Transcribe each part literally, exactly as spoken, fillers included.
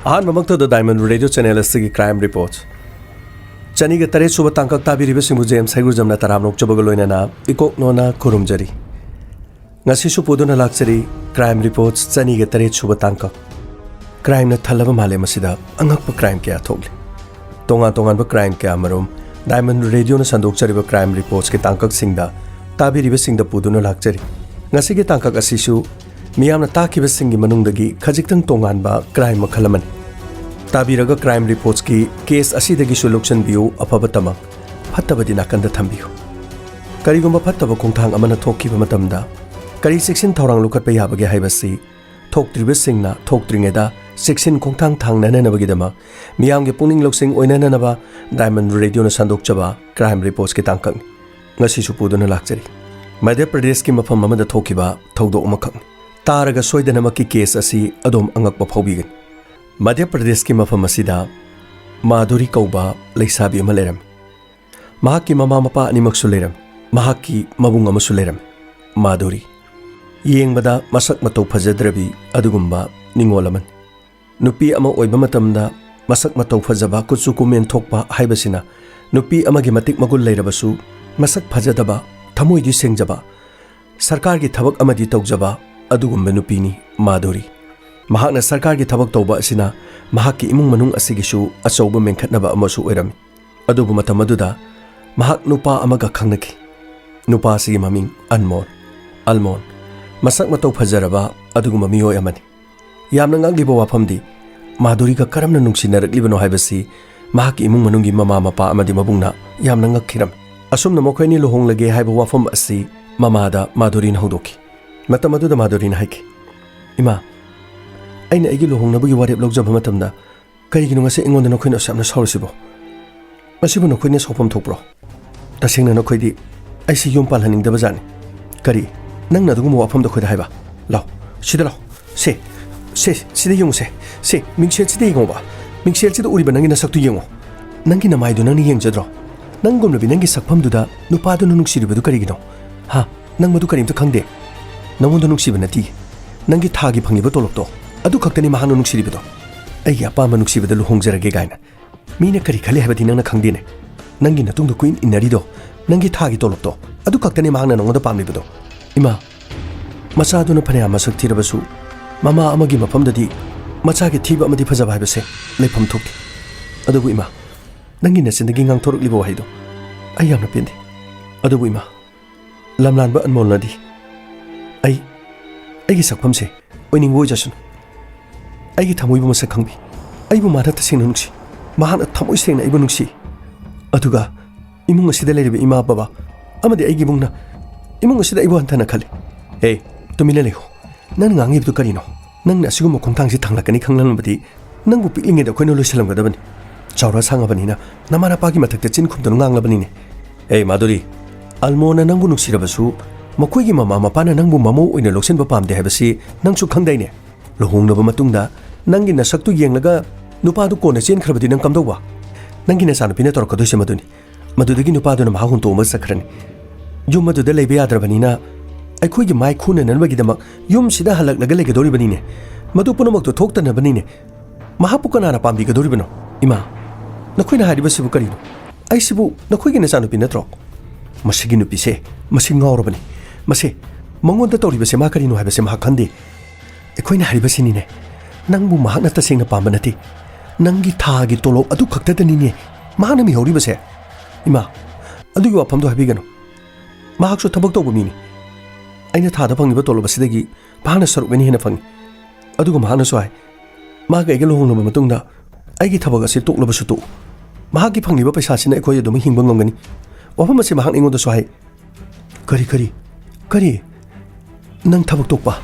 ꯑꯍꯥꯟꯕꯃꯛꯇꯗ Diamond Radio Channel ꯑꯁꯤꯒꯤ Crime Report ꯆꯅꯤꯒ ꯇꯔꯦꯠ ꯁꯨꯕ ꯇꯥꯡꯀꯛ ꯇꯥꯕꯤꯔꯤꯕꯁꯤꯡꯕꯨ ꯖꯦꯝꯁ ꯍꯩꯒ꯭ꯔꯨꯖꯝꯅ ꯇꯔꯥꯝꯅ ꯑꯣꯛꯆꯕꯒ ꯂꯣꯏꯅꯅ ꯏꯀꯣꯛ ꯅꯣꯟꯅ ꯈꯨꯔꯨꯝꯖꯔꯤ꯫ ꯉꯁꯤꯁꯨ ꯄꯨꯗꯨꯅ ꯂꯥꯛꯆꯔꯤ Crime Report ꯆꯅꯤꯒ ꯇꯔꯦꯠ ꯁꯨꯕ ꯇꯥꯡꯀꯛ꯫ Crimeꯅ ꯊꯜꯂꯕ ꯃꯥꯂꯦꯝ ꯑꯁꯤꯗ ꯑꯉꯛꯄ crime ꯀꯌꯥ ꯊꯣꯛꯂꯤ꯫ ꯇꯣꯉꯥꯟ ꯇꯣꯉꯥꯟꯕ crime ꯀꯌꯥ ꯃꯔꯨꯝ Diamond Radioꯅ ꯁꯟꯗꯣꯛꯆꯔꯤꯕ Crime Reportsꯀꯤ ꯇꯥꯡꯀꯛꯁꯤꯡꯗ ꯇꯥꯕꯤꯔꯤꯕꯁꯤꯡꯗ ꯄꯨꯗꯨꯅ ꯂꯥꯛꯆꯔꯤ꯫ ꯉꯁꯤꯒꯤ ꯇꯥꯡꯀꯛ ꯑꯁꯤꯁꯨ ꯃꯤꯌꯥꯝꯅ ꯇꯥꯈꯤꯕꯁꯤꯡꯒꯤ ꯃꯅꯨꯡꯗꯒꯤ ꯈꯖꯤꯛꯇꯪ ꯇꯣꯉꯥꯟꯕ crime ꯃꯈꯜ ꯑꯃꯅꯤ꯫ ꯇꯥꯕꯤꯔꯒ Crime Reportsꯀꯤ case ꯑꯁꯤꯗꯒꯤꯁꯨ ꯂꯧꯁꯤꯟꯕꯤꯌꯨ ꯑꯐꯕ ꯇꯃꯛ, ꯐꯠꯇꯕꯗꯤ ꯅꯥꯀꯟꯗ ꯊꯝꯕꯤꯌꯨ꯫ ꯀꯔꯤꯒꯨꯝꯕ ꯐꯠꯇꯕ ꯈꯣꯡꯊꯥꯡ ꯑꯃꯅ ꯊꯣꯛꯈꯤꯕ ꯃꯇꯝꯗ ꯀꯔꯤ ꯆꯦꯛꯁꯤꯟ ꯊꯧꯔꯥꯡ ꯂꯧꯈꯠꯄ ꯌꯥꯕꯒꯦ ꯍꯥꯏꯕꯁꯤ ꯊꯣꯛꯇ꯭ꯔꯤꯕꯁꯤꯡꯅ ꯊꯣꯛꯇ꯭ꯔꯤꯉꯩꯗ ꯆꯦꯛꯁꯤꯟ ꯈꯣꯡꯊꯥꯡ ꯊꯥꯡꯅꯅꯅꯕꯒꯤꯗꯃꯛ ꯃꯤꯌꯥꯝꯒꯤ ꯄꯨꯛꯅꯤꯡ ꯂꯧꯁꯤꯡ ꯑꯣꯏꯅꯅꯅꯕ Diamond Radioꯅ ꯁꯟꯗꯣꯛꯆꯕ Crime Reportsꯀꯤ ꯇꯥꯡꯀꯛꯅꯤ꯫ ꯉꯁꯤꯁꯨ ꯄꯨꯗꯨꯅ ꯂꯥꯛꯆꯔꯤ꯫ ꯃꯙ꯭ꯌ ꯄ꯭ꯔꯗꯦꯁꯀꯤ ꯃꯐꯝ ꯑꯃꯗ ꯊꯣꯛꯈꯤꯕ ꯊꯧꯗꯣꯛ ꯑꯃꯈꯛꯅꯤ꯫ ꯇꯥꯔꯒ ꯁꯣꯏꯗꯅꯃꯛꯀꯤ case ꯑꯁꯤ ꯑꯗꯣꯝ ꯑꯉꯛꯄ ꯐꯥꯎꯕꯤꯒꯅꯤ꯫ ꯃꯙ꯭ꯌ ꯄ꯭ꯔꯗꯦꯁꯀꯤ ꯃꯐꯝ ꯑꯁꯤꯗ ꯃꯥꯙꯨꯔꯤ ꯀꯧꯕ ꯂꯩꯁꯥꯕꯤ ꯑꯃ ꯂꯩꯔꯝꯃꯤ꯫ ꯃꯍꯥꯛꯀꯤ ꯃꯃꯥ ꯃꯄꯥ ꯑꯅꯤꯃꯛꯁꯨ ꯂꯩꯔꯝꯃꯤ꯫ ꯃꯍꯥꯛꯀꯤ ꯃꯕꯨꯡ ꯑꯃꯁꯨ ꯂꯩꯔꯝꯃꯤ꯫ ꯃꯥꯙꯨꯔꯤ ꯌꯦꯡꯕꯗ ꯃꯁꯛ ꯃꯇꯧ ꯐꯖꯗ꯭ꯔꯕꯤ ꯑꯗꯨꯒꯨꯝꯕ ꯅꯤꯡꯉꯣꯜ ꯑꯃꯅꯤ꯫ ꯅꯨꯄꯤ ꯑꯃ ꯑꯣꯏꯕ ꯃꯇꯝꯗ ꯃꯁꯛ ꯃꯇꯧ ꯐꯖꯕ, ꯀꯨꯆꯨ ꯀꯨꯃꯦꯟ ꯊꯣꯛꯄ ꯍꯥꯏꯕꯁꯤꯅ ꯅꯨꯄꯤ ꯑꯃꯒꯤ ꯃꯇꯤꯛ ꯃꯒꯨꯟ ꯂꯩꯔꯕꯁꯨ, ꯃꯁꯛ ꯐꯖꯗꯕ, ꯊꯃꯣꯏꯗꯤ ꯁꯦꯡꯖꯕ, ꯁꯔꯀꯥꯔꯒꯤ ꯊꯕꯛ ꯑꯃꯗꯤ ꯇꯧꯖꯕ ꯑꯗꯨꯒꯨꯝꯕ ꯅꯨꯄꯤꯅꯤ ꯃꯥꯙꯨꯔꯤ꯫ ꯃꯍꯥꯛꯅ ꯁꯔꯀꯥꯔꯒꯤ ꯊꯕꯛ ꯇꯧꯕ ꯑꯁꯤꯅ ꯃꯍꯥꯛꯀꯤ ꯏꯃꯨꯡ ꯃꯅꯨꯡ ꯑꯁꯤꯒꯤꯁꯨ ꯑꯆꯧꯕ ꯃꯦꯟꯈꯠꯅꯕ ꯑꯃꯁꯨ ꯑꯣꯏꯔꯝꯃꯤ꯫ ꯑꯗꯨꯕꯨ ꯃꯇꯝ ꯑꯗꯨꯗ ꯃꯍꯥꯛ ꯅꯨꯄꯥ ꯑꯃꯒ ꯈꯪꯅꯈꯤ꯫ ꯅꯨꯄꯥ ꯑꯁꯤꯒꯤ ꯃꯃꯤꯡ ꯑꯟꯃꯣꯜ, ꯑꯜꯃꯣꯟ, ꯃꯁꯛ ꯃꯇꯧ ꯐꯖꯔꯕ ꯑꯗꯨꯒꯨꯝꯕ ꯃꯤꯑꯣꯏ ꯑꯃꯅꯤ꯫ ꯌꯥꯝꯅ ꯉꯛꯂꯤꯕ ꯋꯥꯐꯝꯗꯤ, ꯃꯥꯙꯨꯔꯤꯒ ꯀꯔꯝꯅ ꯅꯨꯡꯁꯤꯅꯔꯛꯂꯤꯕꯅꯣ ꯍꯥꯏꯕꯁꯤ ꯃꯍꯥꯛꯀꯤ ꯏꯃꯨꯡ ꯃꯅꯨꯡꯒꯤ ꯃꯃꯥ ꯃꯄꯥ ꯑꯃꯗꯤ ꯃꯕꯨꯡꯅ ꯌꯥꯝꯅ ꯉꯛꯈꯤꯔꯝꯃꯤ꯫ ꯑꯁꯨꯝꯅ ꯃꯈꯣꯏ ꯑꯅꯤ ꯂꯨꯍꯣꯡꯂꯒꯦ ꯍꯥꯏꯕ ꯋꯥꯐꯝ ꯑꯁꯤ ꯃꯃꯥꯗ ꯃꯥꯙꯨꯔꯤꯅ ꯍꯧꯗꯣꯛꯈꯤ꯫ ꯃꯇꯝ ꯑꯗꯨꯗ ꯃꯥꯙꯨꯔꯤꯅ ꯍꯥꯏꯈꯤ, "ꯏꯃꯥ, ꯑꯩꯅ ꯑꯩꯒꯤ ꯂꯨꯍꯣꯡꯅꯕꯒꯤ ꯋꯥꯔꯦꯞ ꯂꯧꯖꯕ ꯃꯇꯝꯗ ꯀꯔꯤꯒꯤꯅꯣ ꯉꯁꯤ ꯑꯩꯉꯣꯟꯗ ꯅꯈꯣꯏꯅ ꯑꯁꯨꯛ ꯌꯥꯝꯅ ꯁꯥꯎꯔꯤꯁꯤꯕꯣ? ꯃꯁꯤꯕꯨ ꯅꯈꯣꯏꯅ ꯁꯥꯎꯐꯝ ꯊꯣꯛꯄ꯭ꯔꯣ? ꯇꯁꯦꯡꯅ ꯅꯈꯣꯏꯗꯤ ꯑꯩꯁꯤ ꯌꯨꯝ ꯄꯥꯜꯍꯟꯅꯤꯡꯗꯕ ꯖꯥꯠꯅꯤ꯫ ꯀꯔꯤ? ꯅꯪꯅ ꯑꯗꯨꯒꯨꯝꯕ ꯋꯥꯐꯝꯗꯣ ꯑꯩꯈꯣꯏꯗ ꯍꯥꯏꯕ? ꯂꯥꯎ, ꯁꯤꯗ ꯂꯥꯎ꯫ ꯁꯦ, ꯁꯦ, ꯁꯤꯗ ꯌꯦꯡꯉꯨꯁꯦ꯫ ꯁꯦ, ꯃꯤꯡꯁꯦꯜꯁꯤꯗ ꯌꯦꯡꯉꯣꯕ꯫ ꯃꯤꯡꯁꯦꯜꯁꯤꯗ ꯎꯔꯤꯕ ꯅꯪꯒꯤ ꯅꯁꯛꯇꯨ ꯌꯦꯡꯉꯣ꯫ ꯅꯪꯒꯤ ꯅꯃꯥꯏꯗꯨ ꯅꯪꯅ ꯌꯦꯡꯖꯗ꯭ꯔꯣ? ꯅꯪꯒꯨꯝꯂꯕꯤ ꯅꯪꯒꯤ ꯁꯛꯐꯝꯗꯨꯗ ꯅꯨꯄꯥꯗꯨꯅ ꯅꯨꯡꯁꯤꯔꯤꯕꯗꯨ ꯀꯔꯤꯒꯤꯅꯣ? ꯍꯥ? ꯅꯪ ꯃꯗꯨ ꯀꯔꯤꯝꯇ ꯈꯪꯗꯦ꯫ ꯅꯪꯉꯣꯟꯗ ꯅꯨꯡꯁꯤꯕ ꯅꯠꯇꯦ꯫ ꯅꯪꯒꯤ ꯊꯥꯒꯤ ꯐꯪꯉꯤꯕ ꯇꯣꯂꯣꯞꯇꯣ, ꯑꯗꯨ ꯈꯛꯇꯅꯤ ꯃꯍꯥꯛꯅ ꯅꯨꯡꯁꯤꯔꯤꯕꯗꯣ꯫ ꯑꯩꯒꯤ ꯑꯄꯥꯝꯕ ꯅꯨꯡꯁꯤꯕꯗ ꯂꯨꯍꯣꯡꯖꯔꯒꯦ ꯀꯥꯏꯅ꯫ ꯃꯤꯅ ꯀꯔꯤ ꯈꯜꯂꯤ ꯍꯥꯏꯕꯗꯤ ꯅꯪꯅ ꯈꯪꯗꯦꯅꯦ꯫ ꯅꯪꯒꯤ ꯅꯇꯨꯡꯗ ꯀꯨꯏꯟ ꯏꯟꯅꯔꯤꯗꯣ, ꯅꯪꯒꯤ ꯊꯥꯒꯤ ꯇꯣꯂꯣꯞꯇꯣ, ꯑꯗꯨ ꯈꯛꯇꯅꯦ ꯃꯍꯥꯛꯅ ꯅꯉꯣꯟꯗ ꯄꯥꯝꯂꯤꯕꯗꯣ꯫ ꯏꯃꯥ, ꯃꯆꯥꯗꯨꯅ ꯐꯅꯌꯥꯝ ꯃꯁꯛ ꯊꯤꯔꯕꯁꯨ, ꯃꯃꯥ ꯑꯃꯒꯤ ꯃꯐꯝꯗꯗꯤ ꯃꯆꯥꯒꯤ ꯊꯤꯕ ꯑꯃꯗꯤ ꯐꯖꯕ ꯍꯥꯏꯕꯁꯦ ꯂꯩꯐꯝ ꯊꯣꯛꯇꯦ꯫ ꯑꯗꯨꯕꯨ ꯏꯃꯥ, ꯅꯪꯒꯤ ꯅꯆꯤꯟꯗꯒꯤ ꯉꯥꯡꯊꯣꯔꯛꯂꯤꯕ ꯋꯥꯍꯩꯗꯣ ꯑꯩ ꯌꯥꯝꯅ ꯄꯦꯟꯗꯦ꯫ ꯑꯗꯨꯕꯨ ꯏꯃꯥ, ꯂꯝꯂꯥꯟꯕ ꯑꯟꯃꯣꯜꯅꯗꯤ ꯑꯩ, ꯑꯩꯒꯤ ꯁꯛꯐꯝꯁꯦ ꯑꯣꯏꯅꯤꯡꯕ ꯑꯣꯏꯖꯁꯅꯨ꯫ ꯑꯩꯒꯤ ꯊꯃꯣꯏꯕꯨ ꯃꯁꯛ ꯈꯪꯕꯤ꯫ ꯑꯩꯕꯨ ꯃꯥꯅ ꯇꯁꯦꯡꯅ ꯅꯨꯡꯁꯤ꯫ ꯃꯍꯥꯛꯅ ꯊꯃꯣꯏ ꯁꯦꯡꯅ ꯑꯩꯕꯨ ꯅꯨꯡꯁꯤ꯫ ꯑꯗꯨꯒ ꯏꯃꯨꯡ ꯑꯁꯤꯗ ꯂꯩꯔꯤꯕ ꯏꯃꯥ ꯕꯕꯥ ꯑꯃꯗꯤ ꯑꯩꯒꯤ ꯏꯃꯨꯡꯅ, ꯏꯃꯨꯡ ꯑꯁꯤꯗ ꯑꯩꯕꯨ ꯍꯟꯊꯅ ꯈꯜꯂꯤ꯫ ꯍꯦ, ꯇꯨꯃꯤꯟꯅ ꯂꯩꯌꯨ꯫ ꯅꯪꯅ ꯉꯥꯡꯉꯤꯕꯗꯨ ꯀꯔꯤꯅꯣ? ꯅꯪꯅ ꯑꯁꯤꯒꯨꯝꯕ ꯈꯣꯡꯊꯥꯡꯁꯤ ꯊꯥꯡꯂꯛꯀꯅꯤ ꯈꯪꯂꯝꯂꯕꯗꯤ ꯅꯪꯕꯨ ꯄꯤꯛꯂꯤꯉꯩꯗ ꯑꯩꯈꯣꯏꯅ ꯂꯣꯏꯁꯤꯜꯂꯝꯒꯗꯕꯅꯤ꯫ ꯆꯥꯎꯔ ꯁꯥꯡꯉꯕꯅꯤꯅ ꯅꯃꯥ ꯅꯄꯥꯒꯤ ꯃꯊꯛꯇ ꯆꯤꯟ ꯈꯨꯝꯗꯨꯅ ꯉꯥꯡꯂꯕꯅꯤꯅꯦ꯫ ꯑꯦ ꯃꯥꯙꯨꯔꯤ, ꯑꯜꯃꯣꯅ ꯅꯪꯕꯨ ꯅꯨꯡꯁꯤꯔꯕꯁꯨ ꯃꯈꯣꯏꯒꯤ ꯃꯃꯥ ꯃꯄꯥꯅ ꯅꯪꯕꯨ ꯃꯃꯧ ꯑꯣꯏꯅ ꯂꯧꯁꯤꯟꯕ ꯄꯥꯝꯗꯦ ꯍꯥꯏꯕꯁꯤ ꯅꯪꯁꯨ ꯈꯪꯗꯥꯏꯅꯦ? ꯂꯨꯍꯣꯡꯂꯕ ꯃꯇꯨꯡꯗ ꯅꯪꯒꯤ ꯅꯁꯛꯇꯨ ꯌꯦꯡꯂꯒ ꯅꯨꯄꯥꯗꯨ ꯀꯣꯟꯅ ꯆꯦꯟꯈ꯭ꯔꯕꯗꯤ ꯅꯪ ꯀꯝꯗꯧꯕ? ꯅꯪꯒꯤ ꯅꯆꯥꯅꯨꯄꯤꯅ ꯇꯧꯔꯛꯀꯗꯣꯏꯁꯦ ꯃꯗꯨꯅꯤ꯫ ꯃꯗꯨꯗꯒꯤ ꯅꯨꯄꯥꯗꯨꯅ ꯃꯍꯥꯛ ꯍꯨꯟꯇꯣꯛꯑꯝꯃꯒ ꯆꯠꯈ꯭ꯔꯅꯤ꯫ ꯌꯨꯝ ꯑꯗꯨꯗ ꯂꯩꯕ ꯌꯥꯗ꯭ꯔꯕꯅꯤꯅ ꯑꯩꯈꯣꯏꯒꯤ ꯃꯥꯏ ꯈꯨꯅꯅꯕꯒꯤꯗꯃꯛ ꯌꯨꯝꯁꯤꯗ ꯍꯜꯂꯛꯂꯒ ꯂꯩꯒꯗꯧꯔꯤꯕꯅꯤꯅꯦ꯫ ꯃꯗꯨ ꯄꯨꯝꯅꯃꯛꯇꯨ ꯊꯣꯛꯇꯅꯕꯅꯤꯅꯦ꯫ ꯃꯍꯥꯛꯄꯨ ꯀꯅꯥꯅ ꯄꯥꯝꯕꯤꯒꯗꯧꯔꯤꯕꯅꯣ? ꯏꯃꯥ, ꯅꯈꯣꯏꯅ ꯍꯥꯏꯔꯤꯕꯁꯤꯕꯨ ꯀꯔꯤꯅꯣ? ꯑꯩꯁꯤꯕꯨ ꯅꯈꯣꯏꯒꯤ ꯅꯆꯥꯅꯨꯄꯤ ꯅꯠꯇ꯭ꯔꯣ? ꯃꯁꯤꯒꯤ ꯅꯨꯄꯤꯁꯦ, ꯃꯁꯤ ꯉꯥꯎꯔꯕꯅꯤ꯫ ꯃꯁꯦ, ꯃꯉꯣꯟꯗ ꯇꯧꯔꯤꯕꯁꯦ ꯃꯥ ꯀꯔꯤꯅꯣ ꯍꯥꯏꯕꯁꯦ ꯃꯍꯥꯛ ꯈꯪꯗꯦ꯫ ꯑꯩꯈꯣꯏꯅ ꯍꯥꯏꯔꯤꯕꯁꯤꯅꯤꯅꯦ, ꯅꯪꯕꯨ ꯃꯍꯥꯛꯅ ꯇꯁꯦꯡꯅ ꯄꯥꯝꯕ ꯅꯠꯇꯦ꯫ ꯅꯪꯒꯤ ꯊꯥꯒꯤ ꯇꯣꯂꯣꯞ ꯑꯗꯨ ꯈꯛꯇꯗꯅꯤꯅꯦ ꯃꯍꯥꯛꯅ ꯃꯤꯍꯧꯔꯤꯕꯁꯦ꯫ ꯏꯃꯥ, ꯑꯗꯨꯒꯤ ꯋꯥꯐꯝꯗꯣ ꯍꯥꯏꯕꯤꯒꯅꯨ꯫ ꯃꯍꯥꯛꯁꯨ ꯊꯕꯛ ꯇꯧꯕ ꯃꯤꯅꯤ꯫ ꯑꯩꯅ ꯊꯥꯗ ꯐꯪꯂꯤꯕ ꯇꯣꯂꯣꯞ ꯑꯁꯤꯗꯒꯤ ꯃꯍꯥꯛꯅ ꯁꯔꯨꯛ ꯑꯅꯤ ꯍꯦꯟꯅ ꯐꯪꯏ꯫ ꯑꯗꯨꯒ ꯃꯍꯥꯛꯅꯁꯨ ꯍꯥꯏ, ꯃꯍꯥꯛꯀ ꯑꯩꯒ ꯂꯨꯍꯣꯡꯂꯕ ꯃꯇꯨꯡꯗ ꯑꯩꯒꯤ ꯊꯕꯛ ꯑꯁꯤ ꯇꯣꯛꯂꯕꯁꯨ ꯇꯣꯛꯎ, ꯃꯍꯥꯛꯀꯤ ꯐꯪꯂꯤꯕ ꯄꯩꯁꯥꯁꯤꯅ ꯑꯩꯈꯣꯏ ꯑꯗꯨꯝ ꯍꯤꯡꯕ ꯉꯝꯒꯅꯤ꯫ ꯋꯥꯐꯝ ꯑꯁꯤ ꯃꯍꯥꯛꯅ ꯑꯩꯉꯣꯟꯗꯁꯨ ꯍꯥꯏ꯫ ꯀꯔꯤ, ꯀꯔꯤ, ꯀꯔꯤ? ꯅꯪ ꯊꯕꯛ ꯇꯣꯛꯄ?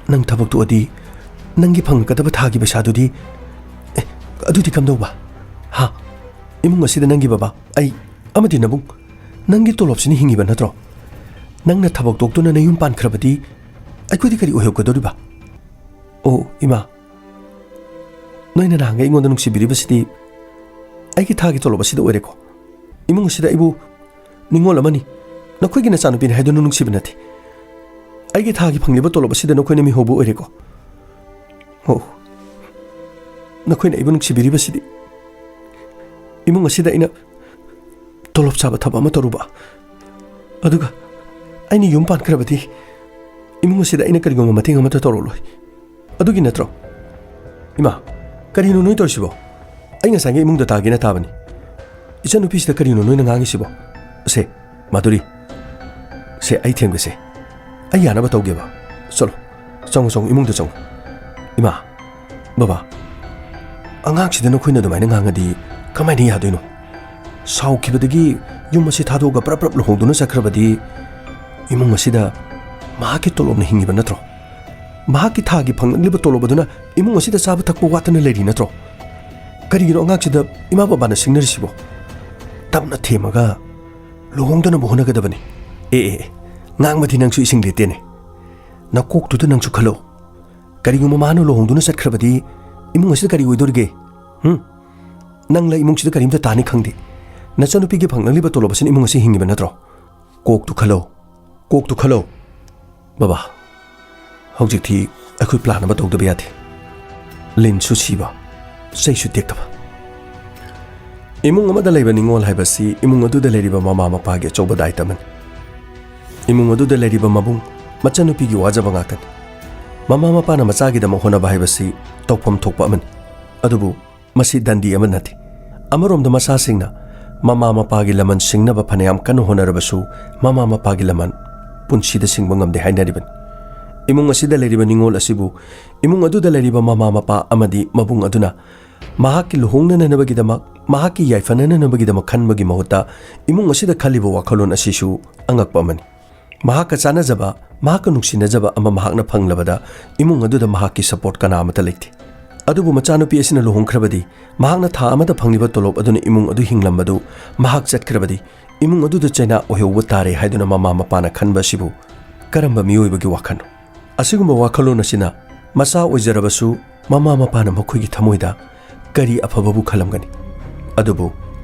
ꯅꯪ ꯊꯕꯛ ꯇꯣꯛꯑꯗꯤ ꯅꯪꯒꯤ ꯐꯪꯂꯛꯀꯗꯕ ꯊꯥꯒꯤ ꯄꯩꯁꯥꯗꯨꯗꯤ? ꯑꯦ, ꯑꯗꯨꯗꯤ ꯀꯝꯗꯧꯕ? ꯍꯥ? ꯏꯃꯨꯡ ꯑꯁꯤꯗ ꯅꯪꯒꯤ ꯕꯕꯥ, ꯑꯩ ꯑꯃꯗꯤ ꯅꯕꯨꯡ, ꯅꯪꯒꯤ ꯇꯣꯂꯣꯞꯁꯤꯅ ꯍꯤꯡꯉꯤꯕ ꯅꯠꯇ꯭ꯔꯣ? ꯅꯪꯅ ꯊꯕꯛ ꯇꯣꯛꯇꯨꯅ ꯅꯌꯨꯝ ꯄꯥꯟꯈ꯭ꯔꯕꯗꯤ ꯑꯩꯈꯣꯏꯗꯤ ꯀꯔꯤ ꯑꯣꯏꯍꯧꯒꯗꯧꯔꯤꯕ? ꯑꯣ, ꯏꯃꯥ, ꯅꯣꯏꯅ ꯅꯍꯥꯟꯒꯩ ꯑꯩꯉꯣꯟꯗ ꯅꯨꯡꯁꯤꯕꯤꯔꯤꯕꯁꯤꯗꯤ ꯑꯩꯒꯤ ꯊꯥꯒꯤ ꯇꯣꯂꯣꯞ ꯑꯁꯤꯗ ꯑꯣꯏꯔꯦꯀꯣ꯫ ꯏꯃꯨꯡ ꯑꯁꯤꯗ ꯑꯩꯕꯨ ꯅꯤꯡꯉꯣꯜ ꯑꯃꯅꯤ, ꯅꯈꯣꯏꯒꯤ ꯅꯆꯥꯅꯨꯄꯤꯅꯤ ꯍꯥꯏꯗꯨꯅ ꯅꯨꯡꯁꯤꯕ ꯅꯠꯇꯦ꯫ ꯑꯩꯒꯤ ꯊꯥꯒꯤ ꯐꯪꯂꯤꯕ ꯇꯣꯂꯣꯞ ꯑꯁꯤꯗ ꯅꯈꯣꯏꯅ ꯃꯤꯍꯧꯕ ꯑꯣꯏꯔꯦꯀꯣ꯫ ꯑꯣ, ꯅꯈꯣꯏꯅ ꯑꯩꯕꯨ ꯅꯨꯡꯁꯤꯕꯤꯔꯤꯕꯁꯤꯗꯤ ꯏꯃꯨꯡ ꯑꯁꯤꯗ ꯑꯩꯅ ꯇꯣꯂꯣꯞ ꯆꯥꯕ ꯊꯕꯛ ꯑꯃ ꯇꯧꯔꯨꯕ, ꯑꯗꯨꯒ ꯑꯩꯅ ꯌꯨꯝ ꯄꯥꯟꯈ꯭ꯔꯕꯗꯤ ꯏꯃꯨꯡ ꯑꯁꯤꯗ ꯑꯩꯅ ꯀꯔꯤꯒꯨꯝꯕ ꯃꯇꯦꯡ ꯑꯃꯠꯇ ꯇꯧꯔꯛꯂꯣꯏ꯫ ꯑꯗꯨꯒꯤ ꯅꯠꯇ꯭ꯔꯣ? ꯏꯃꯥ, ꯀꯔꯤꯅꯣ ꯅꯣꯏ ꯇꯧꯔꯤꯁꯤꯕꯣ? ꯑꯩ ꯉꯁꯥꯏꯒꯤ ꯏꯃꯨꯡꯗ ꯇꯥꯒꯦꯅ ꯇꯥꯕꯅꯤ꯫ ꯏꯆꯟꯅꯨꯄꯤꯁꯤꯗ ꯀꯔꯤꯅꯣ ꯅꯣꯏꯅ ꯉꯥꯡꯉꯤꯁꯤꯕꯣ? ꯁꯦ, ꯃꯥꯙꯨꯔꯤ, ꯁꯦ, ꯑꯩ ꯊꯦꯝꯒꯦꯁꯦ꯫ ꯑꯩ ꯌꯥꯅꯕ ꯇꯧꯒꯦꯕ꯫ ꯆꯠꯂꯣ, ꯆꯪꯉꯣ, ꯆꯪꯉꯣ, ꯏꯃꯨꯡꯗ ꯆꯪꯉꯣ꯫ ꯏꯃꯥ, ꯕꯕꯥ, ꯑꯉꯥꯡꯁꯤꯗ ꯅꯈꯣꯏꯅ ꯑꯗꯨꯃꯥꯏꯅ ꯉꯥꯡꯉꯗꯤ ꯀꯃꯥꯏꯅ ꯌꯥꯗꯣꯏꯅꯣ? ꯁꯥꯎꯈꯤꯕꯗꯒꯤ ꯌꯨꯝ ꯑꯁꯤ ꯊꯥꯗꯣꯛꯑꯒ ꯄ꯭ꯔꯞ ꯄ꯭ꯔꯞ ꯂꯨꯍꯣꯡꯗꯨꯅ ꯆꯠꯈ꯭ꯔꯕꯗꯤ ꯏꯃꯨꯡ ꯑꯁꯤꯗ ꯃꯍꯥꯛꯀꯤ ꯇꯣꯂꯣꯞꯅ ꯍꯤꯡꯉꯤꯕ ꯅꯠꯇ꯭ꯔꯣ? ꯃꯍꯥꯛꯀꯤ ꯊꯥꯒꯤ ꯐꯪꯂꯛꯂꯤꯕ ꯇꯣꯂꯣꯞ ꯑꯗꯨꯅ ꯏꯃꯨꯡ ꯑꯁꯤꯗ ꯆꯥꯕ ꯊꯛꯄ ꯋꯥꯠꯇꯅ ꯂꯩꯔꯤ ꯅꯠꯇ꯭ꯔꯣ? ꯀꯔꯤꯒꯤꯅꯣ ꯑꯉꯥꯡꯁꯤꯗ ꯏꯃꯥ ꯕꯕꯥꯅ ꯁꯤꯡꯅꯔꯤꯁꯤꯕꯣ? ꯇꯞꯅ ꯊꯦꯝꯃꯒ ꯂꯨꯍꯣꯡꯗꯅꯕ ꯍꯣꯠꯅꯒꯗꯕꯅꯤ꯫ ꯑꯦ, ꯑꯦ, ꯑꯦ, ꯉꯥꯡꯕꯗꯤ ꯅꯪꯁꯨ ꯏꯁꯤꯡ ꯂꯤꯇꯦꯅꯦ꯫ ꯅꯀꯣꯛꯇꯨꯗ ꯅꯪꯁꯨ ꯈꯜꯂꯣ꯫ ꯀꯔꯤꯒꯨꯝꯕ ꯃꯥꯅ ꯂꯨꯍꯣꯡꯗꯨꯅ ꯆꯠꯈ꯭ꯔꯕꯗꯤ ꯏꯃꯨꯡ ꯑꯁꯤꯗ ꯀꯔꯤ ꯑꯣꯏꯗꯣꯔꯤꯒꯦ? ꯍꯨꯝ? ꯅꯪꯂ ꯏꯃꯨꯡꯁꯤꯗ ꯀꯔꯤꯝꯇ ꯇꯥꯅꯤ ꯈꯪꯗꯦ꯫ ꯅꯆꯟꯅꯨꯄꯤꯒꯤ ꯐꯪꯂꯛꯂꯤꯕ ꯇꯣꯂꯣꯞ ꯑꯁꯤꯅ ꯏꯃꯨꯡ ꯑꯁꯤ ꯍꯤꯡꯉꯤꯕ ꯅꯠꯇ꯭ꯔꯣ? ꯀꯣꯛꯇꯨ ꯈꯜꯂꯣ꯫ ꯀꯣꯛꯇꯨ ꯈꯜꯂꯣ꯫ ꯕꯕꯥ, ꯍꯧꯖꯤꯛꯇꯤ ꯑꯩꯈꯣꯏ plan ꯑꯃ ꯇꯧꯗꯕ ꯌꯥꯗꯦ꯫ ꯂꯤꯟꯁꯨ ꯁꯤꯕ, ꯆꯩꯁꯨ ꯇꯦꯛꯇꯕ꯫ ꯏꯃꯨꯡ ꯑꯃꯗ ꯂꯩꯕ ꯅꯤꯡꯉꯣꯜ ꯍꯥꯏꯕꯁꯤ ꯏꯃꯨꯡ ꯑꯗꯨꯗ ꯂꯩꯔꯤꯕ ꯃꯃꯥ ꯃꯄꯥꯒꯤ ꯑꯆꯧꯕ ꯗꯥꯏꯇ ꯑꯃꯅꯤ꯫ ꯏꯃꯨꯡ ꯑꯗꯨꯗ ꯂꯩꯔꯤꯕ ꯃꯕꯨꯡ, ꯃꯆꯟꯅꯨꯄꯤꯒꯤ ꯋꯥꯖꯕ ꯉꯥꯛꯇꯅꯤ꯫ ꯃꯃꯥ ꯃꯄꯥꯅ ꯃꯆꯥꯒꯤꯗꯃꯛ ꯍꯣꯠꯅꯕ ꯍꯥꯏꯕꯁꯤ ꯇꯧꯐꯝ ꯊꯣꯛꯄ ꯑꯃꯅꯤ꯫ ꯑꯗꯨꯕꯨ ꯃꯁꯤ ꯗꯟꯗꯤ ꯑꯃ ꯅꯠꯇꯦ꯫ ꯑꯃꯔꯣꯝꯗ ꯃꯆꯥꯁꯤꯡꯅ ꯃꯃꯥ ꯃꯄꯥꯒꯤ ꯂꯃꯟ ꯁꯤꯡꯅꯕ ꯐꯅꯌꯥꯝ ꯀꯟꯅ ꯍꯣꯠꯅꯔꯕꯁꯨ ꯃꯃꯥ ꯃꯄꯥꯒꯤ ꯂꯃꯟ ꯄꯨꯟꯁꯤꯗ ꯁꯤꯡꯕ ꯉꯝꯗꯦ ꯍꯥꯏꯅꯔꯤꯕꯅꯤ꯫ ꯏꯃꯨꯡ ꯑꯁꯤꯗ ꯂꯩꯔꯤꯕ ꯅꯤꯡꯉꯣꯜ ꯑꯁꯤꯕꯨ ꯏꯃꯨꯡ ꯑꯗꯨꯗ ꯂꯩꯔꯤꯕ ꯃꯃꯥ ꯃꯄꯥ ꯑꯃꯗꯤ ꯃꯕꯨꯡ ꯑꯗꯨꯅ ꯃꯍꯥꯛꯀꯤ ꯂꯨꯍꯣꯡꯅꯅꯕꯒꯤꯗꯃꯛ, ꯃꯍꯥꯛꯀꯤ ꯌꯥꯏꯐꯅꯅꯕꯒꯤꯗꯃꯛ ꯈꯟꯕꯒꯤ ꯃꯍꯨꯠꯇ ꯏꯃꯨꯡ ꯑꯁꯤꯗ ꯈꯜꯂꯤꯕ ꯋꯥꯈꯜꯂꯣꯟ ꯑꯁꯤꯁꯨ ꯑꯉꯛꯄ ꯑꯃꯅꯤ꯫ ꯃꯍꯥꯛꯀ ꯆꯥꯟꯅꯖꯕ, ꯃꯍꯥꯛꯀ ꯅꯨꯡꯁꯤꯅꯖꯕ ꯑꯃ ꯃꯍꯥꯛꯅ ꯐꯪꯂꯕꯗ ꯏꯃꯨꯡ ꯑꯗꯨꯗ ꯃꯍꯥꯛꯀꯤ support ꯀꯅꯥ ꯑꯃꯠꯇ ꯂꯩꯇꯦ꯫ ꯑꯗꯨꯕꯨ ꯃꯆꯥꯅꯨꯄꯤ ꯑꯁꯤꯅ ꯂꯨꯍꯣꯡꯈ꯭ꯔꯕꯗꯤ ꯃꯍꯥꯛꯅ ꯊꯥ ꯑꯃꯗ ꯐꯪꯂꯤꯕ ꯇꯣꯂꯣꯞ ꯑꯗꯨꯅ ꯏꯃꯨꯡ ꯑꯗꯨ ꯍꯤꯡꯂꯝꯕꯗꯨ ꯃꯍꯥꯛ ꯆꯠꯈ꯭ꯔꯕꯗꯤ ꯏꯃꯨꯡ ꯑꯗꯨꯗ ꯆꯩꯅꯥ ꯑꯣꯏꯍꯧꯕ ꯇꯥꯔꯦ ꯍꯥꯏꯗꯨꯅ ꯃꯃꯥ ꯃꯄꯥꯅ ꯈꯟꯕ ꯑꯁꯤꯕꯨ ꯀꯔꯝꯕ ꯃꯤꯑꯣꯏꯕꯒꯤ ꯋꯥꯈꯜꯅꯣ? ꯑꯁꯤꯒꯨꯝꯕ ꯋꯥꯈꯜꯂꯣꯟ ꯑꯁꯤꯅ ꯃꯆꯥ ꯑꯣꯏꯖꯔꯕꯁꯨ ꯃꯃꯥ ꯃꯄꯥꯅ ꯃꯈꯣꯏꯒꯤ ꯊꯃꯣꯏꯗ ꯀꯔꯤ ꯑꯐꯕꯕꯨ ꯈꯜꯂꯝꯒꯅꯤ? ꯑꯗꯨꯕꯨ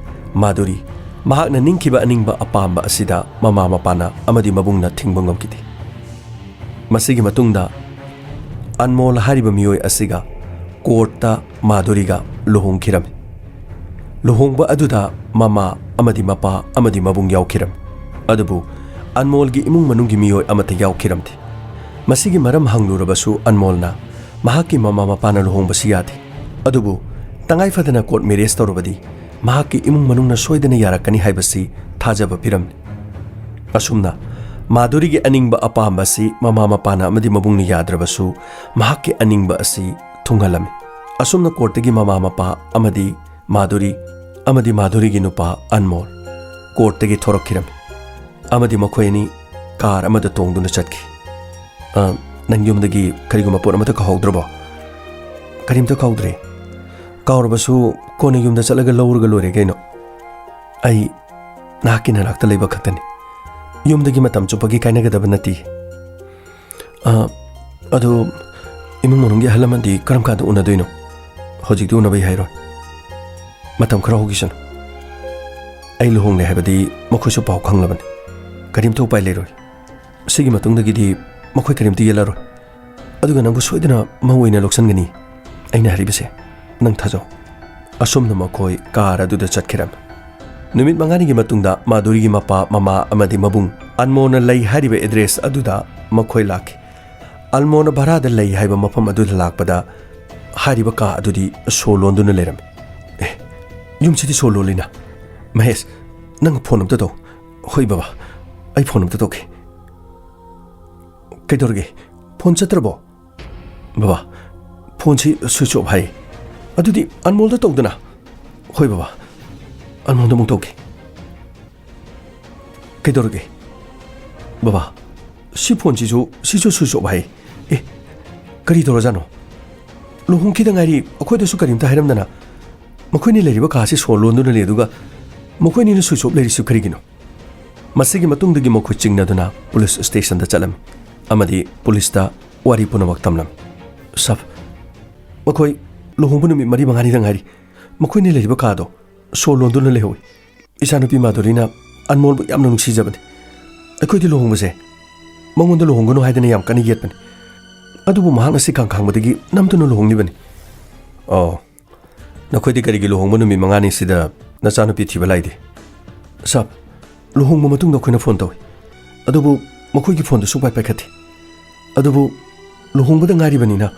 ꯃꯥꯙꯨꯔꯤ ꯃꯍꯥꯛꯅ ꯅꯤꯡꯈꯤꯕ ꯑꯅꯤꯡꯕ ꯑꯄꯥꯝꯕ ꯑꯁꯤꯗ ꯃꯃꯥ ꯃꯄꯥꯅ ꯑꯃꯗꯤ ꯃꯕꯨꯡꯅ ꯊꯤꯡꯕ ꯉꯝꯈꯤꯗꯦ꯫ ꯃꯁꯤꯒꯤ ꯃꯇꯨꯡꯗ ꯑꯟꯃꯣꯜ ꯍꯥꯏꯔꯤꯕ ꯃꯤꯑꯣꯏ ꯑꯁꯤꯒ courtꯇ ꯃꯥꯙꯨꯔꯤꯒ ꯂꯨꯍꯣꯡꯈꯤꯔꯝꯃꯤ꯫ ꯂꯨꯍꯣꯡꯕ ꯑꯗꯨꯗ ꯃꯃꯥ ꯑꯃꯗꯤ ꯃꯄꯥ ꯑꯃꯗꯤ ꯃꯕꯨꯡ ꯌꯥꯎꯈꯤꯔꯝꯃꯤ꯫ ꯑꯗꯨꯕꯨ ꯑꯟꯃꯣꯜꯒꯤ ꯏꯃꯨꯡ ꯃꯅꯨꯡꯒꯤ ꯃꯤꯑꯣꯏ ꯑꯃꯠꯇ ꯌꯥꯎꯈꯤꯔꯝꯗꯦ꯫ ꯃꯁꯤꯒꯤ ꯃꯔꯝ ꯍꯪꯂꯨꯔꯕꯁꯨ ꯑꯟꯃꯣꯜꯅ ꯃꯍꯥꯛꯀꯤ ꯃꯃꯥ ꯃꯄꯥꯅ ꯂꯨꯍꯣꯡꯕꯁꯤ ꯌꯥꯗꯦ, ꯑꯗꯨꯕꯨ ꯇꯉꯥꯏ ꯐꯗꯅ ꯀꯣꯔꯠ ꯃꯦꯔꯦꯖ ꯇꯧꯔꯕꯗꯤ ꯃꯍꯥꯛꯀꯤ ꯏꯃꯨꯡ ꯃꯅꯨꯡꯅ ꯁꯣꯏꯗꯅ ꯌꯥꯔꯛꯀꯅꯤ ꯍꯥꯏꯕꯁꯤ ꯊꯥꯖꯕ ꯄꯤꯔꯝꯃꯤ꯫ ꯑꯁꯨꯝꯅ ꯃꯥꯙꯨꯔꯤꯒꯤ ꯑꯅꯤꯡꯕ ꯑꯄꯥꯝꯕ ꯑꯁꯤ ꯃꯃꯥ ꯃꯄꯥꯅ ꯑꯃꯗꯤ ꯃꯕꯨꯡꯅ ꯌꯥꯗ꯭ꯔꯕꯁꯨ ꯃꯍꯥꯛꯀꯤ ꯑꯅꯤꯡꯕ ꯑꯁꯤ ꯊꯨꯡꯍꯜꯂꯝꯃꯤ꯫ ꯑꯁꯨꯝꯅ ꯀꯣꯔꯠꯇꯒꯤ ꯃꯃꯥ ꯃꯄꯥ ꯑꯃꯗꯤ ꯃꯥꯙꯨꯔꯤ ꯑꯃꯗꯤ ꯃꯥꯙꯨꯔꯤꯒꯤ ꯅꯨꯄꯥ ꯑꯟꯃꯣꯜ ꯀꯣꯔꯠꯇꯒꯤ ꯊꯣꯔꯛꯈꯤꯔꯝꯃꯤ ꯑꯃꯗꯤ ꯃꯈꯣꯏ ꯑꯅꯤ ꯀꯥꯔ ꯑꯃꯗ ꯇꯣꯡꯗꯨꯅ ꯆꯠꯈꯤ꯫ "ꯑ, ꯅꯪ ꯌꯨꯝꯗꯒꯤ ꯀꯔꯤꯒꯨꯝꯕ ꯄꯣꯠ ꯑꯃꯠꯇ ꯀꯥꯎꯍꯧꯗ꯭ꯔꯕꯣ?" "ꯀꯔꯤꯝꯇ ꯀꯥꯎꯗ꯭ꯔꯦ꯫ ꯀꯥꯎꯔꯕꯁꯨ ꯀꯣꯟꯅ ꯌꯨꯝꯗ ꯆꯠꯂꯒ ꯂꯧꯔꯒ ꯂꯣꯏꯔꯦ ꯀꯩꯅꯣ꯫ ꯑꯩ ꯅꯍꯥꯛꯀꯤ ꯅꯅꯥꯛꯇ ꯂꯩꯕ ꯈꯛꯇꯅꯤ꯫ ꯌꯨꯝꯗꯒꯤ ꯃꯇꯝ ꯆꯨꯞꯄꯒꯤ ꯀꯥꯏꯅꯒꯗꯕ ꯅꯠꯇꯦ꯫" "ꯑ, ꯑꯗꯨ ꯏꯃꯨꯡ ꯃꯅꯨꯡꯒꯤ ꯑꯍꯜ ꯂꯃꯟꯗꯤ ꯀꯔꯝ ꯀꯥꯟꯗ ꯎꯅꯗꯣꯏꯅꯣ? ꯍꯧꯖꯤꯛꯇꯤ ꯎꯅꯕ ꯌꯥꯏꯔꯣꯏ꯫ ꯃꯇꯝ ꯈꯔ ꯍꯧꯈꯤꯁꯅꯨ꯫ ꯑꯩ ꯂꯨꯍꯣꯡꯂꯦ ꯍꯥꯏꯕꯗꯤ ꯃꯈꯣꯏꯁꯨ ꯄꯥꯎ ꯈꯪꯂꯕꯅꯤ꯫ ꯀꯔꯤꯝꯇ ꯎꯄꯥꯏ ꯂꯩꯔꯣꯏ꯫ ꯁꯤꯒꯤ ꯃꯇꯨꯡꯗꯒꯤꯗꯤ ꯃꯈꯣꯏ ꯀꯔꯤꯝꯇ ꯌꯦꯠꯂꯔꯣꯏ꯫ ꯑꯗꯨꯒ ꯅꯪꯕꯨ ꯁꯣꯏꯗꯅ ꯃꯧ ꯑꯣꯏꯅ ꯂꯧꯁꯤꯟꯒꯅꯤ꯫ ꯑꯩꯅ ꯍꯥꯏꯔꯤꯕꯁꯦ ꯅꯪ ꯊꯥꯖꯧ꯫" ꯑꯁꯨꯝꯅ ꯃꯈꯣꯏ ꯀꯥꯔ ꯑꯗꯨꯗ ꯆꯠꯈꯤꯔꯝꯃꯤ꯫ ꯅꯨꯃꯤꯠ ꯃꯉꯥꯅꯤꯒꯤ ꯃꯇꯨꯡꯗ ꯃꯥꯙꯨꯔꯤꯒꯤ ꯃꯄꯥ, ꯃꯃꯥ ꯑꯃꯗꯤ ꯃꯕꯨꯡ ꯑꯟꯃꯣꯜꯅ ꯂꯩ ꯍꯥꯏꯔꯤꯕ ꯑꯦꯗ꯭ꯔꯦꯁ ꯑꯗꯨꯗ ꯃꯈꯣꯏ ꯂꯥꯛꯈꯤ꯫ ꯑꯟꯃꯣꯜꯅ ꯚꯔꯥꯗ ꯂꯩ ꯍꯥꯏꯕ ꯃꯐꯝ ꯑꯗꯨꯗ ꯂꯥꯛꯄꯗ ꯍꯥꯏꯔꯤꯕ ꯀꯥ ꯑꯗꯨꯗꯤ ꯁꯣ ꯂꯣꯟꯗꯨꯅ ꯂꯩꯔꯝꯃꯤ꯫ "ꯑꯦ, ꯌꯨꯝꯁꯤꯗꯤ ꯁꯣ ꯂꯣꯜꯂꯤꯅ꯫ ꯃꯍꯦꯁ, ꯅꯪ ꯐꯣꯟ ꯑꯝꯇ ꯇꯧ꯫" "ꯍꯣꯏ ꯕꯕꯥ, ꯑꯩ ꯐꯣꯟ ꯑꯝꯇ ꯇꯧꯒꯦ꯫" "ꯀꯩꯗꯧꯔꯒꯦ? ꯐꯣꯟ ꯆꯠꯇ꯭ꯔꯕꯣ?" "ꯕꯕꯥ, ꯐꯣꯟꯁꯤ ꯁ꯭ꯋꯤꯆ ꯑꯣꯐ ꯍꯥꯏ꯫" "ꯑꯗꯨꯗꯤ ꯑꯟꯃꯣꯜꯗ ꯇꯧꯗꯅ꯫" "ꯍꯣꯏ ꯕꯕꯥ, ꯑꯟꯃꯣꯜꯗ ꯑꯃꯨꯛ ꯇꯧꯒꯦ꯫" "ꯀꯩꯗꯧꯔꯒꯦ?" "ꯕꯕꯥ, ꯁꯤ ꯐꯣꯟꯁꯤꯁꯨ, ꯁꯤꯁꯨ ꯁ꯭ꯋꯤꯆ ꯑꯣꯐ ꯍꯥꯏ꯫ ꯑꯦ, ꯀꯔꯤ ꯇꯧꯔꯖꯥꯠꯅꯣ? ꯂꯨꯍꯣꯡꯈꯤꯗ ꯉꯥꯏꯔꯤ, ꯑꯩꯈꯣꯏꯗꯁꯨ ꯀꯔꯤꯝꯇ ꯍꯥꯏꯔꯝꯗꯅ꯫ ꯃꯈꯣꯏꯅꯤ ꯂꯩꯔꯤꯕ ꯀꯥꯁꯤ ꯁꯣ ꯂꯣꯟꯗꯨꯅ ꯂꯩ, ꯑꯗꯨꯒ ꯃꯈꯣꯏꯅꯤꯅ ꯁ꯭ꯋꯤꯆ ꯑꯣꯐ ꯂꯩꯔꯤꯁꯤ ꯀꯔꯤꯒꯤꯅꯣ?" ꯃꯁꯤꯒꯤ ꯃꯇꯨꯡꯗꯒꯤ ꯃꯈꯣꯏ ꯆꯤꯡꯅꯗꯨꯅ ꯄꯨꯂꯤꯁ ꯁ꯭ꯇꯦꯁꯟꯗ ꯆꯠꯂꯝꯃꯤ ꯑꯃꯗꯤ ꯄꯨꯂꯤꯁꯇ ꯋꯥꯔꯤ ꯄꯨꯝꯅꯃꯛ ꯇꯝꯂꯝꯃꯤ꯫ "ꯁꯥꯔ, ꯃꯈꯣꯏ ꯂꯨꯍꯣꯡꯕ ꯅꯨꯃꯤꯠ ꯃꯔꯤ ꯃꯉꯥꯅꯤꯗ ꯉꯥꯏꯔꯤ꯫ ꯃꯈꯣꯏꯅ ꯂꯩꯔꯤꯕ ꯀꯥꯗꯣ ꯁꯣ ꯂꯣꯟꯗꯨꯅ ꯂꯩꯍꯧꯏ꯫ ꯏꯆꯥꯅꯨꯄꯤ ꯃꯥꯙꯨꯔꯤꯅ ꯑꯟꯃꯣꯜꯕꯨ ꯌꯥꯝꯅ ꯅꯨꯡꯁꯤꯖꯕꯅꯤ꯫ ꯑꯩꯈꯣꯏꯗꯤ ꯂꯨꯍꯣꯡꯕꯁꯦ ꯃꯉꯣꯟꯗ ꯂꯨꯍꯣꯡꯒꯅꯨ ꯍꯥꯏꯗꯅ ꯌꯥꯝ ꯀꯟꯅ ꯌꯦꯠꯄꯅꯤ꯫ ꯑꯗꯨꯕꯨ ꯃꯍꯥꯛꯅ ꯁꯤꯈꯥꯡ ꯈꯥꯡꯕꯗꯒꯤ ꯅꯝꯗꯨꯅ ꯂꯨꯍꯣꯡꯂꯤꯕꯅꯤ꯫ ꯑꯣ, ꯅꯈꯣꯏꯗꯤ ꯀꯔꯤꯒꯤ ꯂꯨꯍꯣꯡꯕ ꯅꯨꯃꯤꯠ ꯃꯉꯥꯅꯤꯁꯤꯗ ꯅꯆꯥꯅꯨꯄꯤ ꯊꯤꯕ ꯂꯥꯛꯏꯗꯤ? ꯁꯥꯕ, ꯂꯨꯍꯣꯡꯕ ꯃꯇꯨꯡꯗ ꯑꯩꯈꯣꯏꯅ ꯐꯣꯟ ꯇꯧꯏ, ꯑꯗꯨꯕꯨ ꯃꯈꯣꯏꯒꯤ ꯐꯣꯟꯗꯨ ꯁꯨꯡꯄꯥꯏ ꯄꯥꯏꯈꯠꯇꯦ꯫ ꯑꯗꯨꯕꯨ ꯂꯨꯍꯣꯡꯕꯗ ꯉꯥꯏꯔꯤꯕꯅꯤꯅ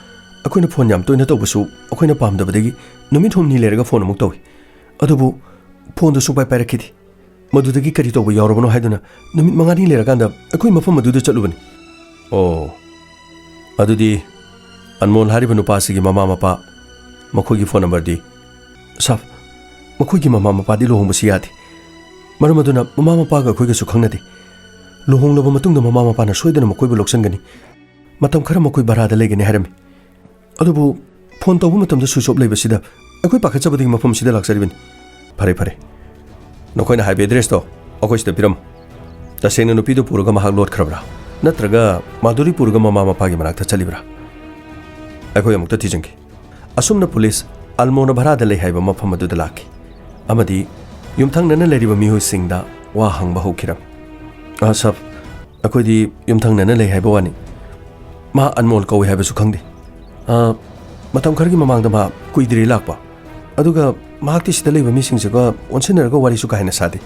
ꯑꯩꯈꯣꯏꯅ ꯐꯣꯟ ꯌꯥꯝ ꯇꯣꯏꯅ ꯇꯧꯕꯁꯨ ꯑꯩꯈꯣꯏꯅ ꯄꯥꯝꯗꯕꯗꯒꯤ ꯅꯨꯃꯤꯠ ꯍꯨꯝꯅꯤ ꯂꯩꯔꯒ ꯐꯣꯟ ꯑꯃꯨꯛ ꯇꯧꯏ, ꯑꯗꯨꯕꯨ ꯐꯣꯟꯗꯨ ꯁꯨꯡꯄꯥꯏ ꯄꯥꯏꯔꯛꯈꯤꯗꯦ꯫ ꯃꯗꯨꯗꯒꯤ ꯀꯔꯤ ꯇꯧꯕ ꯌꯥꯎꯔꯕꯅꯣ ꯍꯥꯏꯗꯨꯅ ꯅꯨꯃꯤꯠ ꯃꯉꯥꯅꯤ ꯂꯩꯔꯀꯥꯟꯗ ꯑꯩꯈꯣꯏ ꯃꯐꯝ ꯑꯗꯨꯗ ꯆꯠꯂꯨꯕꯅꯤ꯫ ꯑꯣ, ꯑꯗꯨꯗꯤ ꯑꯟꯃꯣꯜ ꯍꯥꯏꯔꯤꯕ ꯅꯨꯄꯥꯁꯤꯒꯤ ꯃꯃꯥ ꯃꯄꯥ, ꯃꯈꯣꯏꯒꯤ ꯐꯣꯟ ꯅꯝꯕꯔꯗꯤ? ꯁꯥꯕ, ꯃꯈꯣꯏꯒꯤ ꯃꯃꯥ ꯃꯄꯥꯗꯤ ꯂꯨꯍꯣꯡꯕꯁꯤ ꯌꯥꯗꯦ꯫ ꯃꯔꯝ ꯑꯗꯨꯅ ꯃꯃꯥ ꯃꯄꯥꯒ ꯑꯩꯈꯣꯏꯒꯁꯨ ꯈꯪꯅꯗꯦ꯫ ꯂꯨꯍꯣꯡꯂꯕ ꯃꯇꯨꯡꯗ ꯃꯃꯥ ꯃꯄꯥꯅ ꯁꯣꯏꯗꯅ ꯃꯈꯣꯏꯕꯨ ꯂꯧꯁꯤꯟꯒꯅꯤ꯫ ꯃꯇꯝ ꯈꯔ ꯃꯈꯣꯏ ꯚꯔꯥꯗ ꯂꯩꯒꯅꯤ ꯍꯥꯏꯔꯝꯃꯤ꯫ ꯑꯗꯨꯕꯨ ꯐꯣꯟ ꯇꯧꯕ ꯃꯇꯝꯗ ꯁ꯭ꯋꯤꯆ ꯑꯣꯐ ꯂꯩꯕꯁꯤꯗ ꯑꯩꯈꯣꯏ ꯄꯥꯈꯠꯆꯕꯗꯒꯤ ꯃꯐꯝꯁꯤꯗ ꯂꯥꯛꯆꯔꯤꯕꯅꯤ꯫ ꯐꯔꯦ, ꯐꯔꯦ꯫ ꯅꯈꯣꯏꯅ ꯍꯥꯏꯕ ꯑꯦꯗ꯭ꯔꯦꯁꯇꯣ ꯑꯩꯈꯣꯏ ꯁꯤꯗ ꯄꯤꯔꯝꯃꯨ꯫ ꯇꯁꯦꯡꯅ ꯅꯨꯄꯤꯗꯨ ꯄꯨꯔꯒ ꯃꯍꯥꯛ ꯂꯣꯠꯈ꯭ꯔꯕ꯭ꯔꯥ? ꯅꯠꯇ꯭ꯔꯒ ꯃꯥꯗꯨꯔꯤ ꯄꯨꯔꯒ ꯃꯃꯥ ꯃꯄꯥꯒꯤ ꯃꯅꯥꯛꯇ ꯆꯠꯂꯤꯕ꯭ꯔꯥ? ꯑꯩꯈꯣꯏ ꯑꯃꯨꯛꯇ ꯊꯤꯖꯤꯟꯈꯤ꯫ ꯑꯁꯨꯝꯅ ꯄꯨꯂꯤꯁ ꯑꯜꯃꯣꯅ ꯚꯔꯥꯗ ꯂꯩ ꯍꯥꯏꯕ ꯃꯐꯝ ꯑꯗꯨꯗ ꯂꯥꯛꯈꯤ ꯑꯃꯗꯤ ꯌꯨꯝꯊꯪꯅꯅ ꯂꯩꯔꯤꯕ ꯃꯤꯑꯣꯏꯁꯤꯡꯗ ꯋꯥ ꯍꯪꯕ ꯍꯧꯈꯤꯔꯝꯃꯤ꯫ "ꯑ, ꯁꯥꯕ, ꯑꯩꯈꯣꯏꯗꯤ ꯌꯨꯝꯊꯪꯅꯅ ꯂꯩ ꯍꯥꯏꯕ ꯋꯥꯅꯤ꯫ ꯃꯥ ꯑꯟꯃꯣꯜ ꯀꯧꯏ ꯍꯥꯏꯕꯁꯨ ꯈꯪꯗꯦ꯫ ꯑ, ꯃꯇꯝ ꯈꯔꯒꯤ ꯃꯃꯥꯡꯗ ꯃꯥ ꯀꯨꯏꯗ꯭ꯔꯤ ꯂꯥꯛꯄ꯫ ꯑꯗꯨꯒ ꯃꯍꯥꯛꯇꯤ ꯁꯤꯗ ꯂꯩꯕ ꯃꯤꯁꯤꯡꯁꯤꯒ ꯑꯣꯟꯁꯤꯟꯅꯔꯒ ꯋꯥꯔꯤꯁꯨ ꯀꯥ ꯍꯦꯟꯅ ꯁꯥꯗꯦ꯫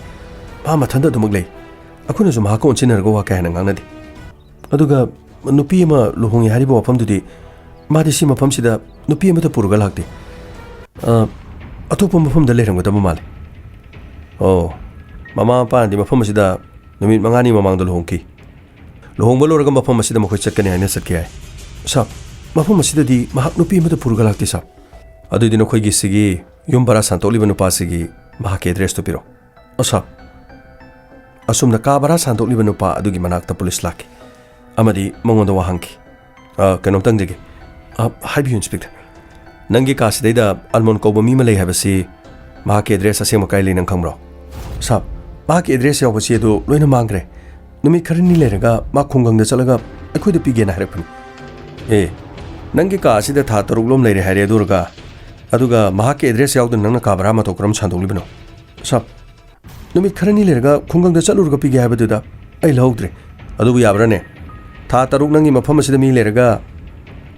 ꯃꯥ ꯃꯊꯟꯇ ꯑꯗꯨꯃꯛ ꯂꯩ꯫ ꯑꯩꯈꯣꯏꯅꯁꯨ ꯃꯍꯥꯛꯀ ꯑꯣꯟꯁꯤꯟꯅꯔꯒ ꯋꯥ ꯀꯥ ꯍꯦꯟꯅ ꯉꯥꯡꯅꯗꯦ꯫ ꯑꯗꯨꯒ ꯅꯨꯄꯤ ꯑꯃ ꯂꯨꯍꯣꯡꯉꯤ ꯍꯥꯏꯔꯤꯕ ꯋꯥꯐꯝꯗꯨꯗꯤ ꯃꯥꯗꯤ ꯁꯤ ꯃꯐꯝꯁꯤꯗ ꯅꯨꯄꯤ ꯑꯃꯠꯇ ꯄꯨꯔꯒ ꯂꯥꯛꯇꯦ꯫ ꯑ, ꯑꯇꯣꯞꯄ ꯃꯐꯝꯗ ꯂꯩꯔꯝꯒꯗꯕ ꯃꯥꯜꯂꯦ꯫ ꯑꯣ, ꯃꯃꯥ ꯃꯄꯥꯅꯗꯤ ꯃꯐꯝ ꯑꯁꯤꯗ ꯅꯨꯃꯤꯠ ꯃꯉꯥꯅꯤ ꯃꯃꯥꯡꯗ ꯂꯨꯍꯣꯡꯈꯤ꯫ ꯂꯨꯍꯣꯡꯕ ꯂꯣꯏꯔꯒ ꯃꯐꯝ ꯑꯁꯤꯗ ꯃꯈꯣꯏ ꯆꯠꯀꯅꯤ ꯍꯥꯏꯅ ꯆꯠꯈꯤ ꯍꯥꯏ꯫ ꯁꯥꯕ, ꯃꯐꯝ ꯑꯁꯤꯗꯗꯤ ꯃꯍꯥꯛ ꯅꯨꯄꯤ ꯑꯃꯠꯇ ꯄꯨꯔꯒ ꯂꯥꯛꯇꯦ, ꯁꯥꯕ꯫ ꯑꯗꯨꯗꯤ ꯅꯈꯣꯏꯒꯤ ꯁꯤꯒꯤ ꯌꯨꯝ ꯚꯔꯥ ꯁꯥꯟꯗꯣꯛꯂꯤꯕ ꯅꯨꯄꯥꯁꯤꯒꯤ ꯃꯍꯥꯛꯀꯤ ꯑꯦꯗ꯭ꯔꯦꯁꯇꯨ ꯄꯤꯔꯛꯑꯣ꯫ ꯑꯣ, ꯁꯥꯕ꯫ ꯑꯁꯨꯝꯅ ꯀꯥ ꯚꯔꯥ ꯁꯥꯟꯗꯣꯛꯂꯤꯕ ꯅꯨꯄꯥ ꯑꯗꯨꯒꯤ ꯃꯅꯥꯛꯇ ꯄꯨꯂꯤꯁ ꯂꯥꯛꯈꯤ ꯑꯃꯗꯤ ꯃꯉꯣꯟꯗ ꯋꯥ ꯍꯪꯈꯤ꯫ "ꯑ, ꯀꯩꯅꯣꯝꯇꯪ ꯍꯥꯏꯖꯒꯦ꯫" "ꯑ, ꯍꯥꯏꯕꯤꯌꯨ, ꯏꯟꯁꯄꯦꯛꯇꯔ꯫" "ꯅꯪꯒꯤ ꯀꯥꯁꯤꯗꯩꯗ ꯑꯜꯃꯣꯟ ꯀꯧꯕ ꯃꯤ ꯑꯃ ꯂꯩ ꯍꯥꯏꯕꯁꯤ ꯃꯍꯥꯛꯀꯤ ꯑꯦꯗ꯭ꯔꯦꯁ ꯑꯁꯦꯡꯕ ꯀꯥꯏ ꯂꯩ ꯅꯪ ꯈꯪꯕ꯭ꯔꯣ?" "ꯁꯥꯕ, ꯃꯍꯥꯛꯀꯤ ꯑꯦꯗ꯭ꯔꯦꯁ ꯌꯥꯎꯕ ꯆꯦ ꯑꯗꯨ ꯂꯣꯏꯅ ꯃꯥꯡꯈ꯭ꯔꯦ꯫ ꯅꯨꯃꯤꯠ ꯈꯔꯅꯤ ꯂꯩꯔꯒ ꯃꯥ ꯈꯨꯡꯒꯪꯗ ꯆꯠꯂꯒ ꯑꯩꯈꯣꯏꯗ ꯄꯤꯒꯦꯅ ꯍꯥꯏꯔꯛꯄꯅꯤ꯫" "ꯑꯦ, ꯅꯪꯒꯤ ꯀꯥ ꯑꯁꯤꯗ ꯊꯥ ꯇꯔꯨꯛ ꯂꯣꯝ ꯂꯩꯔꯦ ꯍꯥꯏꯔꯦ ꯑꯗꯨꯔꯒ, ꯑꯗꯨꯒ ꯃꯍꯥꯛꯀꯤ ꯑꯦꯗ꯭ꯔꯦꯁ ꯌꯥꯎꯗꯅ ꯅꯪꯅ ꯀꯥ ꯚꯔꯥ ꯃꯇꯧ ꯀꯔꯝ ꯁꯥꯟꯗꯣꯛꯂꯤꯕꯅꯣ?" "ꯁꯥꯕ, ꯅꯨꯃꯤꯠ ꯈꯔꯅꯤ ꯂꯩꯔꯒ ꯈꯨꯡꯒꯪꯗ ꯆꯠꯂꯨꯔꯒ ꯄꯤꯒꯦ ꯍꯥꯏꯕꯗꯨꯗ ꯑꯩ ꯂꯧꯍꯧꯗ꯭ꯔꯦ꯫" "ꯑꯗꯨꯕꯨ ꯌꯥꯕ꯭ꯔꯥꯅꯦ? ꯊꯥ ꯇꯔꯨꯛ ꯅꯪꯒꯤ ꯃꯐꯝ ꯑꯁꯤꯗ ꯃꯤ ꯂꯩꯔꯒ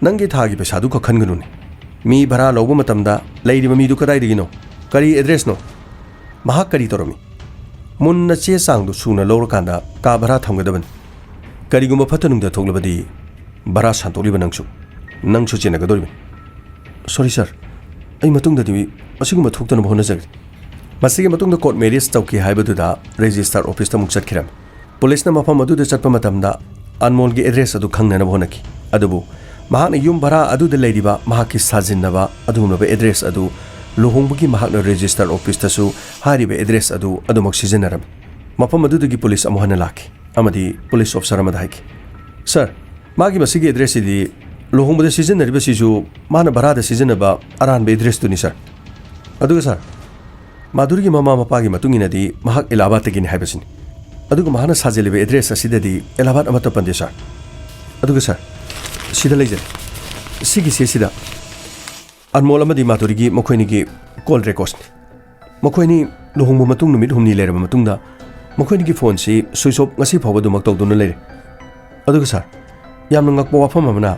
ꯅꯪꯒꯤ ꯊꯥꯒꯤ ꯄꯩꯁꯥꯗꯨ ꯈꯛ ꯈꯟꯒꯅꯨꯅꯦ꯫" ꯃꯤ ꯚꯔꯥ ꯂꯧꯕ ꯃꯇꯝꯗ ꯂꯩꯔꯤꯕ ꯃꯤꯗꯨ ꯀꯗꯥꯏꯗꯒꯤꯅꯣ? ꯀꯔꯤ ꯑꯦꯗ꯭ꯔꯦꯁꯅꯣ? ꯃꯍꯥꯛ ꯀꯔꯤ ꯇꯧꯔꯝꯃꯤ? ꯃꯨꯟꯅ ꯆꯦ ꯆꯥꯡꯗꯨ ꯁꯨꯅ ꯂꯧꯔꯀꯥꯟꯗ ꯀꯥ ꯚꯔꯥ ꯊꯝꯒꯗꯕꯅꯤ꯫ ꯀꯔꯤꯒꯨꯝꯕ ꯐꯠꯇ ꯅꯨꯡꯗ ꯊꯣꯛꯂꯕꯗꯤ ꯚꯔꯥ ꯁꯥꯟꯇꯣꯛꯂꯤꯕ ꯅꯪꯁꯨ, ꯅꯪꯁꯨ ꯆꯦꯟꯅꯒꯗꯧꯔꯤꯕꯅꯤ꯫ ꯁꯣꯔꯤ ꯁꯥꯔ, ꯑꯩ ꯃꯇꯨꯡꯗꯗꯤ ꯑꯁꯤꯒꯨꯝꯕ ꯊꯣꯛꯇꯅꯕ ꯍꯣꯠꯅꯖꯒꯅꯤ꯫ ꯃꯁꯤꯒꯤ ꯃꯇꯨꯡꯗ ꯀꯣꯔꯠ ꯃꯦꯔꯤꯖ ꯇꯧꯈꯤ ꯍꯥꯏꯕꯗꯨꯗ ꯔꯦꯖꯤꯁꯇꯥꯔ ꯑꯣꯐꯤꯁꯇ ꯑꯃꯨꯛ ꯆꯠꯈꯤꯔꯝꯃꯤ꯫ ꯄꯨꯂꯤꯁꯅ ꯃꯐꯝ ꯑꯗꯨꯗ ꯆꯠꯄ ꯃꯇꯝꯗ ꯑꯟꯃꯣꯜꯒꯤ ꯑꯦꯗ꯭ꯔꯦꯁ ꯑꯗꯨ ꯈꯪꯅꯅꯕ ꯍꯣꯠꯅꯈꯤ꯫ ꯑꯗꯨꯕꯨ ꯃꯍꯥꯛꯅ ꯌꯨꯝ ꯚꯔꯥ ꯑꯗꯨꯗ ꯂꯩꯔꯤꯕ ꯃꯍꯥꯛꯀꯤ ꯁꯥꯖꯤꯟꯅꯕ ꯑꯗꯨꯒꯨꯝꯂꯕ ꯑꯦꯗ꯭ꯔꯦꯁ ꯑꯗꯨ ꯂꯨꯍꯣꯡꯕꯒꯤ ꯃꯍꯥꯛꯅ ꯔꯦꯖꯤꯁꯇꯥꯔ ꯑꯣꯐꯤꯁꯇꯁꯨ ꯍꯥꯏꯔꯤꯕ ꯑꯦꯗ꯭ꯔꯦꯁ ꯑꯗꯨ ꯑꯗꯨꯃꯛ ꯁꯤꯖꯤꯟꯅꯔꯝꯃꯤ꯫ ꯃꯐꯝ ꯑꯗꯨꯗꯒꯤ ꯄꯨꯂꯤꯁ ꯑꯃꯨꯛ ꯍꯟꯅ ꯂꯥꯛꯈꯤ ꯑꯃꯗꯤ ꯄꯨꯂꯤꯁ ꯑꯣꯐꯤꯁꯥꯔ ꯑꯃꯗ ꯍꯥꯏꯈꯤ, "ꯁꯥꯔ, ꯃꯥꯒꯤ ꯃꯁꯤꯒꯤ ꯑꯦꯗ꯭ꯔꯦꯁꯁꯤꯗꯤ ꯂꯨꯍꯣꯡꯕꯗ ꯁꯤꯖꯤꯟꯅꯔꯤꯕꯁꯤꯁꯨ ꯃꯥꯅ ꯚꯔꯥꯗ ꯁꯤꯖꯤꯟꯅꯕ ꯑꯔꯥꯟꯕ ꯑꯦꯗ꯭ꯔꯦꯁꯇꯨꯅꯤ, ꯁꯥꯔ꯫ ꯑꯗꯨꯒ ꯁꯥꯔ, ꯃꯥꯙꯨꯔꯤꯒꯤ ꯃꯃꯥ ꯃꯄꯥꯒꯤ ꯃꯇꯨꯡ ꯏꯟꯅꯗꯤ ꯃꯍꯥꯛ ꯏꯂꯥꯍꯥꯕꯥꯗꯇꯒꯤꯅꯤ ꯍꯥꯏꯕꯁꯤꯅꯤ꯫ ꯑꯗꯨꯒ ꯃꯍꯥꯛꯅ ꯁꯥꯖꯤꯜꯂꯤꯕ ꯑꯦꯗ꯭ꯔꯦꯁ ꯑꯁꯤꯗꯗꯤ ꯏꯂꯥꯍꯥꯕꯥꯗ ꯑꯃꯠꯇ ꯄꯟꯗꯦ, ꯁꯥꯔ꯫ ꯑꯗꯨꯒ ꯁꯥꯔ, ꯁꯤꯗ ꯂꯩꯖꯔꯦ꯫ ꯁꯤꯒꯤ ꯆꯦꯁꯤꯗ ꯑꯟꯃꯣꯜ ꯑꯃꯗꯤ ꯃꯥꯙꯨꯔꯤꯒꯤ ꯃꯈꯣꯏꯅꯤꯒꯤ ꯀꯣꯜ ꯔꯦꯀꯣꯔꯠꯁꯅꯤ꯫ ꯃꯈꯣꯏꯅꯤ ꯂꯨꯍꯣꯡꯕ ꯃꯇꯨꯡ ꯅꯨꯃꯤꯠ ꯍꯨꯝꯅꯤ ꯂꯩꯔꯕ ꯃꯇꯨꯡꯗ ꯃꯈꯣꯏꯅꯤꯒꯤ ꯐꯣꯟꯁꯤ ꯁ꯭ꯋꯤꯆ ꯑꯣꯐ ꯉꯁꯤ ꯐꯥꯎꯕ ꯑꯗꯨꯃꯛ ꯇꯧꯗꯨꯅ ꯂꯩꯔꯦ꯫ ꯑꯗꯨꯒ ꯁꯥꯔ, ꯌꯥꯝꯅ ꯉꯛꯄ ꯋꯥꯐꯝ ꯑꯃꯅ,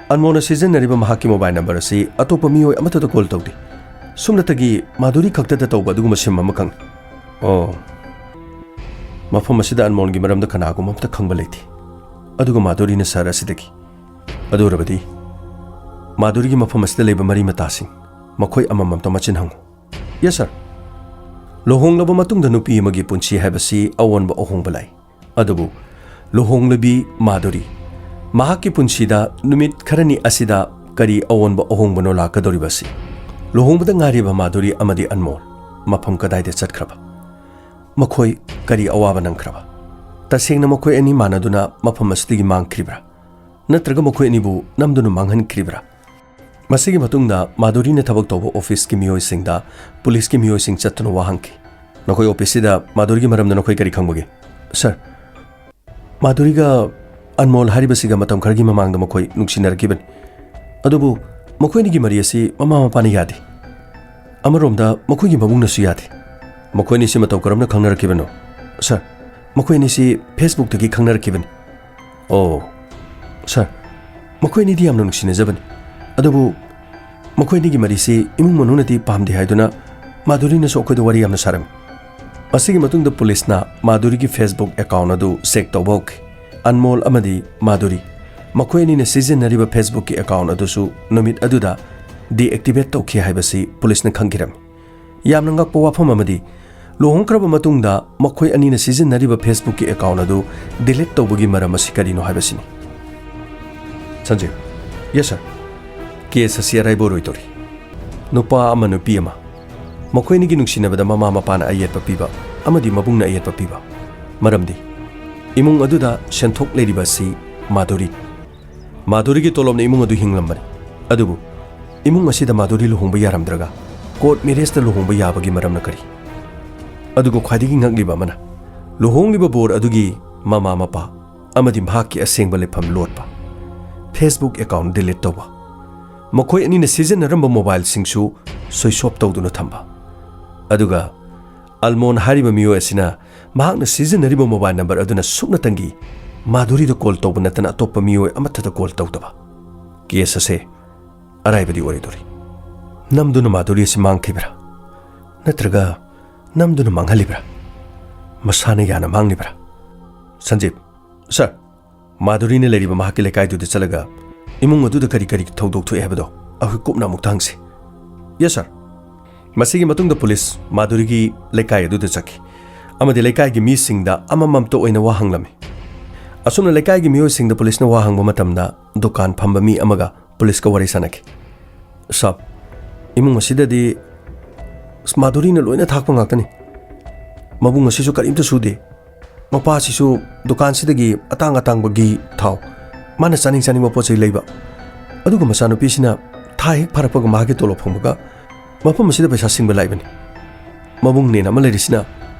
ꯑꯟꯃꯣꯜꯅ ꯁꯤꯖꯤꯟꯅꯔꯤꯕ ꯃꯍꯥꯛꯀꯤ ꯃꯣꯕꯥꯏꯜ ꯅꯝꯕꯔ ꯑꯁꯤ ꯑꯇꯣꯞꯄ ꯃꯤꯑꯣꯏ ꯑꯃꯠꯇꯗ ꯀꯣꯜ ꯇꯧꯗꯦ꯫ ꯁꯨꯞꯅꯇꯒꯤ ꯃꯥꯙꯨꯔꯤ ꯈꯛꯇꯗ ꯇꯧꯕ ꯑꯗꯨꯒꯨꯝꯕ ꯁꯤꯝ ꯑꯃꯈꯛꯅꯤ꯫ ꯑꯣ, ꯃꯐꯝ ꯑꯁꯤꯗ ꯑꯟꯃꯣꯜꯒꯤ ꯃꯔꯝꯗ ꯀꯅꯥꯒꯨꯝꯕ ꯑꯃꯠꯇ ꯈꯪꯕ ꯂꯩꯇꯦ꯫ ꯑꯗꯨꯒ ꯃꯥꯙꯨꯔꯤꯅ ꯁꯥꯔ ꯑꯁꯤꯗꯒꯤ꯫ ꯑꯗꯨ ꯑꯣꯏꯔꯕꯗꯤ ꯃꯥꯙꯨꯔꯤꯒꯤ ꯃꯐꯝ ꯑꯁꯤꯗ ꯂꯩꯕ ꯃꯔꯤ ꯃꯇꯥꯁꯤꯡ, ꯃꯈꯣꯏ ꯑꯃꯃꯝꯇ ꯃꯆꯤꯟ ꯍꯪꯉꯨ꯫ ꯌꯦꯁ, ꯁꯥꯔ꯫ ꯂꯨꯍꯣꯡꯂꯕ ꯃꯇꯨꯡꯗ ꯅꯨꯄꯤ ꯑꯃꯒꯤ ꯄꯨꯟꯁꯤ ꯍꯥꯏꯕꯁꯤ ꯑꯑꯣꯟꯕ ꯑꯍꯣꯡꯕ ꯂꯥꯛꯏ꯫ ꯑꯗꯨꯕꯨ ꯂꯨꯍꯣꯡꯂꯕꯤ ꯃꯥꯙꯨꯔꯤ, ꯃꯍꯥꯛꯀꯤ ꯄꯨꯟꯁꯤꯗ ꯅꯨꯃꯤꯠ ꯈꯔꯅꯤ ꯑꯁꯤꯗ ꯀꯔꯤ ꯑꯑꯣꯟꯕ ꯑꯍꯣꯡꯕꯅꯣ ꯂꯥꯛꯀꯗꯧꯔꯤꯕꯁꯤ? ꯂꯨꯍꯣꯡꯕꯗ ꯉꯥꯏꯔꯤꯕ ꯃꯥꯙꯨꯔꯤ ꯑꯃꯗꯤ ꯑꯟꯃꯣꯜ ꯃꯐꯝ ꯀꯗꯥꯏꯗ ꯆꯠꯈ꯭ꯔꯕ? ꯃꯈꯣꯏ ꯀꯔꯤ ꯑꯋꯥꯕ ꯅꯪꯈ꯭ꯔꯕ? ꯇꯁꯦꯡꯅ ꯃꯈꯣꯏ ꯑꯅꯤ ꯃꯥꯟꯅꯗꯨꯅ ꯃꯐꯝ ꯑꯁꯤꯗꯒꯤ ꯃꯥꯡꯈ꯭ꯔꯤꯕ꯭ꯔꯥ? ꯅꯠꯇ꯭ꯔꯒ ꯃꯈꯣꯏ ꯑꯅꯤꯕꯨ ꯅꯝꯗꯨꯅ ꯃꯥꯡꯍꯟꯈ꯭ꯔꯤꯕ꯭ꯔꯥ? ꯃꯁꯤꯒꯤ ꯃꯇꯨꯡꯗ ꯃꯥꯙꯨꯔꯤꯅ ꯊꯕꯛ ꯇꯧꯕ ꯑꯣꯐꯤꯁꯀꯤ ꯃꯤꯑꯣꯏꯁꯤꯡꯗ ꯄꯨꯂꯤꯁꯀꯤ ꯃꯤꯑꯣꯏꯁꯤꯡ ꯆꯠꯇꯨꯅ ꯋꯥ ꯍꯪꯈꯤ꯫ "ꯅꯈꯣꯏ ꯑꯣꯐꯤꯁꯁꯤꯗ ꯃꯥꯙꯨꯔꯤꯒꯤ ꯃꯔꯝꯗ ꯅꯈꯣꯏ ꯀꯔꯤ ꯈꯪꯕꯒꯦ?" "ꯁꯥꯔ, ꯃꯥꯙꯨꯔꯤꯒ ꯑꯟꯃꯣꯜ ꯍꯥꯏꯔꯤꯕꯁꯤꯒ ꯃꯇꯝ ꯈꯔꯒꯤ ꯃꯃꯥꯡꯗ ꯃꯈꯣꯏ ꯅꯨꯡꯁꯤꯅꯔꯛꯈꯤꯕꯅꯤ꯫ ꯑꯗꯨꯕꯨ ꯃꯈꯣꯏ ꯑꯅꯤꯒꯤ ꯃꯔꯤ ꯑꯁꯤ ꯃꯃꯥ ꯃꯄꯥꯅ ꯌꯥꯗꯦ꯫ ꯑꯃꯔꯣꯝꯗ ꯃꯈꯣꯏꯒꯤ ꯃꯕꯨꯡꯅꯁꯨ ꯌꯥꯗꯦ꯫ ꯃꯈꯣꯏ ꯑꯅꯤꯁꯤ ꯃꯇꯧ ꯀꯔꯝꯅ ꯈꯪꯅꯔꯛꯈꯤꯕꯅꯣ?" "ꯁꯥꯔ, ꯃꯈꯣꯏ ꯑꯅꯤꯁꯤ ꯐꯦꯁꯕꯨꯛꯇꯒꯤ ꯈꯪꯅꯔꯛꯈꯤꯕꯅꯤ꯫" "ꯑꯣ, ꯁꯥꯔ, ꯃꯈꯣꯏ ꯑꯅꯤꯗꯤ ꯌꯥꯝꯅ ꯅꯨꯡꯁꯤꯅꯖꯕꯅꯤ꯫ ꯑꯗꯨꯕꯨ ꯃꯈꯣꯏ ꯑꯅꯤꯒꯤ ꯃꯔꯤꯁꯤ ꯏꯃꯨꯡ ꯃꯅꯨꯡꯅꯗꯤ ꯄꯥꯝꯗꯦ ꯍꯥꯏꯗꯨꯅ ꯃꯥꯙꯨꯔꯤꯅꯁꯨ ꯑꯩꯈꯣꯏꯗ ꯋꯥꯔꯤ ꯌꯥꯝꯅ ꯁꯥꯔꯝꯃꯤ꯫ ꯃꯁꯤꯒꯤ ꯃꯇꯨꯡꯗ ꯄꯨꯂꯤꯁꯅ ꯃꯥꯙꯨꯔꯤꯒꯤ Facebook account ꯑꯗꯨ check ꯇꯧꯕ ꯍꯧꯈꯤ꯫ ꯑꯟꯃꯣꯜ ꯑꯃꯗꯤ ꯃꯥꯙꯨꯔꯤ ꯃꯈꯣꯏ ꯑꯅꯤꯅ ꯁꯤꯖꯤꯟꯅꯔꯤꯕ Facebookꯀꯤ account ꯑꯗꯨꯁꯨ ꯅꯨꯃꯤꯠ ꯑꯗꯨꯗ deactivate ꯇꯧꯈꯤ ꯍꯥꯏꯕꯁꯤ ꯄꯨꯂꯤꯁꯅ ꯈꯪꯈꯤꯔꯝꯃꯤ꯫ ꯌꯥꯝꯅ ꯉꯛꯄ ꯋꯥꯐꯝ ꯑꯃꯗꯤ, ꯂꯨꯍꯣꯡꯈ꯭ꯔꯕ ꯃꯇꯨꯡꯗ ꯃꯈꯣꯏ ꯑꯅꯤꯅ ꯁꯤꯖꯤꯟꯅꯔꯤꯕ Facebookꯀꯤ account ꯑꯗꯨ delete ꯇꯧꯕꯒꯤ ꯃꯔꯝ ꯑꯁꯤ ꯀꯔꯤꯅꯣ ꯍꯥꯏꯕꯁꯤꯅꯤ꯫ ꯁꯟꯖꯤꯕ: Yes sir꯫ Case ꯑꯁꯤ ꯑꯔꯥꯏꯕ ꯑꯣꯏꯔꯣꯏꯗꯧꯔꯤ꯫ ꯅꯨꯄꯥ ꯑꯃ, ꯅꯨꯄꯤ ꯑꯃ, ꯃꯈꯣꯏ ꯑꯅꯤꯒꯤ ꯅꯨꯡꯁꯤꯅꯕꯗ ꯃꯃꯥ ꯃꯄꯥꯅ ꯑꯌꯦꯠꯄ ꯄꯤꯕ ꯑꯃꯗꯤ ꯃꯕꯨꯡꯅ ꯑꯌꯦꯠꯄ ꯄꯤꯕ꯫ ꯃꯔꯝꯗꯤ, ꯏꯃꯨꯡ ꯑꯗꯨꯗ ꯁꯦꯟꯊꯣꯛ ꯂꯩꯔꯤꯕ ꯑꯁꯤ ꯃꯥꯙꯨꯔꯤ꯫ ꯃꯥꯙꯨꯔꯤꯒꯤ ꯇꯣꯂꯣꯞꯅ ꯏꯃꯨꯡ ꯑꯗꯨ ꯍꯤꯡꯂꯝꯕꯅꯤ꯫ ꯑꯗꯨꯕꯨ ꯏꯃꯨꯡ ꯑꯁꯤꯗ ꯃꯥꯙꯨꯔꯤ ꯂꯨꯍꯣꯡꯕ ꯌꯥꯔꯝꯗ꯭ꯔꯒ court marriageꯇ ꯂꯨꯍꯣꯡꯕ ꯌꯥꯕꯒꯤ ꯃꯔꯝꯅ ꯀꯔꯤ? ꯑꯗꯨꯒ ꯈ꯭ꯋꯥꯏꯗꯒꯤ ꯉꯛꯂꯤꯕ ꯑꯃꯅ, ꯂꯨꯍꯣꯡꯂꯤꯕ ꯕꯣꯔ ꯑꯗꯨꯒꯤ ꯃꯃꯥ ꯃꯄꯥ ꯑꯃꯗꯤ ꯃꯍꯥꯛꯀꯤ ꯑꯁꯦꯡꯕ ꯂꯩꯐꯝ ꯂꯣꯠꯄ, Facebook account delete ꯇꯧꯕ, ꯃꯈꯣꯏ ꯑꯅꯤꯅ ꯁꯤꯖꯤꯟꯅꯔꯝꯕ mobileꯁꯤꯡꯁꯨ switch off ꯇꯧꯗꯨꯅ ꯊꯝꯕ꯫ ꯑꯗꯨꯒ ꯑꯜꯃꯣꯟ ꯍꯥꯏꯔꯤꯕ ꯃꯤꯑꯣꯏ ꯑꯁꯤꯅ ꯃꯍꯥꯛꯅ ꯁꯤꯖꯤꯟꯅꯔꯤꯕ mobile number ꯑꯗꯨꯅ ꯁꯨꯞꯅꯇꯪꯒꯤ ꯃꯥꯙꯨꯔꯤꯗ call ꯇꯧꯕ ꯅꯠꯇꯅ ꯑꯇꯣꯞꯄ ꯃꯤꯑꯣꯏ ꯑꯃꯠꯇꯗ call ꯇꯧꯗꯕ꯫ Case ꯑꯁꯦ ꯑꯔꯥꯏꯕꯗꯤ ꯑꯣꯏꯔꯣꯏꯗꯧꯔꯤ꯫ ꯅꯝꯗꯨꯅ ꯃꯥꯙꯨꯔꯤ ꯑꯁꯤ ꯃꯥꯡꯈꯤꯕ꯭ꯔꯥ? ꯅꯠꯇ꯭ꯔꯒ ꯅꯝꯗꯨꯅ ꯃꯥꯡꯍꯜꯂꯤꯕ꯭ꯔꯥ? ꯃꯁꯥꯅ ꯌꯥꯅ ꯃꯥꯡꯂꯤꯕ꯭ꯔꯥ? ꯁꯟꯖꯤꯕ: Sir, ꯃꯥꯙꯨꯔꯤꯅ ꯂꯩꯔꯤꯕ ꯃꯍꯥꯛꯀꯤ ꯂꯩꯀꯥꯏꯗꯨꯗ ꯆꯠꯂꯒ ꯏꯃꯨꯡ ꯑꯗꯨꯗ ꯀꯔꯤ ꯀꯔꯤ ꯊꯧꯗꯣꯛ ꯊꯣꯛꯑꯦ ꯍꯥꯏꯕꯗꯣ ꯑꯩꯈꯣꯏ ꯀꯨꯞꯅ ꯑꯃꯨꯛꯇ ꯍꯪꯁꯤ꯫ Yes sir꯫ ꯃꯁꯤꯒꯤ ꯃꯇꯨꯡꯗ ꯄꯨꯂꯤꯁ ꯃꯥꯙꯨꯔꯤꯒꯤ ꯂꯩꯀꯥꯏ ꯑꯗꯨꯗ ꯆꯠꯈꯤ ꯑꯃꯗꯤ ꯂꯩꯀꯥꯏꯒꯤ ꯃꯤꯁꯤꯡꯗ ꯑꯃꯃꯝꯇ ꯑꯣꯏꯅ ꯋꯥ ꯍꯪꯂꯝꯃꯤ꯫ ꯑꯁꯨꯝꯅ ꯂꯩꯀꯥꯏꯒꯤ ꯃꯤꯑꯣꯏꯁꯤꯡꯗ ꯄꯨꯂꯤꯁꯅ ꯋꯥ ꯍꯪꯕ ꯃꯇꯝꯗ ꯗꯨꯀꯥꯟ ꯐꯝꯕ ꯃꯤ ꯑꯃꯒ ꯄꯨꯂꯤꯁꯀ ꯋꯥꯔꯤ ꯁꯥꯟꯅꯈꯤ꯫ "ꯁꯥꯕ, ꯏꯃꯨꯡ ꯑꯁꯤꯗꯗꯤ ꯃꯥꯙꯨꯔꯤꯅ ꯂꯣꯏꯅ ꯊꯥꯛꯄ ꯉꯥꯛꯇꯅꯤ꯫ ꯃꯕꯨꯡ ꯑꯁꯤꯁꯨ ꯀꯔꯤꯝꯇ ꯁꯨꯗꯦ꯫ ꯃꯄꯥꯁꯤꯁꯨ ꯗꯨꯀꯥꯟꯁꯤꯗꯒꯤ ꯑꯇꯥꯡ ꯑꯇꯥꯡꯕ ꯘꯤ, ꯊꯥꯎ, ꯃꯥꯅ ꯆꯥꯅꯤꯡ ꯆꯥꯅꯤꯡꯕ ꯄꯣꯠ ꯆꯩ ꯂꯩꯕ꯫ ꯑꯗꯨꯒ ꯃꯆꯥꯅꯨꯄꯤꯁꯤꯅ ꯊꯥ ꯍꯦꯛ ꯐꯥꯔꯛꯄꯒ ꯃꯍꯥꯛꯀꯤ ꯇꯣꯂꯣꯞ ꯐꯪꯕꯒ ꯃꯐꯝ ꯑꯁꯤꯗ ꯄꯩꯁꯥ ꯁꯤꯡꯕ ꯂꯥꯛꯏꯕꯅꯤ꯫ ꯃꯕꯨꯡꯅꯦꯅ ꯑꯃ ꯂꯩꯔꯤꯁꯤꯅ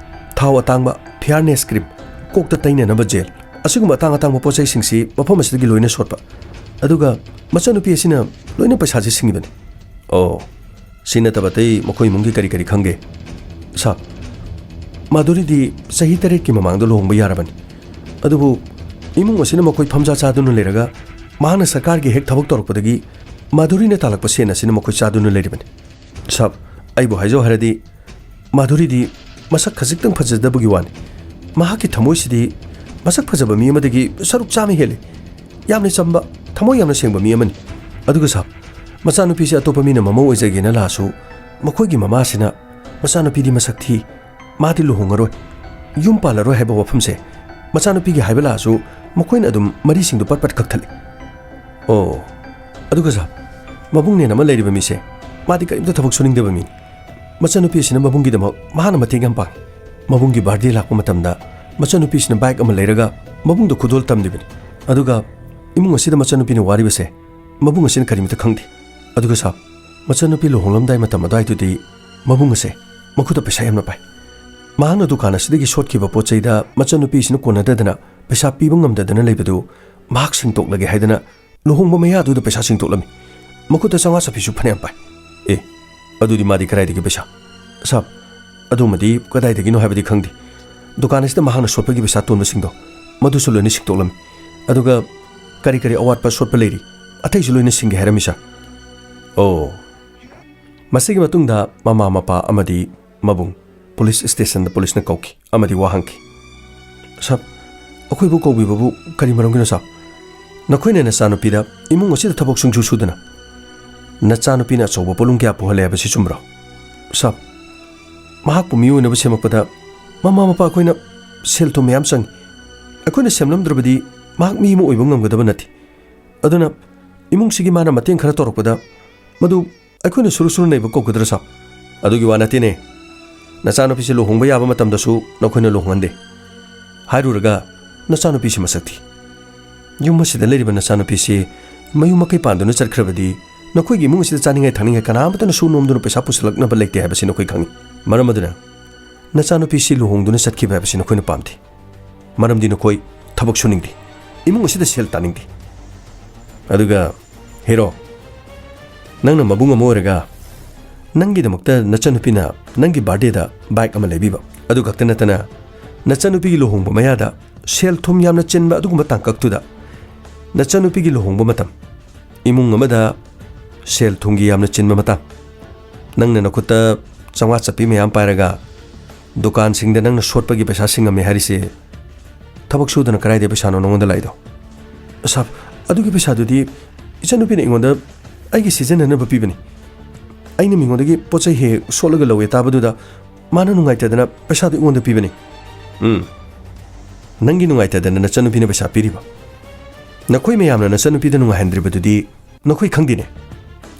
ꯊꯥꯎ ꯑꯇꯥꯡꯕ, fairness cream, ꯀꯣꯛꯇ ꯇꯩꯅꯅꯕ gel, ꯑꯁꯤꯒꯨꯝꯕ ꯑꯇꯥꯡ ꯑꯇꯥꯡꯕ ꯄꯣꯠ ꯆꯩꯁꯤꯡꯁꯤ ꯃꯐꯝ ꯑꯁꯤꯗꯒꯤ ꯂꯣꯏꯅ ꯁꯣꯠꯄ꯫ ꯑꯗꯨꯒ ꯃꯆꯥꯅꯨꯄꯤ ꯑꯁꯤꯅ ꯂꯣꯏꯅ ꯄꯩꯁꯥꯁꯤ ꯁꯤꯡꯉꯤꯕꯅꯤ꯫" "ꯑꯣ, ꯁꯤ ꯅꯠꯇꯕ ꯑꯇꯩ ꯃꯈꯣꯏ ꯏꯃꯨꯡꯒꯤ ꯀꯔꯤ ꯀꯔꯤ ꯈꯪꯒꯦ?" "ꯁꯥꯕ, ꯃꯥꯙꯨꯔꯤꯗꯤ ꯆꯍꯤ ꯇꯔꯦꯠꯀꯤ ꯃꯃꯥꯡꯗ ꯂꯨꯍꯣꯡꯕ ꯌꯥꯔꯕꯅꯤ꯫ ꯑꯗꯨꯕꯨ ꯏꯃꯨꯡ ꯑꯁꯤꯅ ꯃꯈꯣꯏ ꯐꯝꯖꯥ ꯆꯥꯗꯨꯅ ꯂꯩꯔꯒ ꯃꯍꯥꯛꯅ ꯁꯔꯀꯥꯔꯒꯤ ꯍꯦꯛ ꯊꯕꯛ ꯇꯧꯔꯛꯄꯗꯒꯤ ꯃꯥꯙꯨꯔꯤꯅ ꯇꯥꯜꯂꯛꯄ ꯁꯦꯟ ꯑꯁꯤꯅ ꯃꯈꯣꯏ ꯆꯥꯗꯨꯅ ꯂꯩꯔꯤꯕꯅꯤ꯫ ꯁꯥꯕ, ꯑꯩꯕꯨ ꯍꯥꯏꯖꯧ ꯍꯥꯏꯔꯗꯤ ꯃꯥꯙꯨꯔꯤꯗꯤ ꯃꯁꯛ ꯈꯖꯤꯛꯇꯪ ꯐꯖꯗꯕꯒꯤ ꯋꯥꯅꯤ꯫ ꯃꯍꯥꯛꯀꯤ ꯊꯃꯣꯏꯁꯤꯗꯤ ꯃꯁꯛ ꯐꯖꯕ ꯃꯤ ꯑꯃꯗꯒꯤ ꯁꯔꯨꯛ ꯆꯥꯝꯃ ꯍꯦꯜꯂꯤ꯫ ꯌꯥꯝꯅ ꯆꯝꯕ, ꯊꯃꯣꯏ ꯌꯥꯝꯅ ꯁꯦꯡꯕ ꯃꯤ ꯑꯃꯅꯤ꯫ ꯑꯗꯨꯒ ꯁꯥꯕ, ꯃꯆꯥꯅꯨꯄꯤꯁꯤ ꯑꯇꯣꯞꯄ ꯃꯤꯅ ꯃꯃꯧ ꯑꯣꯏꯖꯒꯦꯅ ꯂꯥꯛꯑꯁꯨ ꯃꯈꯣꯏꯒꯤ ꯃꯃꯥꯁꯤꯅ ꯃꯆꯥꯅꯨꯄꯤꯗꯤ ꯃꯁꯛ ꯊꯤ, ꯃꯥꯗꯤ ꯂꯨꯍꯣꯡꯉꯔꯣꯏ, ꯌꯨꯝ ꯄꯥꯜꯂꯔꯣꯏ ꯍꯥꯏꯕ ꯋꯥꯐꯝꯁꯦ ꯃꯆꯥꯅꯨꯄꯤꯒꯤ ꯍꯥꯏꯕ ꯂꯥꯛꯑꯁꯨ ꯃꯈꯣꯏꯅ ꯑꯗꯨꯝ ꯃꯔꯤꯁꯤꯡꯗꯨ ꯄꯠ ꯄꯠ ꯀꯛꯊꯠꯂꯤ꯫ ꯑꯣ, ꯑꯗꯨꯒ ꯁꯥꯕ, ꯃꯕꯨꯡꯅꯦꯅ ꯑꯃ ꯂꯩꯔꯤꯕ ꯃꯤꯁꯦ, ꯃꯥꯗꯤ ꯀꯔꯤꯝꯇ ꯊꯕꯛ ꯁꯨꯅꯤꯡꯗꯕ ꯃꯤꯅꯤ꯫ ꯃꯆꯟꯅꯨꯄꯤ ꯑꯁꯤꯅ ꯃꯕꯨꯡꯒꯤꯗꯃꯛ ꯃꯍꯥꯛꯅ ꯃꯇꯦꯡ ꯌꯥꯝ ꯄꯥꯡꯉꯤ꯫ ꯃꯕꯨꯡꯒꯤ ꯕꯥꯔꯗꯦ ꯂꯥꯛꯄ ꯃꯇꯝꯗ ꯃꯆꯟꯅꯨꯄꯤꯁꯤꯅ ꯕꯥꯏꯛ ꯑꯃ ꯂꯩꯔꯒ ꯃꯕꯨꯡꯗ ꯈꯨꯗꯣꯜ ꯇꯝꯂꯤꯕꯅꯤ꯫ ꯑꯗꯨꯒ ꯏꯃꯨꯡ ꯑꯁꯤꯗ ꯃꯆꯟꯅꯨꯄꯤꯅ ꯋꯥꯔꯤꯕꯁꯦ ꯃꯕꯨꯡ ꯑꯁꯤꯅ ꯀꯔꯤꯃꯇ ꯈꯪꯗꯦ꯫ ꯑꯗꯨꯒ ꯁꯥꯕ, ꯃꯆꯟꯅꯨꯄꯤ ꯂꯨꯍꯣꯡꯂꯝꯗꯥꯏ ꯃꯇꯝ ꯑꯗꯨꯋꯥꯏꯗꯨꯗꯤ ꯃꯕꯨꯡ ꯑꯁꯦ ꯃꯈꯨꯠꯇ ꯄꯩꯁꯥ ꯌꯥꯝꯅ ꯄꯥꯏ꯫ ꯃꯍꯥꯛꯅ ꯗꯨꯀꯥꯟ ꯑꯁꯤꯗꯒꯤ ꯁꯣꯠꯈꯤꯕ ꯄꯣꯠ ꯆꯩꯗ ꯃꯆꯟꯅꯨꯄꯤꯁꯤꯅ ꯀꯣꯟꯅꯗꯗꯅ ꯄꯩꯁꯥ ꯄꯤꯕ ꯉꯝꯗꯗꯅ ꯂꯩꯕꯗꯨ ꯃꯍꯥꯛ ꯁꯤꯡꯇꯣꯛꯂꯒꯦ ꯍꯥꯏꯗꯅ ꯂꯨꯍꯣꯡꯕ ꯃꯌꯥꯗꯨꯗ ꯄꯩꯁꯥ ꯁꯤꯡꯇꯣꯛꯂꯝꯃꯤ꯫ ꯃꯈꯨꯠꯇ ꯆꯥꯝꯃꯉꯥ ꯆꯠꯄꯤꯁꯨ ꯐꯅꯌꯥꯝ ꯄꯥꯏ꯫ ꯑꯦ, ꯑꯗꯨꯗꯤ ꯃꯥꯗꯤ ꯀꯗꯥꯏꯗꯒꯤ ꯄꯩꯁꯥ? ꯁꯥꯕ, ꯑꯗꯨꯃꯗꯤ ꯀꯗꯥꯏꯗꯒꯤꯅꯣ ꯍꯥꯏꯕꯗꯤ ꯈꯪꯗꯦ꯫ ꯗꯨꯀꯥꯟ ꯑꯁꯤꯗ ꯃꯍꯥꯛꯅ ꯁꯣꯠꯄꯒꯤ ꯄꯩꯁꯥ ꯇꯣꯟꯕꯁꯤꯡꯗꯣ ꯃꯗꯨꯁꯨ ꯂꯣꯏꯅ ꯁꯤꯡꯇꯣꯛꯂꯝꯃꯤ꯫ ꯑꯗꯨꯒ ꯀꯔꯤ ꯀꯔꯤ ꯑꯋꯥꯠꯄ ꯁꯣꯠꯄ ꯂꯩꯔꯤ, ꯑꯇꯩꯁꯨ ꯂꯣꯏꯅ ꯁꯤꯡꯒꯦ ꯍꯥꯏꯔꯝꯃꯤ, ꯁꯥꯔ꯫ ꯑꯣ꯫ ꯃꯁꯤꯒꯤ ꯃꯇꯨꯡꯗ ꯃꯃꯥ ꯃꯄꯥ ꯑꯃꯗꯤ ꯃꯕꯨꯡ ꯄꯨꯂꯤꯁ ꯁ꯭ꯇꯦꯁꯟꯗ ꯄꯨꯂꯤꯁꯅ ꯀꯧꯈꯤ ꯑꯃꯗꯤ ꯋꯥ ꯍꯪꯈꯤ꯫ "ꯁꯥꯔ, ꯑꯩꯈꯣꯏꯕꯨ ꯀꯧꯕꯤꯕꯕꯨ ꯀꯔꯤ ꯃꯔꯝꯒꯤꯅꯣ, ꯁꯥꯔ? ꯅꯈꯣꯏꯅ ꯅꯆꯥꯅꯨꯄꯤꯗ ꯏꯃꯨꯡ ꯑꯁꯤꯗ ꯊꯕꯛ ꯁꯨꯡꯁꯨ ꯁꯨꯗꯅ ꯅꯆꯥꯅꯨꯄꯤꯅ ꯑꯆꯧꯕ ꯄꯣꯠꯂꯨꯝ ꯀꯌꯥ ꯄꯨꯍꯜꯂꯦ ꯍꯥꯏꯕꯁꯤ ꯆꯨꯝꯕ꯭ꯔꯣ?" "ꯁꯥꯔ, ꯃꯍꯥꯛꯄꯨ ꯃꯤ ꯑꯣꯏꯅꯕ ꯁꯦꯝꯃꯛꯄꯗ ꯃꯃꯥ ꯃꯄꯥ ꯑꯩꯈꯣꯏꯅ ꯁꯦꯜ ꯊꯨꯝ ꯃꯌꯥꯝ ꯆꯪꯉꯤ꯫ ꯑꯩꯈꯣꯏꯅ ꯁꯦꯝꯂꯝꯗ꯭ꯔꯕꯗꯤ ꯃꯍꯥꯛ ꯃꯤ ꯑꯃ ꯑꯣꯏꯕ ꯉꯝꯒꯗꯕ ꯅꯠꯇꯦ꯫ ꯑꯗꯨꯅ ꯏꯃꯨꯡꯁꯤꯒꯤ ꯃꯥꯅ ꯃꯇꯦꯡ ꯈꯔ ꯇꯧꯔꯛꯄꯗ ꯃꯗꯨ ꯑꯩꯈꯣꯏꯅ ꯁꯨꯔꯨ ꯁꯨꯔꯨ ꯅꯩꯕ ꯀꯧꯒꯗ꯭ꯔꯥ, ꯁꯥꯔ?" "ꯑꯗꯨꯒꯤ ꯋꯥ ꯅꯠꯇꯦꯅꯦ꯫ ꯅꯆꯥꯅꯨꯄꯤꯁꯦ ꯂꯨꯍꯣꯡꯕ ꯌꯥꯕ ꯃꯇꯝꯗꯁꯨ ꯅꯈꯣꯏꯅ ꯂꯨꯍꯣꯡꯍꯟꯗꯦ꯫ ꯍꯥꯏꯔꯨꯔꯒ ꯅꯆꯥꯅꯨꯄꯤꯁꯤ ꯃꯁꯛ ꯊꯤ꯫ ꯌꯨꯝ ꯑꯁꯤꯗ ꯂꯩꯔꯤꯕ ꯅꯆꯥꯅꯨꯄꯤꯁꯤ ꯃꯌꯨꯝ ꯃꯀꯩ ꯄꯥꯟꯗꯨꯅ ꯆꯠꯈ꯭ꯔꯕꯗꯤ ꯅꯈꯣꯏꯒꯤ ꯏꯃꯨꯡ ꯑꯁꯤꯗ ꯆꯥꯅꯤꯡꯉꯥꯏ ꯊꯛꯅꯤꯡꯉꯥꯏ ꯀꯅꯥꯃꯠꯇꯅ ꯁꯨ ꯅꯣꯝꯗꯨꯅ ꯄꯩꯁꯥ ꯄꯨꯁꯤꯜꯂꯛꯅꯕ ꯂꯩꯇꯦ ꯍꯥꯏꯕꯁꯤ ꯅꯈꯣꯏ ꯈꯪꯉꯤ꯫ ꯃꯔꯝ ꯑꯗꯨꯅ ꯅꯆꯥꯅꯨꯄꯤꯁꯤ ꯂꯨꯍꯣꯡꯗꯨꯅ ꯆꯠꯈꯤꯕ ꯍꯥꯏꯕꯁꯤ ꯅꯈꯣꯏꯅ ꯄꯥꯝꯗꯦ꯫ ꯃꯔꯝꯗꯤ ꯅꯈꯣꯏ ꯊꯕꯛ ꯁꯨꯅꯤꯡꯗꯦ, ꯏꯃꯨꯡ ꯑꯁꯤꯗ ꯁꯦꯜ ꯇꯥꯅꯤꯡꯗꯦ꯫ ꯑꯗꯨꯒ ꯍꯦꯔꯣ, ꯅꯪꯅ ꯃꯕꯨꯡ ꯑꯃ ꯑꯣꯏꯔꯒ ꯅꯪꯒꯤꯗꯃꯛꯇ ꯅꯆꯟꯅꯨꯄꯤꯅ ꯅꯪꯒꯤ ꯕꯥꯔꯗꯦꯗ ꯕꯥꯏꯛ ꯑꯃ ꯂꯩꯕꯤꯕ, ꯑꯗꯨ ꯈꯛꯇ ꯅꯠꯇꯅ ꯅꯆꯟꯅꯨꯄꯤꯒꯤ ꯂꯨꯍꯣꯡꯕ ꯃꯌꯥꯗ ꯁꯦꯜ ꯊꯨꯝ ꯌꯥꯝꯅ ꯆꯤꯟꯕ ꯑꯗꯨꯒꯨꯝꯕ ꯇꯥꯡꯀꯛꯇꯨꯗ ꯅꯆꯟꯅꯨꯄꯤꯒꯤ ꯂꯨꯍꯣꯡꯕ ꯃꯇꯝ, ꯏꯃꯨꯡ ꯑꯃꯗ ꯁꯦꯜ ꯊꯨꯝꯒꯤ ꯌꯥꯝꯅ ꯆꯤꯟꯕ ꯃꯇꯥꯡ꯫ ꯅꯪꯅ ꯅꯈꯨꯠꯇ ꯆꯥꯝꯃꯉꯥ ꯆꯠꯄꯤ ꯃꯌꯥꯝ ꯄꯥꯏꯔꯒ ꯗꯨꯀꯥꯟꯁꯤꯡꯗ ꯅꯪꯅ ꯁꯣꯠꯄꯒꯤ ꯄꯩꯁꯥ ꯁꯤꯡꯉꯝꯃꯦ ꯍꯥꯏꯔꯤꯁꯦ, ꯊꯕꯛ ꯁꯨꯗꯅ ꯀꯗꯥꯏꯗꯒꯤ ꯄꯩꯁꯥꯅꯣ ꯅꯉꯣꯟꯗ ꯂꯥꯛꯏꯗꯣ? ꯁꯥꯕ, ꯑꯗꯨꯒꯤ ꯄꯩꯁꯥꯗꯨꯗꯤ ꯏꯆꯟꯅꯨꯄꯤꯅ ꯑꯩꯉꯣꯟꯗ ꯑꯩꯒꯤ ꯁꯤꯖꯤꯟꯅꯅꯕ ꯄꯤꯕꯅꯤ꯫ ꯑꯩꯅ ꯃꯤꯉꯣꯟꯗꯒꯤ ꯄꯣꯠ ꯆꯩ ꯍꯦꯛ ꯍꯦꯛ ꯁꯣꯠꯂꯒ ꯂꯧꯋꯦ ꯇꯥꯕꯗꯨꯗ ꯃꯥꯅ ꯅꯨꯡꯉꯥꯏꯇꯗꯅ ꯄꯩꯁꯥꯗꯨ ꯑꯩꯉꯣꯟꯗ ꯄꯤꯕꯅꯤ꯫ ꯎꯝ꯫ ꯅꯪꯒꯤ ꯅꯨꯡꯉꯥꯏꯇꯗꯅ ꯅꯆꯟꯅꯨꯄꯤꯅ ꯄꯩꯁꯥ ꯄꯤꯔꯤꯕ? ꯅꯈꯣꯏ ꯃꯌꯥꯝꯅ ꯅꯆꯟꯅꯨꯄꯤꯗ ꯅꯨꯡꯉꯥꯏꯍꯟꯗ꯭ꯔꯤꯕꯗꯨꯗꯤ ꯅꯈꯣꯏ ꯈꯪꯗꯦꯅꯦ꯫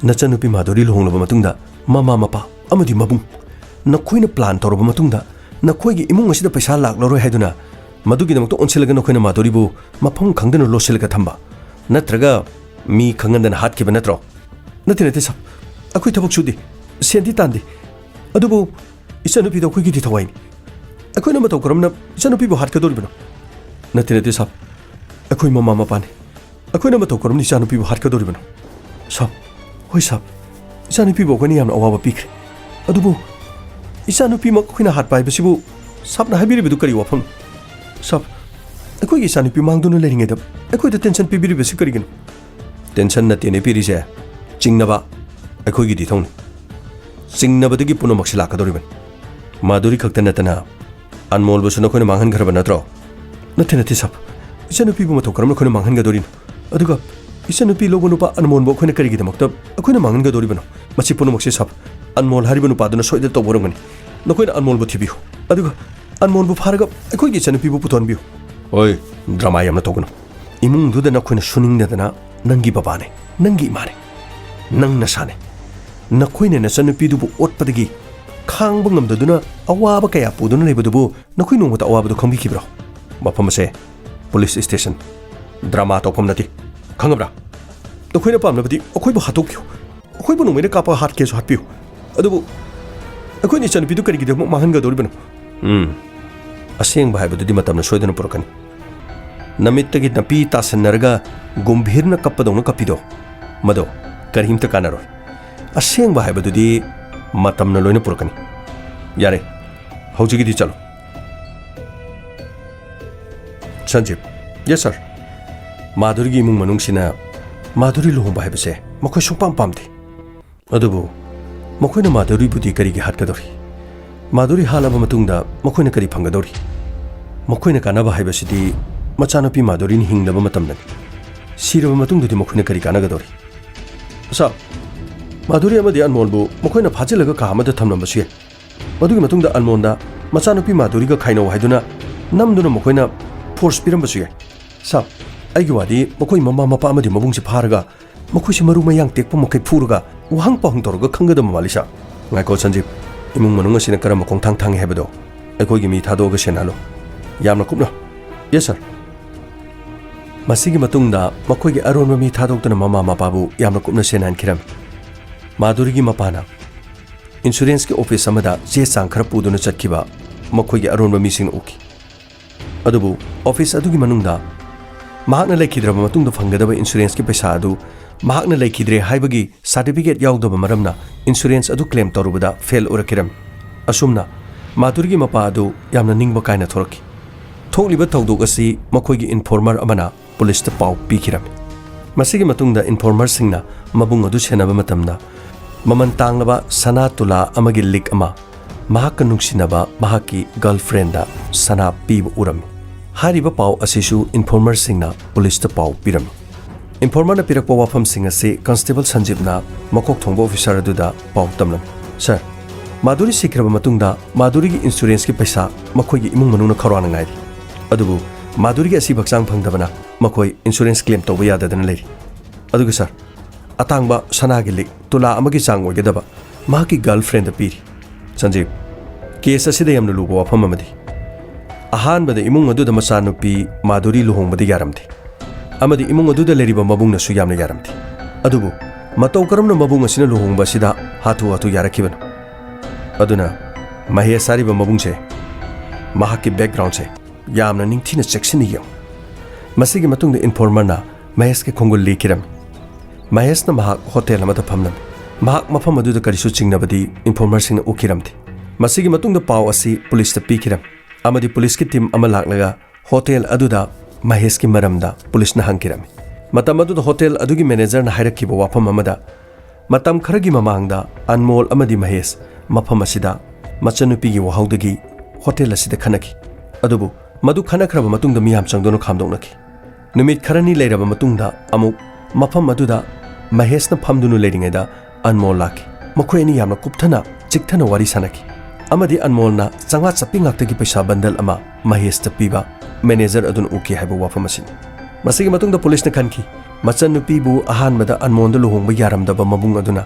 ꯅꯆꯟꯅꯨꯄꯤ ꯃꯥꯙꯨꯔꯤ ꯂꯨꯍꯣꯡꯂꯕ ꯃꯇꯨꯡꯗ ꯃꯃꯥ ꯃꯄꯥ ꯑꯃꯗꯤ ꯃꯕꯨꯡ, ꯅꯈꯣꯏꯅ plan ꯇꯧꯔꯕ ꯃꯇꯨꯡꯗ ꯅꯈꯣꯏꯒꯤ ꯏꯃꯨꯡ ꯑꯁꯤꯗ ꯄꯩꯁꯥ ꯂꯥꯛꯂꯔꯣꯏ ꯍꯥꯏꯗꯨꯅ ꯃꯗꯨꯒꯤꯗꯃꯛꯇ ꯑꯣꯟꯁꯤꯜꯂꯒ ꯅꯈꯣꯏꯅ ꯃꯥꯙꯨꯔꯤꯕꯨ ꯃꯐꯝ ꯈꯪꯗꯅ ꯂꯣꯠꯁꯤꯜꯂꯒ ꯊꯝꯕ, ꯅꯠꯇ꯭ꯔꯒ ꯃꯤ ꯈꯪꯍꯟꯗꯅ ꯍꯥꯠꯈꯤꯕ ꯅꯠꯇ꯭ꯔꯣ? ꯅꯠꯇꯦ, ꯅꯠꯇꯦ ꯁꯥꯕ, ꯑꯩꯈꯣꯏ ꯊꯕꯛ ꯁꯨꯗꯦ, ꯁꯦꯟꯗꯤ ꯇꯥꯟꯗꯦ, ꯑꯗꯨꯕꯨ ꯏꯆꯟꯅꯨꯄꯤꯗꯣ ꯑꯩꯈꯣꯏꯒꯤꯗꯤ ꯊꯋꯥꯏꯅꯤ꯫ ꯑꯩꯈꯣꯏꯅ ꯃꯇꯧ ꯀꯔꯝꯅ ꯏꯆꯟꯅꯨꯄꯤꯕꯨ ꯍꯥꯠꯀꯗꯧꯔꯤꯕꯅꯣ? ꯅꯠꯇꯦ, ꯅꯠꯇꯦ ꯁꯥꯕ, ꯑꯩꯈꯣꯏ ꯃꯃꯥ ꯃꯄꯥꯅꯤ꯫ ꯑꯩꯈꯣꯏꯅ ꯃꯇꯧ ꯀꯔꯝꯅ ꯏꯆꯥꯅꯨꯄꯤꯕꯨ ꯍꯥꯠꯀꯗꯧꯔꯤꯕꯅꯣ? ꯁꯥꯕ, ꯍꯣꯏ ꯁꯥꯕ, ꯏꯆꯥꯅꯨꯄꯤꯕꯨ ꯑꯩꯈꯣꯏꯅ ꯌꯥꯝꯅ ꯑꯋꯥꯕ ꯄꯤꯈ꯭ꯔꯦ꯫ ꯑꯗꯨꯕꯨ ꯏꯆꯥꯅꯨꯄꯤꯃꯛ ꯑꯩꯈꯣꯏꯅ ꯍꯥꯠꯄ ꯍꯥꯏꯕꯁꯤꯕꯨ ꯁꯥꯕꯅ ꯍꯥꯏꯕꯤꯔꯤꯕꯗꯨ ꯀꯔꯤ ꯋꯥꯐꯝꯅꯣ? ꯁꯥꯕ, ꯑꯩꯈꯣꯏꯒꯤ ꯏꯆꯥꯅꯨꯄꯤ ꯃꯥꯡꯗꯨꯅ ꯂꯩꯔꯤꯉꯩꯗ ꯑꯩꯈꯣꯏꯗ tension ꯄꯤꯕꯤꯔꯤꯕꯁꯤ ꯀꯔꯤꯒꯤꯅꯣ? Tension ꯅꯠꯇꯦꯅꯦ ꯄꯤꯔꯤꯁꯦ, ꯆꯤꯡꯅꯕ ꯑꯩꯈꯣꯏꯒꯤ ꯏꯊꯧꯅꯤ꯫ ꯆꯤꯡꯅꯕꯗꯒꯤ ꯄꯨꯝꯅꯃꯛꯁꯤ ꯂꯥꯛꯀꯗꯧꯔꯤꯕꯅꯤ꯫ ꯃꯥꯙꯨꯔꯤ ꯈꯛꯇ ꯅꯠꯇꯅ ꯑꯟꯃꯣꯜꯕꯨꯁꯨ ꯅꯈꯣꯏꯅ ꯃꯥꯡꯍꯟꯈ꯭ꯔꯕ ꯅꯠꯇ꯭ꯔꯣ? ꯅꯠꯇꯦ, ꯅꯠꯇꯦ ꯁꯥꯕ, ꯏꯆꯟꯅꯨꯄꯤꯕꯨ ꯃꯇꯧ ꯀꯔꯝꯅ ꯑꯩꯈꯣꯏꯅ ꯃꯥꯡꯍꯟꯒꯗꯧꯔꯤꯅꯣ? ꯑꯗꯨꯒ ꯏꯆꯟꯅꯨꯄꯤ ꯂꯧꯕ ꯅꯨꯄꯥ ꯑꯟꯃꯣꯜꯕꯨ ꯑꯩꯈꯣꯏꯅ ꯀꯔꯤꯒꯤꯗꯃꯛꯇ ꯑꯩꯈꯣꯏꯅ ꯃꯥꯡꯍꯟꯒꯗꯧꯔꯤꯕꯅꯣ? ꯃꯁꯤ ꯄꯨꯝꯅꯃꯛꯁꯦ ꯁꯥꯕ, ꯑꯟꯃꯣꯜ ꯍꯥꯏꯔꯤꯕ ꯅꯨꯄꯥꯗꯨꯅ ꯁꯣꯏꯗꯅ ꯇꯧꯕ ꯑꯣꯏꯔꯝꯒꯅꯤ꯫ ꯅꯈꯣꯏꯅ ꯑꯟꯃꯣꯜꯕꯨ ꯊꯤꯕꯤꯌꯨ, ꯑꯗꯨꯒ ꯑꯟꯃꯣꯜꯕꯨ ꯐꯥꯔꯒ ꯑꯩꯈꯣꯏꯒꯤ ꯏꯆꯟꯅꯨꯄꯤꯕꯨ ꯄꯨꯊꯣꯛꯍꯟꯕꯤꯌꯨ꯫ ꯍꯣꯏ, drama ꯌꯥꯝꯅ ꯇꯧꯒꯅꯨ꯫ ꯏꯃꯨꯡꯗꯨꯗ ꯅꯈꯣꯏꯅ ꯁꯨꯅꯤꯡꯗꯗꯅ ꯅꯪꯒꯤ ꯕꯕꯥꯅꯦ, ꯅꯪꯒꯤ ꯏꯃꯥꯅꯦ, ꯅꯪ ꯅꯁꯥꯅꯦ꯫ ꯅꯈꯣꯏꯅ ꯅꯆꯟꯅꯨꯄꯤꯗꯨꯕꯨ ꯑꯣꯠꯄꯗꯒꯤ ꯈꯥꯡꯕ ꯉꯝꯗꯗꯨꯅ ꯑꯋꯥꯕ ꯀꯌꯥ ꯄꯨꯗꯨꯅ ꯂꯩꯕꯗꯨꯕꯨ ꯅꯈꯣꯏ ꯅꯣꯡꯃꯇ ꯑꯋꯥꯕꯗꯨ ꯈꯪꯕꯤꯈꯤꯕ꯭ꯔꯣ? ꯃꯐꯝ ꯑꯁꯦ police station, drama ꯇꯧꯐꯝ ꯅꯠꯇꯦ, ꯈꯪꯉꯕ꯭ꯔꯥ? ꯅꯈꯣꯏꯅ ꯄꯥꯝꯂꯕꯗꯤ ꯑꯩꯈꯣꯏꯕꯨ ꯍꯥꯠꯇꯣꯛꯄꯤꯌꯨ, ꯑꯩꯈꯣꯏꯕꯨ ꯅꯣꯡꯃꯩꯅ ꯀꯥꯞꯄꯒ ꯍꯥꯠꯀꯦꯁꯨ ꯍꯥꯠꯄꯤꯌꯨ, ꯑꯗꯨꯕꯨ ꯑꯩꯈꯣꯏꯅ ꯏꯆꯟꯅꯨꯄꯤꯗꯨ ꯀꯔꯤꯒꯤꯗꯃꯛ ꯃꯥꯡꯍꯟꯒꯗꯧꯔꯤꯕꯅꯣ? ꯎꯝ, ꯑꯁꯦꯡꯕ ꯍꯥꯏꯕꯗꯨꯗꯤ ꯃꯇꯝꯅ ꯁꯣꯏꯗꯅ ꯄꯨꯔꯛꯀꯅꯤ꯫ ꯅꯃꯤꯠꯇꯒꯤ ꯅꯥꯄꯤ ꯇꯥꯁꯟꯅꯔꯒ ꯒꯨꯝꯚꯤꯔꯅ ꯀꯞꯄꯗꯧꯅ ꯀꯞꯄꯤꯗꯣ, ꯃꯗꯣ ꯀꯔꯤꯝꯇ ꯀꯥꯟꯅꯔꯣꯏ꯫ ꯑꯁꯦꯡꯕ ꯍꯥꯏꯕꯗꯨꯗꯤ ꯃꯇꯝꯅ ꯂꯣꯏꯅ ꯄꯨꯔꯛꯀꯅꯤ꯫ ꯌꯥꯔꯦ, ꯍꯧꯖꯤꯛꯀꯤꯗꯤ ꯆꯠꯂꯣ꯫ ꯁꯟꯖꯤꯞ, Yes sir. ꯃꯥꯙꯨꯔꯤꯒꯤ ꯏꯃꯨꯡ ꯃꯅꯨꯡꯁꯤꯅ ꯃꯥꯙꯨꯔꯤ ꯂꯨꯍꯣꯡꯕ ꯍꯥꯏꯕꯁꯦ ꯃꯈꯣꯏ ꯁꯨꯡꯄꯥꯝ ꯄꯥꯝꯗꯦ꯫ ꯑꯗꯨꯕꯨ ꯃꯈꯣꯏꯅ ꯃꯥꯙꯨꯔꯤꯕꯨꯗꯤ ꯀꯔꯤꯒꯤ ꯍꯥꯠꯀꯗꯧꯔꯤ? ꯃꯥꯙꯨꯔꯤ ꯍꯥꯠꯂꯕ ꯃꯇꯨꯡꯗ ꯃꯈꯣꯏꯅ ꯀꯔꯤ ꯐꯪꯒꯗꯧꯔꯤ? ꯃꯈꯣꯏꯅ ꯀꯥꯟꯅꯕ ꯍꯥꯏꯕꯁꯤꯗꯤ ꯃꯆꯥꯅꯨꯄꯤ ꯃꯥꯙꯨꯔꯤꯅ ꯍꯤꯡꯂꯕ ꯃꯇꯝꯗꯅꯤ꯫ ꯁꯤꯔꯕ ꯃꯇꯨꯡꯗꯗꯤ ꯃꯈꯣꯏꯅ ꯀꯔꯤ ꯀꯥꯟꯅꯒꯗꯧꯔꯤ? ꯁꯥꯔ, ꯃꯥꯙꯨꯔꯤ ꯑꯃꯗꯤ ꯑꯟꯃꯣꯜꯕꯨ ꯃꯈꯣꯏꯅ ꯐꯥꯖꯤꯜꯂꯒ ꯀꯥ ꯑꯃꯗ ꯊꯝꯂꯝꯕꯁꯨ ꯌꯥꯏ꯫ ꯃꯗꯨꯒꯤ ꯃꯇꯨꯡꯗ ꯑꯟꯃꯣꯜꯗ ꯃꯆꯥꯅꯨꯄꯤ ꯃꯥꯙꯨꯔꯤꯒ ꯈꯥꯏꯅꯧ ꯍꯥꯏꯗꯨꯅ ꯅꯝꯗꯨꯅ ꯃꯈꯣꯏꯅ ꯐꯣꯔꯁ ꯄꯤꯔꯝꯕꯁꯨ ꯌꯥꯏ꯫ ꯁꯥꯔ, ꯑꯩꯒꯤ ꯋꯥꯗꯤ ꯃꯈꯣꯏ ꯃꯃꯥ ꯃꯄꯥ ꯑꯃꯗꯤ ꯃꯕꯨꯡꯁꯤ ꯐꯥꯔꯒ ꯃꯈꯣꯏꯁꯤ ꯃꯔꯨ ꯃꯌꯥꯡ ꯇꯦꯛꯄ ꯃꯈꯩ ꯐꯨꯔꯒ ꯋꯥꯍꯪ ꯄꯥꯎꯍꯪ ꯇꯧꯔꯒ ꯈꯪꯒꯗꯕ ꯃꯥꯜꯂꯤ ꯁꯥꯔ꯫ ꯉꯥꯏꯈꯣ ꯁꯟꯖꯤꯞ, ꯏꯃꯨꯡ ꯃꯅꯨꯡ ꯑꯁꯤꯅ ꯀꯔꯝꯕ ꯈꯣꯡꯊꯥꯡ ꯊꯥꯡꯉꯤ ꯍꯥꯏꯕꯗꯣ ꯑꯩꯈꯣꯏꯒꯤ ꯃꯤ ꯊꯥꯗꯣꯛꯑꯒ ꯁꯦꯟꯅꯍꯜꯂꯣ꯫ ꯌꯥꯝꯅ ꯀꯨꯞꯅ꯫ ꯌꯦꯁ ꯁꯥꯔ꯫ ꯃꯁꯤꯒꯤ ꯃꯇꯨꯡꯗ ꯃꯈꯣꯏꯒꯤ ꯑꯔꯣꯟꯕ ꯃꯤ ꯊꯥꯗꯣꯛꯇꯨꯅ ꯃꯃꯥ ꯃꯄꯥꯕꯨ ꯌꯥꯝꯅ ꯀꯨꯞꯅ ꯁꯦꯟꯅꯍꯟꯈꯤꯔꯝꯃꯤ꯫ ꯃꯥꯙꯨꯔꯤꯒꯤ ꯃꯄꯥꯅ ꯏꯟꯁꯨꯔꯦꯟꯁꯀꯤ ꯑꯣꯐꯤꯁ ꯑꯃꯗ ꯆꯦ ꯆꯥꯡ ꯈꯔ ꯄꯨꯗꯨꯅ ꯆꯠꯈꯤꯕ ꯃꯈꯣꯏꯒꯤ ꯑꯔꯣꯟꯕ ꯃꯤꯁꯤꯡꯅ ꯎꯈꯤ꯫ ꯑꯗꯨꯕꯨ ꯑꯣꯐꯤꯁ ꯑꯗꯨꯒꯤ ꯃꯅꯨꯡꯗ ꯃꯍꯥꯛꯅ ꯂꯩꯈꯤꯗ꯭ꯔꯕ ꯃꯇꯨꯡꯗ ꯐꯪꯒꯗꯕ ꯏꯟꯁꯨꯔꯦꯟꯁꯀꯤ ꯄꯩꯁꯥ ꯑꯗꯨ ꯃꯍꯥꯛꯅ ꯂꯩꯈꯤꯗ꯭ꯔꯦ ꯍꯥꯏꯕꯒꯤ ꯁꯥꯔꯇꯤꯐꯤꯀꯦꯠ ꯌꯥꯎꯗꯕ ꯃꯔꯝꯅ ꯏꯟꯁꯨꯔꯦꯟꯁ ꯑꯗꯨ ꯀ꯭ꯂꯦꯝ ꯇꯧꯔꯨꯕꯗ ꯐꯦꯜ ꯑꯣꯏꯔꯛꯈꯤꯔꯝꯃꯤ꯫ ꯑꯁꯨꯝꯅ ꯃꯥꯙꯨꯔꯤꯒꯤ ꯃꯄꯥ ꯑꯗꯨ ꯌꯥꯝꯅ ꯅꯤꯡꯕ ꯀꯥꯏꯅ ꯊꯣꯔꯛꯈꯤ꯫ ꯊꯣꯛꯂꯤꯕ ꯊꯧꯗꯣꯛ ꯑꯁꯤ ꯃꯈꯣꯏꯒꯤ ꯏꯟꯐꯣꯔꯃꯔ ꯑꯃꯅ ꯄꯨꯂꯤꯁꯇ ꯄꯥꯎ ꯄꯤꯈꯤꯔꯝꯃꯤ꯫ ꯃꯁꯤꯒꯤ ꯃꯇꯨꯡꯗ ꯏꯟꯐꯣꯔꯃꯔꯁꯤꯡꯅ ꯃꯕꯨꯡ ꯑꯗꯨ ꯁꯦꯟꯅꯕ ꯃꯇꯝꯗ ꯃꯃꯜ ꯇꯥꯡꯂꯕ ꯁꯅꯥ ꯇꯨꯂꯥ ꯑꯃꯒꯤ ꯂꯤꯛ ꯑꯃ ꯃꯍꯥꯛꯀ ꯅꯨꯡꯁꯤꯅꯕ ꯃꯍꯥꯛꯀꯤ ꯒꯔꯜꯐ꯭ꯔꯦꯟꯗ ꯁꯅꯥ ꯄꯤꯕ ꯎꯔꯝꯃꯤ꯫ ꯍꯥꯏꯔꯤꯕ ꯄꯥꯎ ꯑꯁꯤꯁꯨ ꯏꯟꯐꯣꯔꯃꯔꯁꯤꯡꯅ ꯄꯨꯂꯤꯁꯇ ꯄꯥꯎ ꯄꯤꯔꯝꯃꯤ꯫ ꯏꯟꯐꯣꯔꯃꯔꯅ ꯄꯤꯔꯛꯄ ꯋꯥꯐꯝꯁꯤꯡ ꯑꯁꯤ ꯀꯟꯁꯇꯦꯕꯜ ꯁꯟꯖꯤꯞꯅ ꯃꯀꯣꯛ ꯊꯣꯡꯕ ꯑꯣꯐꯤꯁꯥꯔ ꯑꯗꯨꯗ ꯄꯥꯎ ꯇꯝꯂꯝꯃꯤ꯫ ꯁꯥꯔ, ꯃꯥꯙꯨꯔꯤ ꯁꯤꯈ꯭ꯔꯕ ꯃꯇꯨꯡꯗ ꯃꯥꯙꯨꯔꯤꯒꯤ ꯏꯟꯁꯨꯔꯦꯟꯁꯀꯤ ꯄꯩꯁꯥ ꯃꯈꯣꯏꯒꯤ ꯏꯃꯨꯡ ꯃꯅꯨꯡꯅ ꯈꯧꯔꯥꯡꯅ ꯉꯥꯏꯔꯤ꯫ ꯑꯗꯨꯕꯨ ꯃꯥꯙꯨꯔꯤꯒꯤ ꯑꯁꯤꯕ ꯍꯛꯆꯥꯡ ꯐꯪꯗꯕꯅ ꯃꯈꯣꯏ ꯏꯟꯁꯨꯔꯦꯟꯁ ꯀ꯭ꯂꯦꯝ ꯇꯧꯕ ꯌꯥꯗꯗꯅ ꯂꯩꯔꯤ꯫ ꯑꯗꯨꯒ ꯁꯥꯔ, ꯑꯇꯥꯡꯕ ꯁꯅꯥꯒꯤ ꯂꯤꯛ ꯇꯨꯂꯥ ꯑꯃꯒꯤ ꯆꯥꯡ ꯑꯣꯏꯒꯗꯕ ꯃꯍꯥꯛꯀꯤ ꯒꯔꯜꯐ꯭ꯔꯦꯟꯗ ꯄꯤꯔꯤ꯫ ꯁꯟꯖꯤꯞ, ꯀꯦꯁ ꯑꯁꯤꯗ ꯌꯥꯝꯅ ꯂꯨꯕ ꯋꯥꯐꯝ ꯑꯃꯗꯤ, ꯑꯍꯥꯟꯕꯗ ꯏꯃꯨꯡ ꯑꯗꯨꯗ ꯃꯆꯥꯅꯨꯄꯤ ꯃꯥꯙꯨꯔꯤ ꯂꯨꯍꯣꯡꯕꯗꯤ ꯌꯥꯔꯝꯗꯦ, ꯑꯃꯗꯤ ꯏꯃꯨꯡ ꯑꯗꯨꯗ ꯂꯩꯔꯤꯕ ꯃꯕꯨꯡꯅꯁꯨ ꯌꯥꯝꯅ ꯌꯥꯔꯝꯗꯦ꯫ ꯑꯗꯨꯕꯨ ꯃꯇꯧ ꯀꯔꯝꯅ ꯃꯕꯨꯡ ꯑꯁꯤꯅ ꯂꯨꯍꯣꯡꯕ ꯑꯁꯤꯗ ꯍꯥꯊꯨ ꯍꯥꯊꯨ ꯌꯥꯔꯛꯈꯤꯕꯅꯣ? ꯑꯗꯨꯅ ꯃꯍꯦꯁ ꯍꯥꯏꯔꯤꯕ ꯃꯕꯨꯡꯁꯦ, ꯃꯍꯥꯛꯀꯤ ꯕꯦꯛꯒ꯭ꯔꯥꯎꯟꯁꯦ ꯌꯥꯝꯅ ꯅꯤꯡꯊꯤꯅ ꯆꯦꯛꯁꯤꯟꯅ ꯌꯦꯡꯉꯨ꯫ ꯃꯁꯤꯒꯤ ꯃꯇꯨꯡꯗ ꯏꯟꯐꯣꯔꯃꯔꯅ ꯃꯍꯦꯁꯀꯤ ꯈꯣꯡꯒꯨꯜ ꯂꯤꯈꯤꯔꯝꯃꯤ꯫ ꯃꯍꯦꯁꯅ ꯃꯍꯥꯛ ꯍꯣꯇꯦꯜ ꯑꯃꯗ ꯐꯝꯂꯝꯃꯤ꯫ ꯃꯍꯥꯛ ꯃꯐꯝ ꯑꯗꯨꯗ ꯀꯔꯤꯁꯨ ꯆꯤꯡꯅꯕꯗꯤ ꯏꯟꯐꯣꯔꯃꯔꯁꯤꯡꯅ ꯎꯈꯤꯔꯝꯗꯦ꯫ ꯃꯁꯤꯒꯤ ꯃꯇꯨꯡꯗ ꯄꯥꯎ ꯑꯁꯤ ꯄꯨꯂꯤꯁꯇ ꯄꯤꯈꯤꯔꯝꯃꯤ ꯑꯃꯗꯤ ꯄꯨꯂꯤꯁꯀꯤ ꯇꯤꯝ ꯑꯃ ꯂꯥꯛꯂꯒ ꯍꯣꯇꯦꯜ ꯑꯗꯨꯗ ꯃꯍꯦꯁꯀꯤ ꯃꯔꯝꯗ ꯄꯨꯂꯤꯁꯅ ꯍꯪꯈꯤꯔꯝꯃꯤ꯫ ꯃꯇꯝ ꯑꯗꯨꯗ ꯍꯣꯇꯦꯜ ꯑꯗꯨꯒꯤ ꯃꯦꯅꯦꯖꯔꯅ ꯍꯥꯏꯔꯛꯈꯤꯕ ꯋꯥꯐꯝ ꯑꯃꯗ, ꯃꯇꯝ ꯈꯔꯒꯤ ꯃꯃꯥꯡꯗ ꯑꯟꯃꯣꯜ ꯑꯃꯗꯤ ꯃꯍꯦꯁ ꯃꯐꯝ ꯑꯁꯤꯗ ꯃꯆꯟꯅꯨꯄꯤꯒꯤ ꯋꯥꯍꯧꯗꯒꯤ ꯍꯣꯇꯦꯜ ꯑꯁꯤꯗ ꯈꯟꯅꯈꯤ꯫ ꯑꯗꯨꯕꯨ ꯃꯗꯨ ꯈꯟꯅꯈ꯭ꯔꯕ ꯃꯇꯨꯡꯗ ꯃꯤꯌꯥꯝ ꯆꯪꯗꯨꯅ ꯈꯥꯝꯗꯣꯛꯅꯈꯤ꯫ ꯅꯨꯃꯤꯠ ꯈꯔꯅꯤ ꯂꯩꯔꯕ ꯃꯇꯨꯡꯗ ꯑꯃꯨꯛ ꯃꯐꯝ ꯑꯗꯨꯗ ꯃꯍꯦꯁꯅ ꯐꯝꯗꯨꯅ ꯂꯩꯔꯤꯉꯩꯗ ꯑꯟꯃꯣꯜ ꯂꯥꯛꯈꯤ꯫ ꯃꯈꯣꯏ ꯑꯅꯤ ꯌꯥꯝꯅ ꯀꯨꯞꯊꯅ, ꯆꯤꯛꯊꯅ ꯋꯥꯔꯤ ꯁꯥꯟꯅꯈꯤ꯫ ꯑꯃꯗꯤ ꯑꯟꯃꯣꯜꯅ ꯆꯥꯝꯃꯉꯥ ꯆꯞꯄꯤ ꯉꯥꯛꯇꯒꯤ ꯄꯩꯁꯥ ꯕꯟꯗꯜ ꯑꯃ ꯃꯍꯦꯁꯇ ꯄꯤꯕ ꯃꯦꯅꯦꯖꯔ ꯑꯗꯨꯅ ꯎꯈꯤ ꯍꯥꯏꯕ ꯋꯥꯐꯝ ꯑꯁꯤꯅꯤ꯫ ꯃꯁꯤꯒꯤ ꯃꯇꯨꯡꯗ ꯄꯨꯂꯤꯁꯅ ꯈꯟꯈꯤ, ꯃꯆꯟꯅꯨꯄꯤꯕꯨ ꯑꯍꯥꯟꯕꯗ ꯑꯟꯃꯣꯜꯗ ꯂꯨꯍꯣꯡꯕ ꯌꯥꯔꯝꯗꯕ ꯃꯕꯨꯡ ꯑꯗꯨꯅ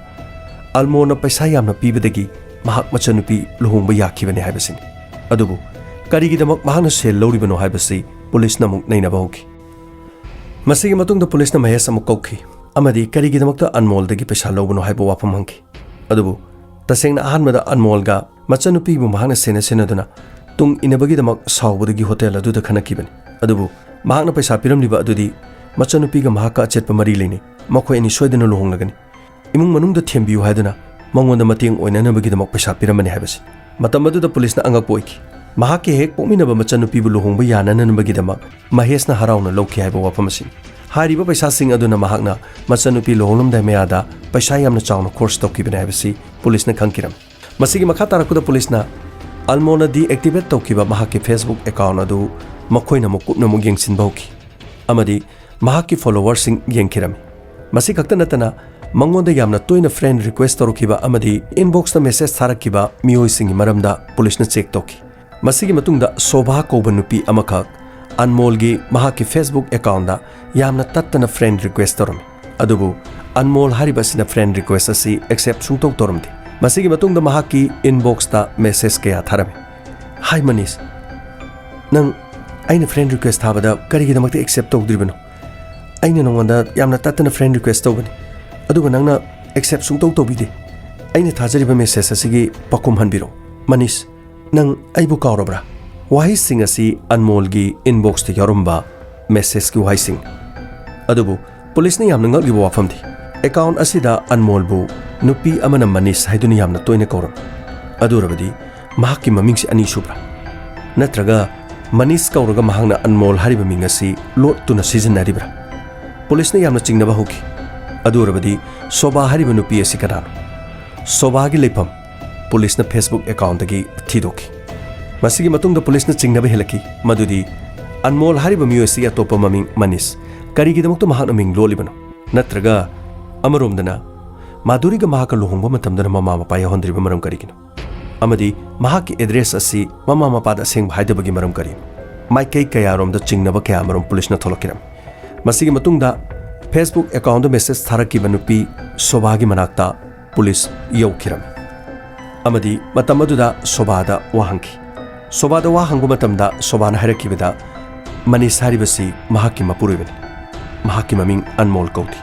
ꯑꯟꯃꯣꯜꯅ ꯄꯩꯁꯥ ꯌꯥꯝꯅ ꯄꯤꯕꯗꯒꯤ ꯃꯍꯥꯛ ꯃꯆꯟꯅꯨꯄꯤ ꯂꯨꯍꯣꯡꯕ ꯌꯥꯈꯤꯕꯅꯤ ꯍꯥꯏꯕꯁꯤꯅꯤ꯫ ꯑꯗꯨꯕꯨ ꯀꯔꯤꯒꯤꯗꯃꯛ ꯃꯍꯥꯛꯅ ꯁꯦꯜ ꯂꯧꯔꯤꯕꯅꯣ ꯍꯥꯏꯕꯁꯤ ꯄꯨꯂꯤꯁꯅ ꯑꯃꯨꯛ ꯅꯩꯅꯕ ꯍꯧꯈꯤ꯫ ꯃꯁꯤꯒꯤ ꯃꯇꯨꯡꯗ ꯄꯨꯂꯤꯁꯅ ꯃꯍꯦꯁ ꯑꯃꯨꯛ ꯀꯧꯈꯤ ꯑꯃꯗꯤ ꯀꯔꯤꯒꯤꯗꯃꯛꯇ ꯑꯟꯃꯣꯜꯗꯒꯤ ꯄꯩꯁꯥ ꯂꯧꯕꯅꯣ ꯍꯥꯏꯕ ꯋꯥꯐꯝ ꯍꯪꯈꯤ꯫ ꯑꯗꯨꯕꯨ ꯇꯁꯦꯡꯅ ꯑꯍꯥꯟꯕꯗ ꯑꯟꯃꯣꯜꯒ ꯃꯆꯟꯅꯨꯄꯤꯕꯨ ꯃꯍꯥꯛꯅ ꯁꯦꯟꯅ ꯁꯦꯟꯅꯗꯨꯅ ꯇꯨꯡ ꯏꯟꯅꯕꯒꯤꯗꯃꯛ ꯁꯥꯎꯕꯗꯒꯤ ꯍꯣꯇꯦꯜ ꯑꯗꯨꯗ ꯈꯟꯅꯈꯤꯕꯅꯤ꯫ ꯑꯗꯨꯕꯨ ꯃꯍꯥꯛꯅ ꯄꯩꯁꯥ ꯄꯤꯔꯝꯂꯤꯕ ꯑꯗꯨꯗꯤ ꯃꯆꯟꯅꯨꯄꯤꯒ ꯃꯍꯥꯛꯀ ꯑꯆꯦꯠꯄ ꯃꯔꯤ ꯂꯩꯅꯩ, ꯃꯈꯣꯏ ꯑꯅꯤ ꯁꯣꯏꯗꯅ ꯂꯨꯍꯣꯡꯂꯒꯅꯤ, ꯏꯃꯨꯡ ꯃꯅꯨꯡꯗ ꯊꯦꯝꯕꯤꯌꯨ ꯍꯥꯏꯗꯨꯅ ꯃꯉꯣꯟꯗ ꯃꯇꯦꯡ ꯑꯣꯏꯅꯅꯕꯒꯤꯗꯃꯛ ꯄꯩꯁꯥ ꯄꯤꯔꯝꯕꯅꯤ ꯍꯥꯏꯕꯁꯤ꯫ ꯃꯇꯝ ꯑꯗꯨꯗ ꯄꯨꯂꯤꯁꯅ ꯑꯉꯛꯄ ꯑꯣꯏꯈꯤ꯫ ꯃꯍꯥꯛꯀꯤ ꯍꯦꯛ ꯄꯣꯛꯃꯤꯟꯅꯕ ꯃꯆꯟꯅꯨꯄꯤꯕꯨ ꯂꯨꯍꯣꯡꯕ ꯌꯥꯅꯅꯕꯒꯤꯗꯃꯛ ꯃꯍꯦꯁꯅ ꯍꯔꯥꯎꯅ ꯂꯧꯈꯤ ꯍꯥꯏꯕ ꯋꯥꯐꯝ ꯑꯁꯤꯅꯤ꯫ ꯍꯥꯏꯔꯤꯕ ꯄꯩꯁꯥꯁꯤꯡ ꯑꯗꯨꯅ ꯃꯍꯥꯛꯅ ꯃꯆꯟꯅꯨꯄꯤ ꯂꯨꯍꯣꯡꯂꯝꯗꯥꯏ ꯃꯌꯥꯗ ꯄꯩꯁꯥ ꯌꯥꯝꯅ ꯆꯥꯎꯅ ꯈꯣꯔꯁ ꯇꯧꯈꯤꯕꯅꯤ ꯍꯥꯏꯕꯁꯤ ꯄꯨꯂꯤꯁꯅ ꯈꯪꯈꯤꯔꯝꯃꯤ꯫ ꯃꯁꯤꯒꯤ ꯃꯈꯥ ꯇꯥꯔꯛꯄꯗ ꯄꯨꯂꯤꯁꯅ ꯑꯜꯃꯣꯟꯅ deactivate ꯇꯧꯈꯤꯕ ꯃꯍꯥꯛꯀꯤ Facebook account ꯑꯗꯨ ꯃꯈꯣꯏꯅ ꯑꯃꯨꯛ ꯀꯨꯞꯅ ꯑꯃꯨꯛ ꯌꯦꯡꯁꯤꯟꯕ ꯍꯧꯈꯤ ꯑꯃꯗꯤ ꯃꯍꯥꯛꯀꯤ followerꯁꯤꯡ ꯌꯦꯡꯈꯤꯔꯝꯃꯤ꯫ ꯃꯁꯤ ꯈꯛꯇ ꯅꯠꯇꯅ ꯃꯉꯣꯟꯗ ꯌꯥꯝꯅ ꯇꯣꯏꯅ friend request ꯇꯧꯔꯛꯈꯤꯕ ꯑꯃꯗꯤ inboxꯇ message ꯊꯥꯔꯛꯈꯤꯕ ꯃꯤꯑꯣꯏꯁꯤꯡꯒꯤ ꯃꯔꯝꯗ ꯄꯨꯂꯤꯁꯅ check ꯇꯧꯈꯤ꯫ ꯃꯁꯤꯒꯤ ꯃꯇꯨꯡꯗ ꯁꯣꯚꯥ ꯀꯧꯕ ꯅꯨꯄꯤ ꯑꯃꯈꯛ ꯑꯟꯃꯣꯜꯒꯤ ꯃꯍꯥꯛꯀꯤ Facebook accountꯇ ꯌꯥꯝꯅ ꯇꯠꯇꯅ friend request ꯇꯧꯔꯝꯃꯤ꯫ ꯑꯗꯨꯕꯨ ꯑꯟꯃꯣꯜ ꯍꯥꯏꯔꯤꯕ ꯑꯁꯤꯅ friend request ꯑꯁꯤ accept ꯁꯨꯡꯇꯧ ꯇꯧꯔꯝꯗꯦ꯫ ꯃꯁꯤꯒꯤ ꯃꯇꯨꯡꯗ ꯃꯍꯥꯛꯀꯤ inboxꯇ message ꯀꯌꯥ ꯊꯥꯔꯝꯃꯤ꯫ "Hi ꯃꯅꯤꯁ, ꯅꯪ ꯑꯩꯅ friend request ꯊꯥꯕꯗ ꯀꯔꯤꯒꯤꯗꯃꯛꯇ accept ꯇꯧꯗ꯭ꯔꯤꯕꯅꯣ? ꯑꯩꯅ ꯅꯉꯣꯟꯗ ꯌꯥꯝꯅ ꯇꯠꯇꯅ friend request ꯇꯧꯕꯅꯤ, ꯑꯗꯨꯒ ꯅꯪꯅ accept ꯁꯨꯡꯇꯧ ꯇꯧꯕꯤꯗꯦ꯫ ꯑꯩꯅ ꯊꯥꯖꯔꯤꯕ message ꯑꯁꯤꯒꯤ ꯄꯥꯎꯈꯨꯝ ꯍꯟꯕꯤꯔꯣ꯫ ꯃꯅꯤꯁ, ꯅꯪ ꯑꯩꯕꯨ ꯀꯥꯎꯔꯕ꯭ꯔꯥ?" ꯋꯥꯍꯩꯁꯤꯡ ꯑꯁꯤ ꯑꯟꯃꯣꯜꯒꯤ inboxꯇ ꯌꯥꯎꯔꯝꯕ messageꯀꯤ ꯋꯥꯍꯩꯁꯤꯡ꯫ ꯑꯗꯨꯕꯨ ꯄꯨꯂꯤꯁꯅ ꯌꯥꯝꯅ ꯉꯛꯂꯤꯕ ꯋꯥꯐꯝꯗꯤ, account ꯑꯁꯤꯗ ꯑꯟꯃꯣꯜꯕꯨ ꯅꯨꯄꯤ ꯑꯃꯅ ꯃꯅꯤꯁ ꯍꯥꯏꯗꯨꯅ ꯌꯥꯝꯅ ꯇꯣꯏꯅ ꯀꯧꯔꯝꯃꯤ꯫ ꯑꯗꯨ ꯑꯣꯏꯔꯕꯗꯤ ꯃꯍꯥꯛꯀꯤ ꯃꯃꯤꯡꯁꯤ ꯑꯅꯤꯁꯨꯕ꯭ꯔꯥ? ꯅꯠꯇ꯭ꯔꯒ ꯃꯅꯤꯁ ꯀꯧꯔꯒ ꯃꯍꯥꯛꯅ ꯑꯟꯃꯣꯜ ꯍꯥꯏꯔꯤꯕ ꯃꯤꯡ ꯑꯁꯤ ꯂꯣꯠꯇꯨꯅ ꯁꯤꯖꯤꯟꯅꯔꯤꯕ꯭ꯔꯥ? ꯄꯨꯂꯤꯁꯅ ꯌꯥꯝꯅ ꯆꯤꯡꯅꯕ ꯍꯧꯈꯤ꯫ ꯑꯗꯨ ꯑꯣꯏꯔꯕꯗꯤ ꯁꯣꯕꯥ ꯍꯥꯏꯔꯤꯕ ꯅꯨꯄꯤ ꯑꯁꯤ ꯀꯅꯥꯅꯣ? ꯁꯣꯕꯥꯒꯤ ꯂꯩꯐꯝ ꯄꯨꯂꯤꯁꯅ Facebook accountꯗꯒꯤ ꯊꯤꯗꯣꯛꯈꯤ꯫ ꯃꯁꯤꯒꯤ ꯃꯇꯨꯡꯗ ꯄꯨꯂꯤꯁꯅ ꯆꯤꯡꯅꯕ ꯍꯦꯜꯂꯛꯈꯤ ꯃꯗꯨꯗꯤ ꯑꯟꯃꯣꯜ ꯍꯥꯏꯔꯤꯕ ꯃꯤꯑꯣꯏ ꯑꯁꯤꯒꯤ ꯑꯇꯣꯞꯄ ꯃꯃꯤꯡ ꯃꯅꯤꯁ꯫ ꯀꯔꯤꯒꯤꯗꯃꯛꯇ ꯃꯍꯥꯛꯅ ꯃꯤꯡ ꯂꯣꯠꯂꯤꯕꯅꯣ? ꯅꯠꯇ꯭ꯔꯒ ꯑꯃꯔꯣꯝꯗꯅ ꯃꯥꯙꯨꯔꯤꯒ ꯃꯍꯥꯛꯀ ꯂꯨꯍꯣꯡꯕ ꯃꯇꯝꯗꯅ ꯃꯃꯥ ꯃꯄꯥ ꯌꯥꯎꯍꯟꯗ꯭ꯔꯤꯕ ꯃꯔꯝ ꯀꯔꯤꯒꯤꯅꯣ? ꯑꯃꯗꯤ ꯃꯍꯥꯛꯀꯤ address ꯑꯁꯤ ꯃꯃꯥ ꯃꯄꯥꯗ ꯑꯁꯦꯡꯕ ꯍꯥꯏꯗꯕꯒꯤ ꯃꯔꯝ ꯀꯔꯤꯅꯣ? ꯃꯥꯏꯀꯩ ꯀꯌꯥꯔꯣꯝꯗ ꯆꯤꯡꯅꯕ ꯀꯌꯥ ꯑꯃꯔꯣꯝ ꯄꯨꯂꯤꯁꯅ ꯊꯣꯛꯂꯛꯈꯤꯔꯝꯃꯤ꯫ ꯃꯁꯤꯒꯤ ꯃꯇꯨꯡꯗ Facebook accountꯗ message ꯊꯥꯔꯛꯈꯤꯕ ꯅꯨꯄꯤ ꯁꯣꯕꯥꯒꯤ ꯃꯅꯥꯛꯇ ꯄꯨꯂꯤꯁ ꯌꯧꯈꯤꯔꯝꯃꯤ ꯑꯃꯗꯤ ꯃꯇꯝ ꯑꯗꯨꯗ ꯁꯣꯕꯥꯗ ꯋꯥ ꯍꯪꯈꯤ꯫ ꯁꯣꯕꯥꯗ ꯋꯥ ꯍꯪꯕ ꯃꯇꯝꯗ ꯁꯣꯕꯥꯅ ꯍꯥꯏꯔꯛꯈꯤꯕꯗ ꯃꯅꯤꯁ ꯍꯥꯏꯔꯤꯕꯁꯤ ꯃꯍꯥꯛꯀꯤ ꯃꯄꯨꯔꯣꯏꯕꯅꯤ꯫ ꯃꯍꯥꯛꯀꯤ ꯃꯃꯤꯡ ꯑꯟꯃꯣꯜ ꯀꯧꯗꯦ꯫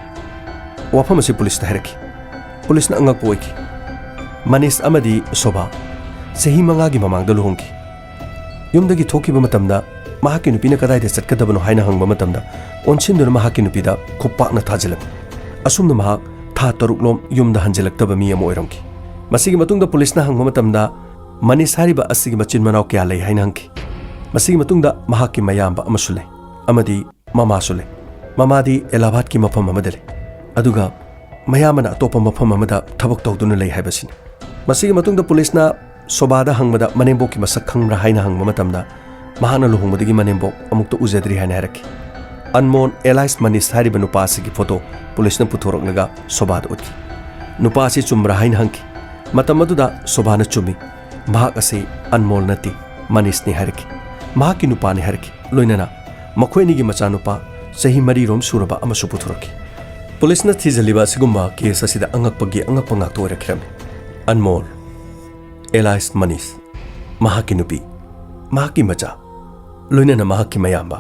ꯋꯥꯐꯝ ꯑꯁꯤ ꯄꯨꯂꯤꯁꯇ ꯍꯥꯏꯔꯛꯈꯤ꯫ ꯄꯨꯂꯤꯁꯅ ꯑꯉꯛꯄ ꯑꯣꯏꯈꯤ꯫ ꯃꯅꯤꯁ ꯑꯃꯗꯤ ꯁꯣꯕꯥ ꯆꯍꯤ ꯃꯉꯥꯒꯤ ꯃꯃꯥꯡꯗ ꯂꯨꯍꯣꯡꯈꯤ꯫ ꯌꯨꯝꯗꯒꯤ ꯊꯣꯛꯈꯤꯕ ꯃꯇꯝꯗ ꯃꯍꯥꯛꯀꯤ ꯅꯨꯄꯤꯅ ꯀꯗꯥꯏꯗ ꯆꯠꯀꯗꯕꯅꯣ ꯍꯥꯏꯅ ꯍꯪꯕ ꯃꯇꯝꯗ ꯑꯣꯟꯁꯤꯟꯗꯨꯅ ꯃꯍꯥꯛꯀꯤ ꯅꯨꯄꯤꯗ ꯈꯨꯞꯄꯥꯛꯅ ꯊꯥꯖꯤꯜꯂꯝꯃꯤ꯫ ꯑꯁꯨꯝꯅ ꯃꯍꯥꯛ ꯊꯥ ꯇꯔꯨꯛꯂꯣꯝ ꯌꯨꯝꯗ ꯍꯟꯖꯤꯜꯂꯛꯇꯕ ꯃꯤ ꯑꯃ ꯑꯣꯏꯔꯝꯈꯤ꯫ ꯃꯁꯤꯒꯤ ꯃꯇꯨꯡꯗ ꯄꯨꯂꯤꯁꯅ ꯍꯪꯕ ꯃꯇꯝꯗ ꯃꯅꯤꯁ ꯍꯥꯏꯔꯤꯕ ꯑꯁꯤꯒꯤ ꯃꯆꯤꯟ ꯃꯅꯥꯎ ꯀꯌꯥ ꯂꯩ ꯍꯥꯏꯅ ꯍꯪꯈꯤ꯫ ꯃꯁꯤꯒꯤ ꯃꯇꯨꯡꯗ ꯃꯍꯥꯛꯀꯤ ꯃꯌꯥꯝꯕ ꯑꯃꯁꯨ ꯂꯩ ꯑꯃꯗꯤ ꯃꯃꯥꯁꯨ ꯂꯩ꯫ ꯃꯃꯥꯗꯤ ꯑꯦꯂꯥꯍꯥꯕꯥꯗꯀꯤ ꯃꯐꯝ ꯑꯃꯗ ꯂꯩ, ꯑꯗꯨꯒ ꯃꯌꯥꯝꯕꯅ ꯑꯇꯣꯞꯄ ꯃꯐꯝ ꯑꯃꯗ ꯊꯕꯛ ꯇꯧꯗꯨꯅ ꯂꯩ ꯍꯥꯏꯕꯁꯤꯅꯤ꯫ ꯃꯁꯤꯒꯤ ꯃꯇꯨꯡꯗ ꯄꯨꯂꯤꯁꯅ ꯁꯣꯕꯥꯗ ꯍꯪꯕꯗ ꯃꯅꯦꯝꯕꯣꯛꯀꯤ ꯃꯁꯛ ꯈꯪꯕ꯭ꯔꯥ ꯍꯥꯏꯅ ꯍꯪꯕ ꯃꯇꯝꯗ ꯃꯍꯥꯛꯅ ꯂꯨꯍꯣꯡꯕꯗꯒꯤ ꯃꯅꯦꯝꯕꯣꯛ ꯑꯃꯨꯛꯇ ꯎꯖꯗ꯭ꯔꯤ ꯍꯥꯏꯅ ꯍꯥꯏꯔꯛꯈꯤ꯫ ꯑꯟꯃꯣꯜ alias ꯃꯅꯤꯁ ꯍꯥꯏꯔꯤꯕ ꯅꯨꯄꯥ ꯑꯁꯤꯒꯤ ꯐꯣꯇꯣ ꯄꯨꯂꯤꯁꯅ ꯄꯨꯊꯣꯔꯛꯂꯒ ꯁꯣꯕꯥꯗ ꯎꯠꯈꯤ꯫ ꯅꯨꯄꯥ ꯑꯁꯤ ꯆꯨꯝꯕ꯭ꯔꯥ ꯍꯥꯏꯅ ꯍꯪꯈꯤ꯫ ꯃꯇꯝ ꯑꯗꯨꯗ ꯁꯣꯕꯥꯅ ꯆꯨꯝꯃꯤ, ꯃꯍꯥꯛ ꯑꯁꯤ ꯑꯟꯃꯣꯜ ꯅꯠꯇꯦ, ꯃꯅꯤꯁꯅꯤ ꯍꯥꯏꯔꯛꯈꯤ꯫ ꯃꯍꯥꯛꯀꯤ ꯅꯨꯄꯥꯅꯤ ꯍꯥꯏꯔꯛꯈꯤ꯫ ꯂꯣꯏꯅꯅ ꯃꯈꯣꯏ ꯑꯅꯤꯒꯤ ꯃꯆꯥꯅꯨꯄꯥ ꯆꯍꯤ ꯃꯔꯤꯔꯣꯝ ꯁꯨꯔꯕ ꯑꯃꯁꯨ ꯄꯨꯊꯣꯔꯛꯈꯤ꯫ ꯄꯨꯂꯤꯁꯅ ꯊꯤꯖꯤꯜꯂꯤꯕ ꯑꯁꯤꯒꯨꯝꯕ ꯀꯦꯁ ꯑꯁꯤꯗ ꯑꯉꯛꯄꯒꯤ ꯑꯉꯛꯄ ꯉꯥꯛꯇ ꯑꯣꯏꯔꯛꯈꯤꯔꯝꯃꯤ꯫ ꯑꯟꯃꯣꯜ alias ꯃꯅꯤꯁ, ꯃꯍꯥꯛꯀꯤ ꯅꯨꯄꯤ, ꯃꯍꯥꯛꯀꯤ ꯃꯆꯥ, ꯂꯣꯏꯅꯅ ꯃꯍꯥꯛꯀꯤ ꯃꯌꯥꯝꯕ,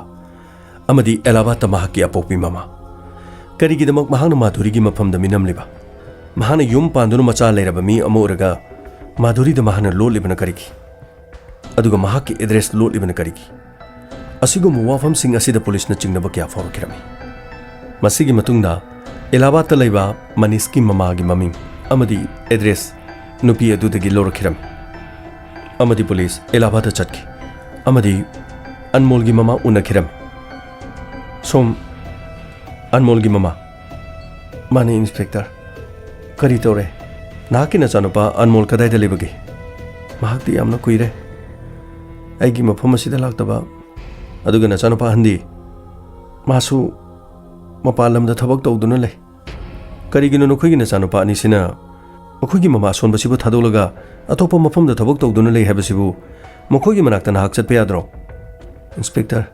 ꯑꯃꯗꯤ ꯑꯦꯂꯥꯍꯥꯕꯥꯗꯇ ꯃꯍꯥꯛꯀꯤ ꯑꯄꯣꯛꯄꯤ ꯃꯃꯥ꯫ ꯀꯔꯤꯒꯤꯗꯃꯛ ꯃꯍꯥꯛꯅ ꯃꯥꯙꯨꯔꯤꯒꯤ ꯃꯐꯝꯗ ꯃꯤꯅꯝꯂꯤꯕ? ꯃꯍꯥꯛꯅ ꯌꯨꯝ ꯄꯥꯟꯗꯨꯅ ꯃꯆꯥ ꯂꯩꯔꯕ ꯃꯤ ꯑꯃ ꯑꯣꯏꯔꯒ ꯃꯥꯙꯨꯔꯤꯗ ꯃꯍꯥꯛꯅ ꯂꯣꯠꯂꯤꯕꯅ ꯀꯔꯤꯒꯤ? ꯑꯗꯨꯒ ꯃꯍꯥꯛꯀꯤ address ꯂꯣꯠꯂꯤꯕꯅ ꯀꯔꯤꯒꯤ? ꯑꯁꯤꯒꯨꯝꯕ ꯋꯥꯐꯝꯁꯤꯡ ꯑꯁꯤꯗ ꯄꯨꯂꯤꯁꯅ ꯆꯤꯡꯅꯕ ꯀꯌꯥ ꯐꯥꯎꯔꯛꯈꯤꯔꯝꯃꯤ꯫ ꯃꯁꯤꯒꯤ ꯃꯇꯨꯡꯗ ꯑꯦꯂꯥꯍꯥꯕꯥꯗꯇ ꯂꯩꯕ ꯃꯅꯤꯁꯀꯤ ꯃꯃꯥꯒꯤ ꯃꯃꯤꯡ ꯑꯃꯗꯤ address ꯅꯨꯄꯤ ꯑꯗꯨꯗꯒꯤ ꯂꯧꯔꯛꯈꯤꯔꯝꯃꯤ ꯑꯃꯗꯤ ꯄꯨꯂꯤꯁ ꯑꯦꯂꯥꯍꯥꯕꯥꯗꯇ ꯆꯠꯈꯤ ꯑꯃꯗꯤ ꯑꯟꯃꯣꯜꯒꯤ ꯃꯃꯥ ꯎꯅꯈꯤꯔꯝꯃꯤ꯫ ꯁꯣꯝ ꯑꯟꯃꯣꯜꯒꯤ ꯃꯃꯥ꯫ ꯃꯥꯅꯤ, ꯏꯟꯁꯄꯦꯛꯇꯔ꯫ ꯀꯔꯤ ꯇꯧꯔꯦ? ꯅꯍꯥꯛꯀꯤ ꯅꯆꯥꯅꯨꯄꯥ ꯑꯟꯃꯣꯜ ꯀꯗꯥꯏꯗ ꯂꯩꯕꯒꯦ? ꯃꯍꯥꯛꯇꯤ ꯌꯥꯝꯅ ꯀꯨꯏꯔꯦ ꯑꯩꯒꯤ ꯃꯐꯝ ꯑꯁꯤꯗ ꯂꯥꯛꯇꯕ꯫ ꯑꯗꯨꯒ ꯅꯆꯥꯅꯨꯄꯥ ꯑꯍꯟꯗꯤ? ꯃꯥꯁꯨ ꯃꯄꯥꯟ ꯂꯝꯗ ꯊꯕꯛ ꯇꯧꯗꯨꯅ ꯂꯩ꯫ ꯀꯔꯤꯒꯤꯅꯣ ꯅꯈꯣꯏꯒꯤ ꯅꯆꯥꯅꯨꯄꯥ ꯑꯅꯤꯁꯤꯅ ꯃꯈꯣꯏꯒꯤ ꯃꯃꯥ ꯑꯁꯣꯟꯕꯁꯤꯕꯨ ꯊꯥꯗꯣꯛꯂꯒ ꯑꯇꯣꯞꯄ ꯃꯐꯝꯗ ꯊꯕꯛ ꯇꯧꯗꯨꯅ ꯂꯩ ꯍꯥꯏꯕꯁꯤꯕꯨ? ꯃꯈꯣꯏꯒꯤ ꯃꯅꯥꯛꯇ ꯅꯍꯥꯛ ꯆꯠꯄ ꯌꯥꯗ꯭ꯔꯣ? ꯏꯟꯁꯄꯦꯛꯇꯔ,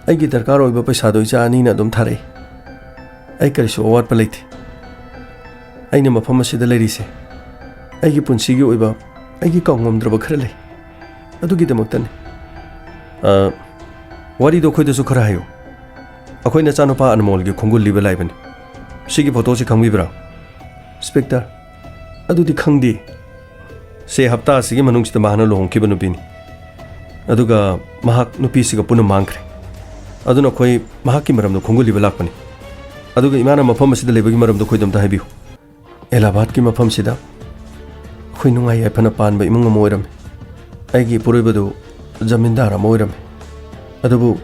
ꯑꯩꯒꯤ ꯗꯔꯀꯥꯔ ꯑꯣꯏꯕ ꯄꯩꯁꯥꯗꯣ ꯏꯆꯥ ꯑꯅꯤꯅ ꯑꯗꯨꯝ ꯊꯥꯔꯛꯏ꯫ ꯑꯩ ꯀꯔꯤꯁꯨ ꯑꯋꯥꯠꯄ ꯂꯩꯇꯦ꯫ ꯑꯩꯅ ꯃꯐꯝ ꯑꯁꯤꯗ ꯂꯩꯔꯤꯁꯦ ꯑꯩꯒꯤ ꯄꯨꯟꯁꯤꯒꯤ ꯑꯣꯏꯕ, ꯑꯩꯒꯤ ꯀꯥꯎꯉꯝꯗ꯭ꯔꯕ ꯈꯔ ꯂꯩ꯫ ꯑꯗꯨꯒꯤꯗꯃꯛꯇꯅꯤ꯫ ꯑ, ꯋꯥꯔꯤꯗꯣ ꯑꯩꯈꯣꯏꯗꯁꯨ ꯈꯔ ꯍꯥꯏꯌꯨ꯫ ꯑꯩꯈꯣꯏ ꯅꯆꯥꯅꯨꯄꯥ ꯑꯟꯃꯣꯜꯒꯤ ꯈꯣꯡꯒꯨꯜ ꯂꯤꯕ ꯂꯥꯛꯏꯕꯅꯤ꯫ ꯁꯤꯒꯤ ꯐꯣꯇꯣꯁꯤ ꯈꯪꯕꯤꯕ꯭ꯔꯥ? ꯏꯟꯁꯄꯦꯛꯇꯔ, ꯑꯗꯨꯗꯤ ꯈꯪꯗꯦ꯫ ꯁꯦ ꯍꯞꯇꯥ ꯑꯁꯤꯒꯤ ꯃꯅꯨꯡꯁꯤꯗ ꯃꯍꯥꯛꯅ ꯂꯨꯍꯣꯡꯈꯤꯕ ꯅꯨꯄꯤꯅꯤ꯫ ꯑꯗꯨꯒ ꯃꯍꯥꯛ ꯅꯨꯄꯤꯁꯤꯒ ꯄꯨꯟꯅ ꯃꯥꯡꯈ꯭ꯔꯦ꯫ ꯑꯗꯨꯅ ꯑꯩꯈꯣꯏ ꯃꯍꯥꯛꯀꯤ ꯃꯔꯝꯗ ꯈꯣꯡꯒꯨꯜ ꯂꯤꯕ ꯂꯥꯛꯄꯅꯤ꯫ ꯑꯗꯨꯒ ꯏꯃꯥꯅ ꯃꯐꯝ ꯑꯁꯤꯗ ꯂꯩꯕꯒꯤ ꯃꯔꯝꯗꯣ ꯑꯩꯈꯣꯏꯗ ꯑꯝꯇ ꯍꯥꯏꯕꯤꯌꯨ꯫ ꯑꯦꯂꯥꯍꯥꯕꯥꯗꯀꯤ ꯃꯐꯝꯁꯤꯗ ꯑꯩꯈꯣꯏ ꯅꯨꯡꯉꯥꯏ ꯌꯥꯏꯐꯅ ꯄꯥꯟꯕ ꯏꯃꯨꯡ ꯑꯃ ꯑꯣꯏꯔꯝꯃꯤ꯫ ꯑꯩꯒꯤ ꯏꯄꯨꯔꯣꯏꯕꯗꯨ ꯖꯃꯤꯟꯗꯥꯔ ꯑꯃ ꯑꯣꯏꯔꯝꯃꯤ꯫ ꯑꯗꯨꯕꯨ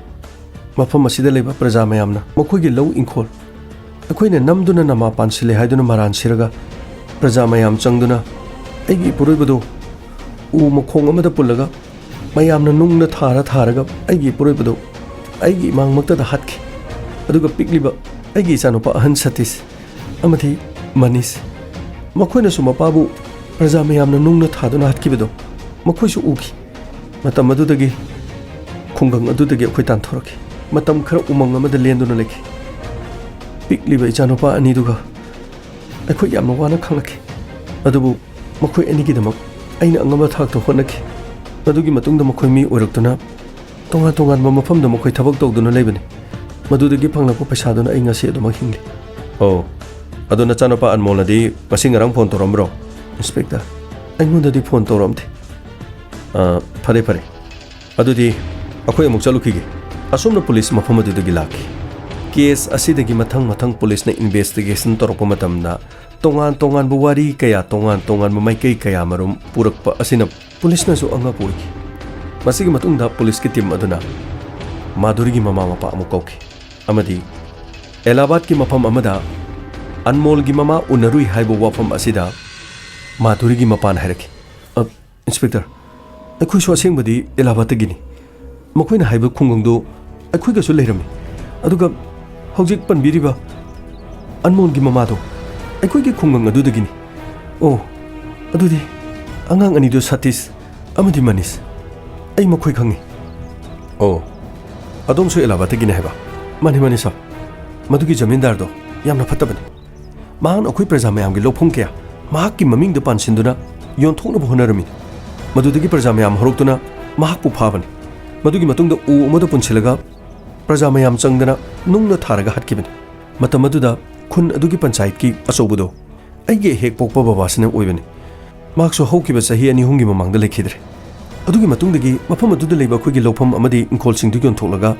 ꯃꯐꯝ ꯑꯁꯤꯗ ꯂꯩꯕ ꯄ꯭ꯔꯖꯥ ꯃꯌꯥꯝꯅ ꯃꯈꯣꯏꯒꯤ ꯂꯧ ꯏꯪꯈꯣꯜ ꯑꯩꯈꯣꯏꯅ ꯅꯝꯗꯨꯅ ꯅꯃꯥ ꯄꯥꯟꯁꯤꯜꯂꯦ ꯍꯥꯏꯗꯨꯅ ꯃꯔꯥꯟ ꯁꯤꯔꯒ ꯄ꯭ꯔꯖꯥ ꯃꯌꯥꯝ ꯆꯪꯗꯨꯅ ꯑꯩꯒꯤ ꯏꯄꯨꯔꯣꯏꯕꯗꯨ ꯎ ꯃꯈꯣꯡ ꯑꯃꯗ ꯄꯨꯜꯂꯒ ꯃꯌꯥꯝꯅ ꯅꯨꯡꯅ ꯊꯥꯔ ꯊꯥꯔꯒ ꯑꯩꯒꯤ ꯏꯄꯨꯔꯣꯏꯕꯗꯨ ꯑꯩꯒꯤ ꯏꯃꯥꯡꯃꯛꯇꯗ ꯍꯥꯠꯈꯤ꯫ ꯑꯗꯨꯒ ꯄꯤꯛꯂꯤꯕ ꯑꯩꯒꯤ ꯏꯆꯥꯅꯨꯄꯥ ꯑꯍꯟ ꯁꯇꯤꯁ ꯑꯃꯗꯤ ꯃꯅꯤꯁ, ꯃꯈꯣꯏꯅꯁꯨ ꯃꯄꯥꯕꯨ ꯄ꯭ꯔꯖꯥ ꯃꯌꯥꯝꯅ ꯅꯨꯡꯅ ꯊꯥꯗꯨꯅ ꯍꯥꯠꯈꯤꯕꯗꯣ ꯃꯈꯣꯏꯁꯨ ꯎꯈꯤ꯫ ꯃꯇꯝ ꯑꯗꯨꯗꯒꯤ, ꯈꯨꯡꯒꯪ ꯑꯗꯨꯗꯒꯤ ꯑꯩꯈꯣꯏ ꯇꯥꯟꯊꯣꯔꯛꯈꯤ꯫ ꯃꯇꯝ ꯈꯔ ꯎꯃꯪ ꯑꯃꯗ ꯂꯦꯟꯗꯨꯅ ꯂꯩꯈꯤ꯫ ꯄꯤꯛꯂꯤꯕ ꯏꯆꯥꯅꯨꯄꯥ ꯑꯅꯤꯗꯨꯒ ꯑꯩꯈꯣꯏ ꯌꯥꯝꯅ ꯋꯥꯅ ꯈꯪꯂꯛꯈꯤ꯫ ꯑꯗꯨꯕꯨ ꯃꯈꯣꯏ ꯑꯅꯤꯒꯤꯗꯃꯛ ꯑꯩꯅ ꯑꯉꯝꯕ ꯊꯥꯛꯇ ꯍꯣꯠꯅꯈꯤ꯫ ꯃꯗꯨꯒꯤ ꯃꯇꯨꯡꯗ ꯃꯈꯣꯏ ꯃꯤ ꯑꯣꯏꯔꯛꯇꯨꯅ ꯇꯣꯉꯥꯟ ꯇꯣꯉꯥꯟꯕ ꯃꯐꯝꯗ ꯃꯈꯣꯏ ꯊꯕꯛ ꯇꯧꯗꯨꯅ ꯂꯩꯕꯅꯤ꯫ ꯃꯗꯨꯗꯒꯤ ꯐꯪꯂꯛꯄ ꯄꯩꯁꯥꯗꯨꯅ ꯑꯩ ꯉꯁꯤ ꯑꯗꯨꯃꯛ ꯍꯤꯡꯂꯤ꯫ ꯑꯣ, ꯑꯗꯣ ꯅꯆꯥꯅꯨꯄꯥ ꯑꯟꯃꯣꯜꯅꯗꯤ ꯉꯁꯤ ꯉꯔꯥꯡ ꯐꯣꯟ ꯇꯧꯔꯛꯑꯝꯕ꯭ꯔꯣ? ꯏꯟꯁꯄꯦꯛꯇꯔ, ꯑꯩꯉꯣꯟꯗꯗꯤ ꯐꯣꯟ ꯇꯧꯔꯛꯑꯝꯗꯦ꯫ ꯑ, ꯐꯔꯦ, ꯐꯔꯦ꯫ ꯑꯗꯨꯗꯤ ꯑꯩꯈꯣꯏ ꯑꯃꯨꯛ ꯆꯠꯂꯨꯈꯤꯒꯦ꯫ ꯑꯁꯣꯝꯅ ꯄꯨꯂꯤꯁ ꯃꯐꯝ ꯑꯗꯨꯗꯒꯤ ꯂꯥꯛꯈꯤ꯫ ꯀꯦꯁ ꯑꯁꯤꯗꯒꯤ ꯃꯊꯪ ꯃꯊꯪ ꯄꯨꯂꯤꯁꯅ ꯏꯟꯚꯦꯁꯇꯤꯒꯦꯁꯟ ꯇꯧꯔꯛꯄ ꯃꯇꯝꯗ ꯇꯣꯉꯥꯟ ꯇꯣꯉꯥꯟꯕ ꯋꯥꯔꯤ ꯀꯌꯥ, ꯇꯣꯉꯥꯟ ꯇꯣꯉꯥꯟꯕ ꯃꯥꯏꯀꯩ ꯀꯌꯥ ꯃꯔꯨꯝ ꯄꯨꯔꯛꯄ ꯑꯁꯤꯅ ꯄꯨꯂꯤꯁꯅꯁꯨ ꯑꯉꯛꯄ ꯑꯣꯏꯈꯤ꯫ ꯃꯁꯤꯒꯤ ꯃꯇꯨꯡꯗ ꯄꯨꯂꯤꯁꯀꯤ ꯇꯤꯝ ꯑꯗꯨꯅ ꯃꯥꯙꯨꯔꯤꯒꯤ ꯃꯃꯥ ꯃꯄꯥ ꯑꯃꯨꯛ ꯀꯧꯈꯤ ꯑꯃꯗꯤ ꯑꯦꯂꯥꯍꯥꯕꯥꯗꯀꯤ ꯃꯐꯝ ꯑꯃꯗ ꯑꯟꯃꯣꯜꯒꯤ ꯃꯃꯥ ꯎꯅꯔꯨꯏ ꯍꯥꯏꯕ ꯋꯥꯐꯝ ꯑꯁꯤꯗ ꯃꯥꯙꯨꯔꯤꯒꯤ ꯃꯄꯥꯅ ꯍꯥꯏꯔꯛꯈꯤ, "ꯑ, ꯏꯟꯁꯄꯦꯛꯇꯔ, ꯑꯩꯈꯣꯏꯁꯨ ꯑꯁꯦꯡꯕꯗꯤ ꯑꯦꯂꯥꯍꯥꯕꯥꯗꯇꯒꯤꯅꯤ꯫ ꯃꯈꯣꯏꯅ ꯍꯥꯏꯕ ꯈꯨꯡꯒꯪꯗꯨ ꯑꯩꯈꯣꯏꯒꯁꯨ ꯂꯩꯔꯝꯃꯤ꯫ ꯑꯗꯨꯒ ꯍꯧꯖꯤꯛ ꯄꯟꯕꯤꯔꯤꯕ ꯑꯟꯃꯣꯜꯒꯤ ꯃꯃꯥꯗꯣ ꯑꯩꯈꯣꯏꯒꯤ ꯈꯨꯡꯒꯪ ꯑꯗꯨꯗꯒꯤꯅꯤ꯫ ꯑꯣ, ꯑꯗꯨꯗꯤ ꯑꯉꯥꯡ ꯑꯅꯤꯗꯨ ꯁꯇꯤꯁ ꯑꯃꯗꯤ ꯃꯅꯤꯁ, ꯑꯩ ꯃꯈꯣꯏ ꯈꯪꯏ꯫" "ꯑꯣ, ꯑꯗꯣꯝꯁꯨ ꯑꯦꯂꯥꯍꯥꯕꯥꯗꯇꯒꯤꯅꯤ ꯍꯥꯏꯕ?" "ꯃꯥꯅꯤ, ꯃꯥꯅꯤ ꯁꯥꯔ꯫ ꯃꯗꯨꯒꯤ ꯖꯃꯤꯟꯗꯥꯔꯗꯣ ꯌꯥꯝꯅ ꯐꯠꯇꯕꯅꯤ꯫ ꯃꯍꯥꯛꯅ ꯑꯩꯈꯣꯏ ꯄ꯭ꯔꯖꯥ ꯃꯌꯥꯝꯒꯤ ꯂꯧꯐꯝ ꯀꯌꯥ ꯃꯍꯥꯛꯀꯤ ꯃꯃꯤꯡꯗ ꯄꯥꯟꯁꯤꯟꯗꯨꯅ ꯌꯣꯟꯊꯣꯛꯅꯕ ꯍꯣꯠꯅꯔꯝꯃꯤ꯫ ꯃꯗꯨꯗꯒꯤ ꯄ꯭ꯔꯖꯥ ꯃꯌꯥꯝ ꯍꯧꯔꯛꯇꯨꯅ ꯃꯍꯥꯛꯄꯨ ꯐꯥꯕꯅꯤ꯫ ꯃꯗꯨꯒꯤ ꯃꯇꯨꯡꯗ ꯎ ꯑꯃꯗ ꯄꯨꯟꯁꯤꯜꯂꯒ ꯄ꯭ꯔꯖꯥ ꯃꯌꯥꯝ ꯆꯪꯗꯅ ꯅꯨꯡꯅ ꯊꯥꯔꯒ ꯍꯥꯠꯈꯤꯕꯅꯤ꯫ ꯃꯇꯝ ꯑꯗꯨꯗ ꯈꯨꯟ ꯑꯗꯨꯒꯤ ꯄꯟꯆꯥꯌꯠꯀꯤ ꯑꯆꯧꯕꯗꯣ ꯑꯩꯒꯤ ꯍꯦꯛ ꯄꯣꯛꯄ ꯕꯕꯥꯁꯤꯅ ꯑꯣꯏꯕꯅꯤ꯫ ꯃꯍꯥꯛꯁꯨ ꯍꯧꯈꯤꯕ ꯆꯍꯤ ꯑꯅꯤ ꯑꯍꯨꯝꯒꯤ ꯃꯃꯥꯡꯗ ꯂꯩꯈꯤꯗ꯭ꯔꯦ꯫ ꯑꯗꯨꯒꯤ ꯃꯇꯨꯡꯗꯒꯤ ꯃꯐꯝ ꯑꯗꯨꯗ ꯂꯩꯕ ꯑꯩꯈꯣꯏꯒꯤ ꯂꯧꯐꯝ ꯑꯃꯗꯤ ꯏꯪꯈꯣꯜꯁꯤꯡꯗꯨ ꯌꯣꯟꯊꯣꯛꯂꯒ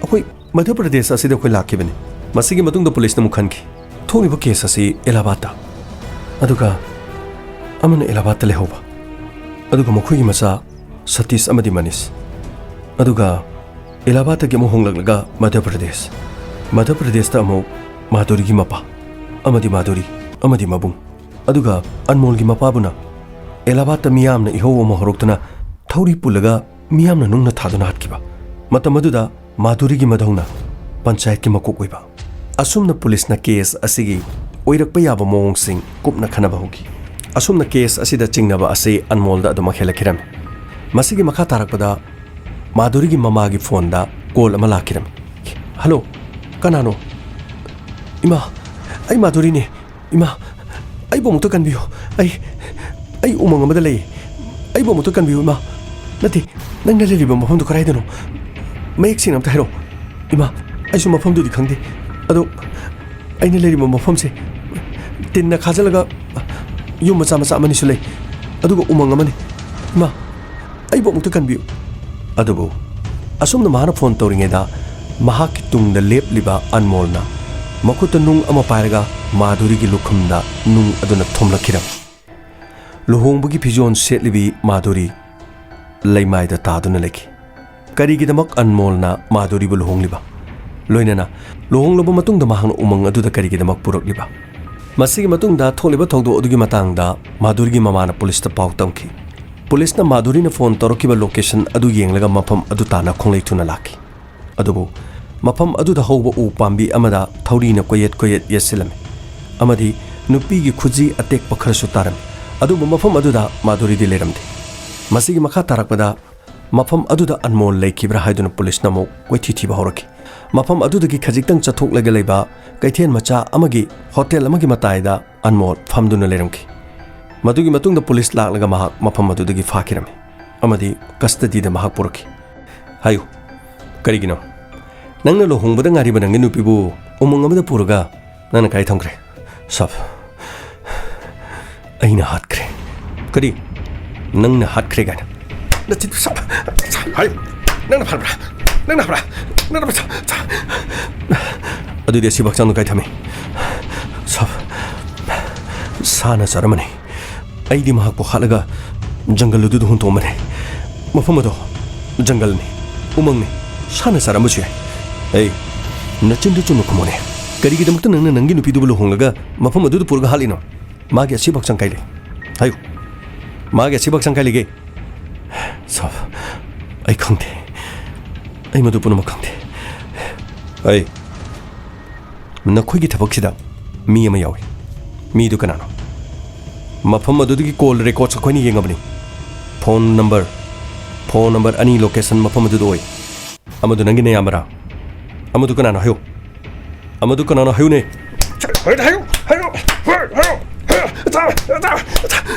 ꯑꯩꯈꯣꯏ ꯃꯙ꯭ꯌ ꯄ꯭ꯔꯗꯦꯁ ꯑꯁꯤꯗ ꯑꯩꯈꯣꯏ ꯂꯥꯛꯈꯤꯕꯅꯤ꯫ ꯃꯁꯤꯒꯤ ꯃꯇꯨꯡꯗ ꯄꯨꯂꯤꯁꯅ ꯑꯃꯨꯛ ꯈꯟꯈꯤ꯫ ꯊꯣꯛꯂꯤꯕ ꯀꯦꯁ ꯑꯁꯤ ꯑꯦꯂꯥꯍꯥꯕꯥꯗꯇ, ꯑꯗꯨꯒ ꯑꯃꯅ ꯑꯦꯂꯥꯍꯥꯕꯥꯗꯇ ꯂꯩꯍꯧꯕ, ꯑꯗꯨꯒ ꯃꯈꯣꯏꯒꯤ ꯃꯆꯥ ꯁꯇꯤꯁ ꯑꯃꯗꯤ ꯃꯅꯤꯁ, ꯑꯗꯨꯒ ꯑꯦꯂꯥꯍꯥꯕꯥꯗꯇꯒꯤ ꯑꯃꯨꯛ ꯍꯣꯡꯂꯛꯂꯒ ꯃꯙ꯭ꯌ ꯄ꯭ꯔꯗꯦꯁ, ꯃꯙ꯭ꯌ ꯄ꯭ꯔꯗꯦꯁꯇ ꯑꯃꯨꯛ ꯃꯥꯙꯨꯔꯤꯒꯤ ꯃꯄꯥ ꯑꯃꯗꯤ ꯃꯥꯙꯨꯔꯤ ꯑꯃꯗꯤ ꯃꯕꯨꯡ, ꯑꯗꯨꯒ ꯑꯟꯃꯣꯜꯒꯤ ꯃꯄꯥꯕꯨꯅ ꯑꯦꯂꯥꯍꯥꯕꯥꯗꯇ ꯃꯤꯌꯥꯝꯅ ꯏꯍꯧ ꯑꯃ ꯍꯧꯔꯛꯇꯨꯅ ꯊꯧꯔꯤ ꯄꯨꯜꯂꯒ ꯃꯤꯌꯥꯝꯅ ꯅꯨꯡꯅ ꯊꯥꯗꯨꯅ ꯍꯥꯠꯈꯤꯕ꯫ ꯃꯇꯝ ꯑꯗꯨꯗ ꯃꯥꯙꯨꯔꯤꯒꯤ ꯃꯙꯧꯅ ꯄꯟꯆꯥꯌꯠꯀꯤ ꯃꯀꯣꯛ ꯑꯣꯏꯕ꯫ ꯑꯁꯨꯝꯅ ꯄꯨꯂꯤꯁꯅ ꯀꯦꯁ ꯑꯁꯤꯒꯤ ꯑꯣꯏꯔꯛꯄ ꯌꯥꯕ ꯃꯑꯣꯡꯁꯤꯡ ꯀꯨꯞꯅ ꯈꯟꯅꯕ ꯍꯧꯈꯤ꯫ ꯑꯁꯨꯝꯅ ꯀꯦꯁ ꯑꯁꯤꯗ ꯆꯤꯡꯅꯕ ꯑꯁꯤ ꯑꯟꯃꯣꯜꯗ ꯑꯗꯨꯃꯛ ꯍꯦꯜꯂꯛꯈꯤꯔꯝꯃꯤ꯫ ꯃꯁꯤꯒꯤ ꯃꯈꯥ ꯇꯥꯔꯛꯄꯗ ꯃꯥꯙꯨꯔꯤꯒꯤ ꯃꯃꯥꯒꯤ ꯐꯣꯟꯗ ꯀꯣꯜ ꯑꯃ ꯂꯥꯛꯈꯤꯔꯝꯃꯤ꯫ "ꯍꯜꯂꯣ, ꯀꯅꯥꯅꯣ?" "ꯏꯃꯥ, ꯑꯩ ꯃꯥꯙꯨꯔꯤꯅꯦ꯫ ꯏꯃꯥ, ꯑꯩꯕꯨ ꯑꯃꯨꯛꯇ ꯀꯟꯕꯤꯌꯨ꯫ ꯑꯩ, ꯑꯩ ꯎꯃꯪ ꯑꯃꯗ ꯂꯩꯌꯦ꯫ ꯑꯩꯕꯨ ꯑꯃꯨꯛꯇ ꯀꯟꯕꯤꯌꯨ, ꯏꯃꯥ꯫ ꯅꯠꯇꯦ, ꯅꯪꯅ ꯂꯩꯔꯤꯕ ꯃꯐꯝꯗꯨ ꯀꯗꯥꯏꯗꯅꯣ? ꯃꯌꯦꯛ ꯁꯦꯡꯅ ꯑꯝꯇ ꯍꯥꯏꯔꯛꯑꯣ꯫ ꯏꯃꯥ, ꯑꯩꯁꯨ ꯃꯐꯝꯗꯨꯗꯤ ꯈꯪꯗꯦ꯫ ꯑꯗꯣ ꯑꯩꯅ ꯂꯩꯔꯤꯕ ꯃꯐꯝꯁꯦ ꯇꯤꯟꯅ ꯈꯥꯖꯤꯜꯂꯒ ꯌꯨꯝ ꯃꯆꯥ ꯃꯆꯥ ꯑꯃꯅꯤꯁꯨ ꯂꯩ, ꯑꯗꯨꯒ ꯎꯃꯪ ꯑꯃꯅꯤ꯫ ꯏꯃꯥ, ꯑꯩꯕꯨ ꯑꯃꯨꯛꯇ ꯀꯟꯕꯤꯌꯨ꯫" ꯑꯗꯨꯕꯨ ꯑꯁꯨꯝꯅ ꯃꯍꯥꯛꯅ ꯐꯣꯟ ꯇꯧꯔꯤꯉꯩꯗ ꯃꯍꯥꯛꯀꯤ ꯇꯨꯡꯗ ꯂꯦꯞꯂꯤꯕ ꯑꯟꯃꯣꯜꯅ ꯃꯈꯨꯠꯇ ꯅꯨꯡ ꯑꯃ ꯄꯥꯏꯔꯒ ꯃꯥꯙꯨꯔꯤꯒꯤ ꯂꯨꯈꯨꯝꯗ ꯅꯨꯡ ꯑꯗꯨꯅ ꯊꯣꯝꯂꯛꯈꯤꯔꯝꯃꯤ꯫ ꯂꯨꯍꯣꯡꯕꯒꯤ ꯐꯤꯖꯣꯜ ꯁꯦꯠꯂꯤꯕꯤ ꯃꯥꯙꯨꯔꯤ ꯂꯩꯃꯥꯏꯗ ꯇꯥꯗꯨꯅ ꯂꯩꯈꯤ꯫ ꯀꯔꯤꯒꯤꯗꯃꯛ ꯑꯟꯃꯣꯜꯅ ꯃꯥꯙꯨꯔꯤꯕꯨ ꯂꯨꯍꯣꯡꯂꯤꯕ? ꯂꯣꯏꯅꯅ ꯂꯨꯍꯣꯡꯂꯕ ꯃꯇꯨꯡꯗ ꯃꯍꯥꯛꯅ ꯎꯃꯪ ꯑꯗꯨꯗ ꯀꯔꯤꯒꯤꯗꯃꯛ ꯄꯨꯔꯛꯂꯤꯕ? ꯃꯁꯤꯒꯤ ꯃꯇꯨꯡꯗ ꯊꯣꯛꯂꯤꯕ ꯊꯧꯗꯣꯛ ꯑꯗꯨꯒꯤ ꯃꯇꯥꯡꯗ ꯃꯥꯙꯨꯔꯤꯒꯤ ꯃꯃꯥꯅ ꯄꯨꯂꯤꯁꯇ ꯄꯥꯎ ꯇꯝꯈꯤ꯫ ꯄꯨꯂꯤꯁꯅ ꯃꯥꯙꯨꯔꯤꯅ ꯐꯣꯟ ꯇꯧꯔꯛꯈꯤꯕ ꯂꯣꯀꯦꯁꯟ ꯑꯗꯨ ꯌꯦꯡꯂꯒ ꯃꯐꯝ ꯑꯗꯨ ꯇꯥꯟꯅ ꯈꯣꯡꯂꯩ ꯊꯨꯅ ꯂꯥꯛꯈꯤ꯫ ꯑꯗꯨꯕꯨ ꯃꯐꯝ ꯑꯗꯨꯗ ꯍꯧꯕ ꯎ ꯄꯥꯝꯕꯤ ꯑꯃꯗ ꯊꯧꯔꯤꯅ ꯀꯣꯏꯌꯦꯠ ꯀꯣꯏꯌꯦꯠ ꯌꯦꯠꯁꯤꯜꯂꯝꯃꯤ ꯑꯃꯗꯤ ꯅꯨꯄꯤꯒꯤ ꯈꯨꯖꯤ ꯑꯇꯦꯛꯄ ꯈꯔꯁꯨ ꯇꯥꯔꯝꯃꯤ꯫ ꯑꯗꯨꯕꯨ ꯃꯐꯝ ꯑꯗꯨꯗ ꯃꯥꯙꯨꯔꯤꯗꯤ ꯂꯩꯔꯝꯗꯦ꯫ ꯃꯁꯤꯒꯤ ꯃꯈꯥ ꯇꯥꯔꯛꯄꯗ ꯃꯐꯝ ꯑꯗꯨꯗ ꯑꯟꯃꯣꯜ ꯂꯩꯈꯤꯕ꯭ꯔꯥ ꯍꯥꯏꯗꯨꯅ ꯄꯨꯂꯤꯁꯅ ꯑꯃꯨꯛ ꯀꯣꯏꯊꯤ ꯊꯤꯕ ꯍꯧꯔꯛꯈꯤ꯫ ꯃꯐꯝ ꯑꯗꯨꯗꯒꯤ ꯈꯖꯤꯛꯇꯪ ꯆꯠꯊꯣꯛꯂꯒ ꯂꯩꯕ ꯀꯩꯊꯦꯜ ꯃꯆꯥ ꯑꯃꯒꯤ ꯍꯣꯇꯦꯜ ꯑꯃꯒꯤ ꯃꯇꯥꯏꯗ ꯑꯟꯃꯣꯜ ꯐꯝꯗꯨꯅ ꯂꯩꯔꯝꯈꯤ꯫ ꯃꯗꯨꯒꯤ ꯃꯇꯨꯡꯗ ꯄꯨꯂꯤꯁ ꯂꯥꯛꯂꯒ ꯃꯍꯥꯛ ꯃꯐꯝ ꯑꯗꯨꯗꯒꯤ ꯐꯥꯈꯤꯔꯝꯃꯤ ꯑꯃꯗꯤ ꯀꯁꯇꯗꯤꯗ ꯃꯍꯥꯛ ꯄꯨꯔꯛꯈꯤ꯫ ꯍꯥꯏꯌꯨ, ꯀꯔꯤꯒꯤꯅꯣ? ꯅꯪꯅ ꯂꯨꯍꯣꯡꯕꯗ ꯉꯥꯏꯔꯤꯕ ꯅꯪꯒꯤ ꯅꯨꯄꯤꯕꯨ ꯎꯃꯪ ꯑꯃꯗ ꯄꯨꯔꯒ ꯅꯪꯅ ꯀꯥꯏ ꯊꯝꯈ꯭ꯔꯦ? ꯁꯥꯕ, ꯑꯩꯅ ꯍꯥꯠꯈ꯭ꯔꯦ꯫ ꯀꯔꯤ? ꯅꯪꯅ ꯍꯥꯠꯈ꯭ꯔꯦ ꯀꯥꯏꯅ? ꯅꯆꯤꯟ ꯁꯥꯕ, ꯍꯥꯏꯌꯨ, ꯅꯪꯅ ꯐꯥꯟꯕ꯭ꯔꯥ? ꯅꯪꯅ ꯐꯥꯟꯕ꯭ꯔꯥ? ꯅꯪꯅ ꯐꯥꯟꯕ꯭ꯔꯥ? ꯑꯗꯨꯗꯤ ꯑꯁꯤꯕ ꯍꯛꯆꯥꯡꯗꯣ ꯀꯥꯏ ꯊꯝꯃꯤ? ꯁꯥꯕ, ꯁꯥꯅ ꯆꯥꯔꯝꯃꯅꯤ꯫ ꯑꯩꯗꯤ ꯃꯍꯥꯛꯄꯨ ꯍꯥꯠꯂꯒ ꯖꯪꯒꯜ ꯑꯗꯨꯗ ꯍꯨꯟꯇꯣꯛꯑꯝꯕꯅꯤ꯫ ꯃꯐꯝ ꯑꯗꯣ ꯖꯪꯒꯜꯅꯤ, ꯎꯃꯪꯅꯤ, ꯁꯥꯅ ꯆꯥꯔꯝꯕꯁꯨ ꯌꯥꯏ꯫ ꯑꯩ, ꯅꯆꯤꯟꯗꯨ ꯆꯨꯝꯅ ꯈꯨꯝꯃꯣꯅꯦ꯫ ꯀꯔꯤꯒꯤꯗꯃꯛꯇ ꯅꯪꯅ ꯅꯪꯒꯤ ꯅꯨꯄꯤꯗꯨꯕꯨ ꯂꯨꯍꯣꯡꯂꯒ ꯃꯐꯝ ꯑꯗꯨꯗ ꯄꯨꯔꯒ ꯍꯥꯠꯂꯤꯅꯣ? ꯃꯥꯒꯤ ꯑꯁꯤꯕ ꯍꯛꯆꯥꯡ ꯀꯥꯏ ꯂꯩ? ꯍꯥꯏꯌꯨ꯫ ꯃꯥꯒꯤ ꯑꯁꯤꯕ ꯍꯛꯆꯥꯡ ꯀꯥꯏ ꯂꯩꯒꯦ? ꯁꯥꯕ, ꯑꯩ ꯈꯪꯗꯦ꯫ ꯑꯩ ꯃꯗꯨ ꯄꯨꯝꯅꯃꯛ ꯈꯪꯗꯦ꯫ ꯑꯩ, ꯅꯈꯣꯏꯒꯤ ꯊꯕꯛꯁꯤꯗ ꯃꯤ ꯑꯃ ꯌꯥꯎꯏ꯫ ꯃꯤꯗꯨ ꯀꯅꯥꯅꯣ? ꯃꯐꯝ ꯑꯗꯨꯗꯒꯤ ꯀꯣꯜ ꯔꯦꯀꯣꯔꯗꯁ ꯑꯩꯈꯣꯏꯅ ꯌꯦꯡꯉꯕꯅꯤ꯫ ꯐꯣꯟ ꯅꯝꯕꯔ, ꯐꯣꯟ ꯅꯝꯕꯔ ꯑꯅꯤ ꯂꯣꯀꯦꯁꯟ ꯃꯐꯝ ꯑꯗꯨꯗ ꯑꯣꯏ꯫ ꯑꯃꯗꯨ ꯅꯪꯒꯤ ꯅꯌꯥꯝꯕꯔꯥ? ꯑꯃꯗꯨ ꯀꯅꯥꯅꯣ ꯍꯥꯏꯌꯨ꯫ ꯑꯃꯗꯨ ꯀꯅꯥꯅꯣ ꯍꯥꯏꯌꯨꯅꯦ꯫ ꯍꯥꯏꯌꯨ, ꯍꯥꯏꯌꯨ, ꯍꯥꯏꯌꯨ, ꯍꯥꯏꯌꯨ꯫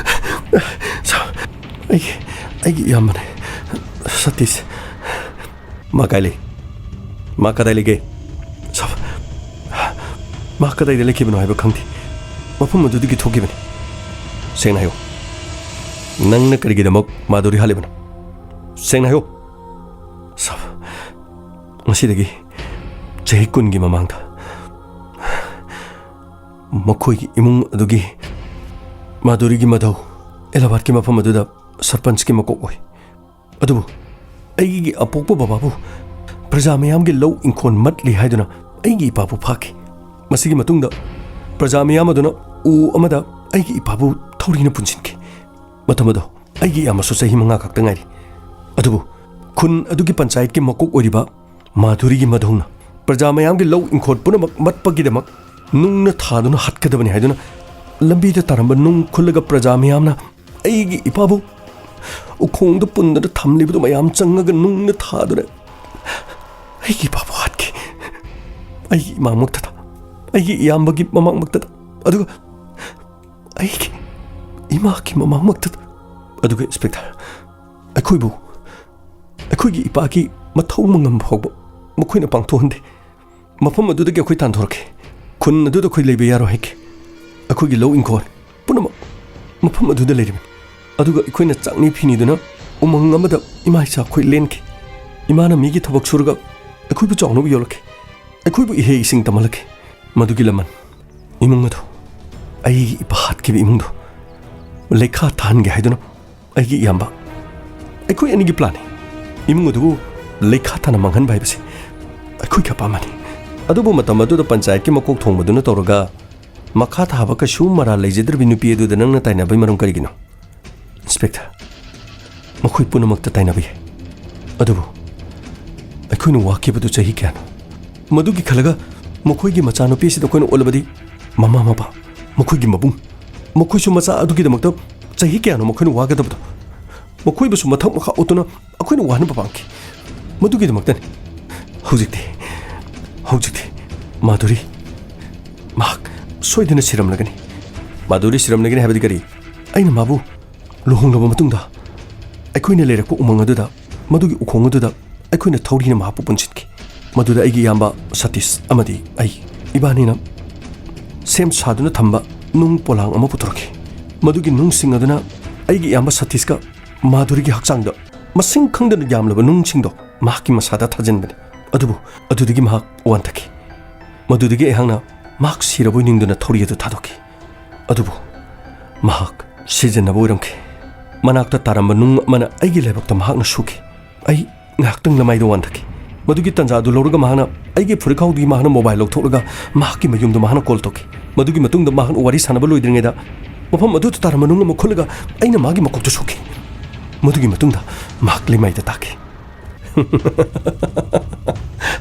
ꯑꯩꯒꯤ, ꯑꯩꯒꯤ ꯏꯌꯥꯝꯕꯅꯦ, ꯁꯇꯤꯁ꯫ ꯃꯥ ꯀꯥꯏ ꯂꯩ? ꯃꯥ ꯀꯗꯥꯏ ꯂꯩꯒꯦ? ꯁꯥꯕ, ꯃꯥ ꯀꯗꯥꯏꯗ ꯂꯩꯈꯤꯕꯅꯣ ꯍꯥꯏꯕ ꯈꯪꯗꯦ꯫ ꯃꯐꯝ ꯑꯗꯨꯗꯒꯤ ꯊꯣꯛꯈꯤꯕꯅꯤ꯫ ꯁꯦꯡꯅ ꯍꯥꯏꯌꯨ꯫ ꯅꯪꯅ ꯀꯔꯤꯒꯤꯗꯃꯛ ꯃꯥꯗꯨꯔꯤ ꯍꯥꯠꯂꯤꯕꯅꯣ? ꯁꯦꯡꯅ ꯍꯥꯏꯌꯨ꯫ ꯁꯥꯕ, ꯉꯁꯤꯗꯒꯤ ꯆꯍꯤ ꯀꯨꯟꯒꯤ ꯃꯃꯥꯡꯗ ꯃꯈꯣꯏꯒꯤ ꯏꯃꯨꯡ ꯑꯗꯨꯒꯤ ꯃꯥꯗꯨꯔꯤꯒꯤ ꯃꯙꯧ ꯑꯦꯂꯥꯍꯥꯕꯥꯗꯀꯤ ꯃꯐꯝ ꯑꯗꯨꯗ ꯁꯔꯄꯟꯁꯀꯤ ꯃꯀꯣꯛ ꯑꯣꯏ꯫ ꯑꯗꯨꯕꯨ ꯑꯩꯒꯤ ꯑꯄꯣꯛꯄ ꯕꯕꯥꯕꯨ ꯄ꯭ꯔꯖꯥ ꯃꯌꯥꯝꯒꯤ ꯂꯧ ꯏꯪꯈꯣꯜ ꯃꯠꯂꯤ ꯍꯥꯏꯗꯨꯅ ꯑꯩꯒꯤ ꯏꯄꯥꯕꯨ ꯐꯥꯈꯤ꯫ ꯃꯁꯤꯒꯤ ꯃꯇꯨꯡꯗ ꯄ꯭ꯔꯖꯥ ꯃꯌꯥꯝ ꯑꯗꯨꯅ ꯎ ꯑꯃꯗ ꯑꯩꯒꯤ ꯏꯄꯥꯕꯨ ꯊꯧꯔꯤꯅ ꯄꯨꯟꯁꯤꯟꯈꯤ꯫ ꯃꯇꯝ ꯑꯗꯣ ꯑꯩꯒꯤ ꯏꯌꯥꯝꯕꯁꯨ ꯆꯍꯤ ꯃꯉꯥ ꯈꯛꯇ ꯉꯥꯏꯔꯤ꯫ ꯑꯗꯨꯕꯨ ꯈꯨꯟ ꯑꯗꯨꯒꯤ ꯄꯟꯆꯥꯌꯠꯀꯤ ꯃꯀꯣꯛ ꯑꯣꯏꯔꯤꯕ ꯃꯥꯙꯨꯔꯤꯒꯤ ꯃꯙꯧꯅ ꯄ꯭ꯔꯖꯥ ꯃꯌꯥꯝꯒꯤ ꯂꯧ ꯏꯪꯈꯣꯜ ꯄꯨꯝꯅꯃꯛ ꯃꯠꯄꯒꯤꯗꯃꯛ ꯅꯨꯡꯅ ꯊꯥꯗꯨꯅ ꯍꯥꯠꯀꯗꯕꯅꯤ ꯍꯥꯏꯗꯨꯅ ꯂꯝꯕꯤꯗ ꯇꯥꯔꯝꯕ ꯅꯨꯡ ꯈꯨꯜꯂꯒ ꯄ꯭ꯔꯖꯥ ꯃꯌꯥꯝꯅ ꯑꯩꯒꯤ ꯏꯄꯥꯕꯨ ꯎꯈꯣꯡꯗ ꯄꯨꯟꯗꯨꯅ ꯊꯝꯂꯤꯕꯗꯨ ꯃꯌꯥꯝ ꯆꯪꯉꯒ ꯅꯨꯡꯅ ꯊꯥꯗꯨꯅ ꯑꯩꯒꯤ ꯏꯄꯥꯕꯨ ꯍꯥꯠꯈꯤ꯫ ꯑꯩꯒꯤ ꯏꯃꯥꯃꯛꯇꯗ, ꯑꯩꯒꯤ ꯏꯌꯥꯝꯕꯒꯤ ꯃꯃꯥꯡꯃꯛꯇꯗ, ꯑꯗꯨꯒ ꯑꯩꯒꯤ ꯏꯃꯥꯒꯤ ꯃꯃꯥꯡꯃꯛꯇꯗ꯫ ꯑꯗꯨꯒ ꯏꯟꯁꯄꯦꯛꯇꯔ, ꯑꯩꯈꯣꯏꯕꯨ, ꯑꯩꯈꯣꯏꯒꯤ ꯏꯄꯥꯒꯤ ꯃꯊꯧ ꯃꯉꯝ ꯐꯥꯎꯕ ꯃꯈꯣꯏꯅ ꯄꯥꯡꯊꯣꯛꯍꯟꯗꯦ꯫ ꯃꯐꯝ ꯑꯗꯨꯗꯒꯤ ꯑꯩꯈꯣꯏ ꯇꯥꯟꯊꯣꯔꯛꯈꯤ꯫ ꯈꯨꯟ ꯑꯗꯨꯗ ꯑꯩꯈꯣꯏ ꯂꯩꯕ ꯌꯥꯔꯣꯏ ꯍꯥꯏꯈꯤ꯫ ꯑꯩꯈꯣꯏꯒꯤ ꯂꯧ ꯏꯪꯈꯣꯜ ꯄꯨꯝꯅꯃꯛ ꯃꯐꯝ ꯑꯗꯨꯗ ꯂꯩꯔꯤꯕꯅꯤ꯫ ꯑꯗꯨꯒ ꯑꯩꯈꯣꯏꯅ ꯆꯥꯛꯅꯤ ꯐꯤꯅꯤꯗꯨꯅ ꯎꯃꯪ ꯑꯃꯗ ꯏꯃꯥ ꯏꯆꯥ ꯑꯩꯈꯣꯏ ꯂꯦꯟꯈꯤ꯫ ꯏꯃꯥꯅ ꯃꯤꯒꯤ ꯊꯕꯛ ꯁꯨꯔꯒ ꯑꯩꯈꯣꯏꯕꯨ ꯆꯥꯎꯅꯕ ꯌꯣꯜꯂꯛꯈꯤ꯫ ꯑꯩꯈꯣꯏꯕꯨ ꯏꯍꯩ ꯏꯁꯤꯡ ꯇꯝꯍꯜꯂꯛꯈꯤ꯫ ꯃꯗꯨꯒꯤ ꯂꯃꯟ ꯏꯃꯨꯡ ꯑꯗꯨ, ꯑꯩꯒꯤ ꯏꯄꯥ ꯍꯥꯠꯈꯤꯕ ꯏꯃꯨꯡꯗꯨ ꯂꯩꯈꯥ ꯊꯥꯍꯟꯒꯦ ꯍꯥꯏꯗꯨꯅ ꯑꯩꯒꯤ ꯏꯌꯥꯝꯕ, ꯑꯩꯈꯣꯏ ꯑꯅꯤꯒꯤ ꯄ꯭ꯂꯥꯟꯅꯤ꯫ ꯏꯃꯨꯡ ꯑꯗꯨꯕꯨ ꯂꯩꯈꯥ ꯊꯥꯅ ꯃꯥꯡꯍꯟꯕ ꯍꯥꯏꯕꯁꯤ ꯑꯩꯈꯣꯏꯒꯤ ꯑꯄꯥꯝꯕꯅꯤ꯫ ꯑꯗꯨꯕꯨ ꯃꯇꯝ ꯑꯗꯨꯗ ꯄꯟꯆꯥꯌꯠꯀꯤ ꯃꯀꯣꯛ ꯊꯣꯡꯕꯗꯨꯅ ꯇꯧꯔꯒ ꯃꯈꯥ ꯊꯥꯕ ꯀꯩꯁꯨ ꯃꯔꯥꯜ ꯂꯩꯖꯗ꯭ꯔꯕꯤ ꯅꯨꯄꯤ ꯑꯗꯨꯗ ꯅꯪꯅ ꯇꯥꯏꯅꯕꯒꯤ ꯃꯔꯝ ꯀꯔꯤꯒꯤꯅꯣ? ꯏꯟꯁꯄꯦꯛꯇꯔ, ꯃꯈꯣꯏ ꯄꯨꯝꯅꯃꯛꯇ ꯇꯥꯏꯅꯕ ꯌꯥꯏ, ꯑꯗꯨꯕꯨ ꯑꯩꯈꯣꯏꯅ ꯋꯥꯈꯤꯕꯗꯨ ꯆꯍꯤ ꯀꯌꯥꯅꯣ? ꯃꯗꯨꯒꯤ ꯈꯜꯂꯒ ꯃꯈꯣꯏꯒꯤ ꯃꯆꯥꯅꯨꯄꯤꯁꯤꯗ ꯑꯩꯈꯣꯏꯅ ꯑꯣꯠꯂꯕꯗꯤ ꯃꯃꯥ ꯃꯄꯥ, ꯃꯈꯣꯏꯒꯤ ꯃꯕꯨꯡ, ꯃꯈꯣꯏꯁꯨ ꯃꯆꯥ ꯑꯗꯨꯒꯤꯗꯃꯛꯇ ꯆꯍꯤ ꯀꯌꯥꯅꯣ ꯃꯈꯣꯏꯅ ꯋꯥꯒꯗꯕꯗꯣ? ꯃꯈꯣꯏꯕꯨꯁꯨ ꯃꯊꯛ ꯃꯈꯥ ꯑꯣꯠꯇꯨꯅ ꯑꯩꯈꯣꯏꯅ ꯋꯥꯍꯟꯕ ꯄꯥꯝꯈꯤ꯫ ꯃꯗꯨꯒꯤꯗꯃꯛꯇꯅꯤ꯫ ꯍꯧꯖꯤꯛꯇꯤ, ꯍꯧꯖꯤꯛꯇꯤ ꯃꯥꯙꯨꯔꯤ, ꯃꯍꯥꯛ ꯁꯣꯏꯗꯅ ꯁꯤꯔꯝꯂꯒꯅꯤ꯫ ꯃꯥꯙꯨꯔꯤ ꯁꯤꯔꯝꯂꯒꯅꯤ ꯍꯥꯏꯕꯗꯤ ꯀꯔꯤ? ꯑꯩꯅ ꯃꯥꯕꯨ ꯂꯨꯍꯣꯡꯂꯕ ꯃꯇꯨꯡꯗ ꯑꯩꯈꯣꯏꯅ ꯂꯩꯔꯛꯄ ꯎꯃꯪ ꯑꯗꯨꯗ, ꯃꯗꯨꯒꯤ ꯎꯈꯣꯡ ꯑꯗꯨꯗ ꯑꯩꯈꯣꯏꯅ ꯊꯧꯔꯤꯅ ꯃꯍꯥꯛꯄꯨ ꯄꯨꯟꯁꯤꯟꯈꯤ꯫ ꯃꯗꯨꯗ ꯑꯩꯒꯤ ꯏꯌꯥꯝꯕ ꯁꯇꯤꯁ ꯑꯃꯗꯤ ꯑꯩ, ꯏꯕꯥꯅꯤꯅ ꯁꯦꯝ ꯁꯥꯗꯨꯅ ꯊꯝꯕ ꯅꯨꯡ ꯄꯣꯂꯥꯡ ꯑꯃ ꯄꯨꯊꯣꯔꯛꯈꯤ꯫ ꯃꯗꯨꯒꯤ ꯅꯨꯡꯁꯤꯡ ꯑꯗꯨꯅ ꯑꯩꯒꯤ ꯏꯌꯥꯝꯕ ꯁꯇꯤꯁꯀ ꯃꯥꯙꯨꯔꯤꯒꯤ ꯍꯛꯆꯥꯡꯗ ꯃꯁꯤꯡ ꯈꯪꯗꯅ ꯌꯥꯝꯂꯕ ꯅꯨꯡꯁꯤꯡꯗꯣ ꯃꯍꯥꯛꯀꯤ ꯃꯁꯥꯗ ꯊꯥꯖꯤꯟꯕꯅꯤ꯫ ꯑꯗꯨꯕꯨ ꯑꯗꯨꯗꯒꯤ ꯃꯍꯥꯛ ꯋꯥꯟꯊꯈꯤ꯫ ꯃꯗꯨꯗꯒꯤ ꯑꯩꯍꯥꯛꯅ ꯃꯍꯥꯛ ꯁꯤꯔꯕꯣꯏ ꯅꯤꯡꯗꯨꯅ ꯊꯧꯔꯤ ꯑꯗꯨ ꯊꯥꯗꯣꯛꯈꯤ꯫ ꯑꯗꯨꯕꯨ ꯃꯍꯥꯛ ꯁꯤꯖꯤꯟꯅꯕ ꯑꯣꯏꯔꯝꯈꯤ꯫ ꯃꯅꯥꯛꯇ ꯇꯥꯔꯝꯕ ꯅꯨꯡ ꯑꯃꯅ ꯑꯩꯒꯤ ꯂꯥꯏꯕꯛꯇ ꯃꯍꯥꯛꯅ ꯁꯨꯈꯤ꯫ ꯑꯩ ꯉꯥꯏꯍꯥꯛꯇꯪ ꯂꯃꯥꯏꯗ ꯋꯥꯟꯊꯈꯤ꯫ ꯃꯗꯨꯒꯤ ꯇꯥꯟꯖꯥ ꯑꯗꯨ ꯂꯧꯔꯒ ꯃꯍꯥꯛꯅ ꯑꯩꯒꯤ ꯐꯨꯔꯤꯠꯈꯥꯎꯗꯒꯤ ꯃꯍꯥꯛꯅ ꯃꯣꯕꯥꯏꯜ ꯂꯧꯊꯣꯛꯂꯒ ꯃꯍꯥꯛꯀꯤ ꯃꯌꯨꯝꯗꯨ ꯃꯍꯥꯛꯅ ꯀꯣꯜ ꯇꯧꯈꯤ꯫ ꯃꯗꯨꯒꯤ ꯃꯇꯨꯡꯗ ꯃꯍꯥꯛꯅ ꯋꯥꯔꯤ ꯁꯥꯟꯅꯕ ꯂꯣꯏꯗ꯭ꯔꯤꯉꯩꯗ ꯃꯐꯝ ꯑꯗꯨꯗ ꯇꯥꯔꯝꯕ ꯅꯨꯡ ꯑꯃ ꯈꯨꯠꯂꯒ ꯑꯩꯅ ꯃꯥꯒꯤ ꯃꯀꯣꯛꯇ ꯁꯣꯛꯈꯤ꯫ ꯃꯗꯨꯒꯤ ꯃꯇꯨꯡꯗ ꯃꯍꯥꯛ ꯂꯩꯃꯥꯏꯗ ꯇꯥꯈꯤ꯫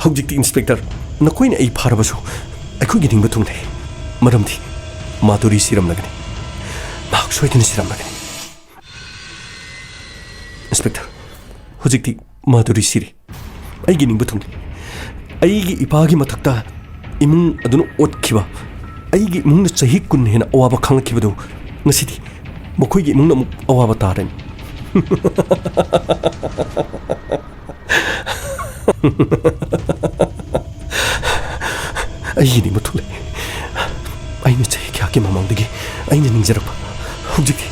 ꯍꯧꯖꯤꯛꯇꯤ ꯏꯟꯁꯄꯦꯛꯇꯔ, ꯅꯈꯣꯏꯅ ꯑꯩ ꯐꯥꯔꯕꯁꯨ ꯑꯩꯈꯣꯏꯒꯤ ꯅꯤꯡꯕ ꯊꯨꯡꯂꯦ꯫ ꯃꯔꯝꯗꯤ ꯃꯥꯙꯨꯔꯤ ꯁꯤꯔꯝꯂꯒꯅꯤ꯫ ꯃꯍꯥꯛ ꯁꯣꯏꯗꯅ ꯁꯤꯔꯝꯂꯒꯅꯤ꯫ ꯏꯟꯁꯄꯦꯛꯇꯔ, ꯍꯧꯖꯤꯛꯇꯤ ꯃꯥꯙꯨꯔꯤ ꯁꯤꯔꯦ꯫ ꯑꯩꯒꯤ ꯅꯤꯡꯕ ꯊꯨꯡꯂꯦ꯫ ꯑꯩꯒꯤ ꯏꯄꯥꯒꯤ ꯃꯊꯛꯇ ꯏꯃꯨꯡ ꯑꯗꯨꯅ ꯑꯣꯠꯈꯤꯕ, ꯑꯩꯒꯤ ꯏꯃꯨꯡꯅ ꯆꯍꯤ ꯀꯨꯟ ꯍꯦꯟꯅ ꯑꯋꯥꯕ ꯈꯥꯡꯂꯛꯈꯤꯕꯗꯨ ꯉꯁꯤꯗꯤ ꯃꯈꯣꯏꯒꯤ ꯏꯃꯨꯡꯅ ꯑꯃꯨꯛ ꯑꯋꯥꯕ ꯇꯥꯔꯅꯤ꯫ ꯑꯩꯒꯤ ꯅꯤꯡꯕ ꯊꯨꯡꯂꯦ꯫ ꯑꯩꯅ ꯆꯍꯤ ꯀꯌꯥꯒꯤ ꯃꯃꯥꯡꯗꯒꯤ ꯑꯩꯅ ꯅꯤꯡꯖꯔꯛꯄ ꯍꯧꯖꯤꯛꯇꯤ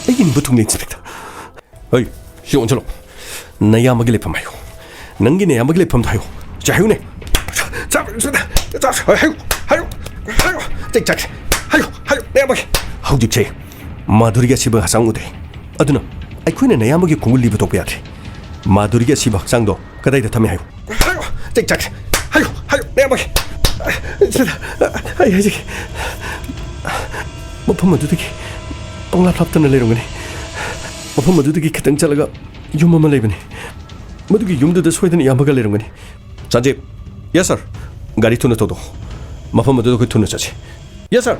ꯑꯩꯒꯤ ꯅꯤꯡꯕ ꯊꯨꯡꯂꯦ, ꯏꯟꯁꯄꯦꯛꯇꯔ꯫ ꯍꯩ, ꯁꯤ ꯑꯣꯟꯁꯤꯜꯂꯣ꯫ ꯅꯌꯥꯝꯕꯒꯤ ꯂꯩꯐꯝ ꯍꯥꯏꯌꯨ꯫ ꯅꯪꯒꯤ ꯅꯌꯥꯝꯕꯒꯤ ꯂꯩꯐꯝꯗꯣ ꯍꯥꯏꯌꯨ꯫ ꯁꯤ ꯍꯥꯏꯌꯨꯅꯦ꯫ ꯆꯥ-, ꯆꯥ-, ꯍꯥꯏꯌꯨ, ꯍꯥꯏꯌꯨ, ꯍꯥꯏꯌꯨ꯫ ꯆꯦꯛ ꯆꯥꯛ꯫ ꯍꯥꯏꯌꯨ, ꯍꯥꯏꯌꯨ, ꯅꯌꯥꯝꯕꯒꯤ꯫ ꯍꯧꯖꯤꯛꯁꯦ ꯃꯥꯙꯨꯔꯤꯒꯤ ꯑꯁꯤꯕ ꯍꯛꯆꯥꯡ ꯎꯗꯦ꯫ ꯑꯗꯨꯅ ꯑꯩꯈꯣꯏꯅ ꯅꯌꯥꯝꯕꯒꯤ ꯈꯣꯡꯒꯨꯜ ꯂꯤꯕ ꯇꯣꯛꯄ ꯌꯥꯗ꯭ꯔꯦ꯫ ꯃꯥꯙꯨꯔꯤꯒꯤ ꯑꯁꯤꯕ ꯍꯛꯆꯥꯡꯗꯣ ꯀꯗꯥꯏꯗ ꯊꯝꯃꯤ ꯍꯥꯏꯌꯨ꯫ ꯍꯥꯏꯌꯨ, ꯆꯦꯛ ꯆꯥꯛ꯫ ꯍꯥꯏꯌꯨ, ꯍꯥꯏꯌꯨ, ꯅꯌꯥꯝꯕꯒꯤ꯫ ꯑꯩ ꯍꯥꯏꯖꯒꯦ꯫ ꯃꯐꯝ ꯑꯗꯨꯗꯒꯤ ꯄꯪꯂꯥꯞ ꯂꯥꯞꯇꯅ ꯂꯩꯔꯝꯒꯅꯤ꯫ ꯃꯐꯝ ꯑꯗꯨꯗꯒꯤ ꯈꯤꯇꯪ ꯆꯠꯂꯒ ꯌꯨꯝ ꯑꯃ ꯂꯩꯕꯅꯤ꯫ ꯃꯗꯨꯒꯤ ꯌꯨꯝꯗꯨꯗ ꯁꯣꯏꯗꯅ ꯏꯌꯥꯝꯕꯒ ꯂꯩꯔꯝꯒꯅꯤ꯫ ꯁꯟꯖꯤꯞ꯫ Yes, sir. ꯒꯥꯔꯤ ꯊꯨꯅ ꯊꯧꯗꯣꯛꯑꯣ꯫ ꯃꯐꯝ ꯑꯗꯨꯗ ꯑꯩꯈꯣꯏ ꯊꯨꯅ ꯆꯠꯁꯤ꯫ Yes, sir.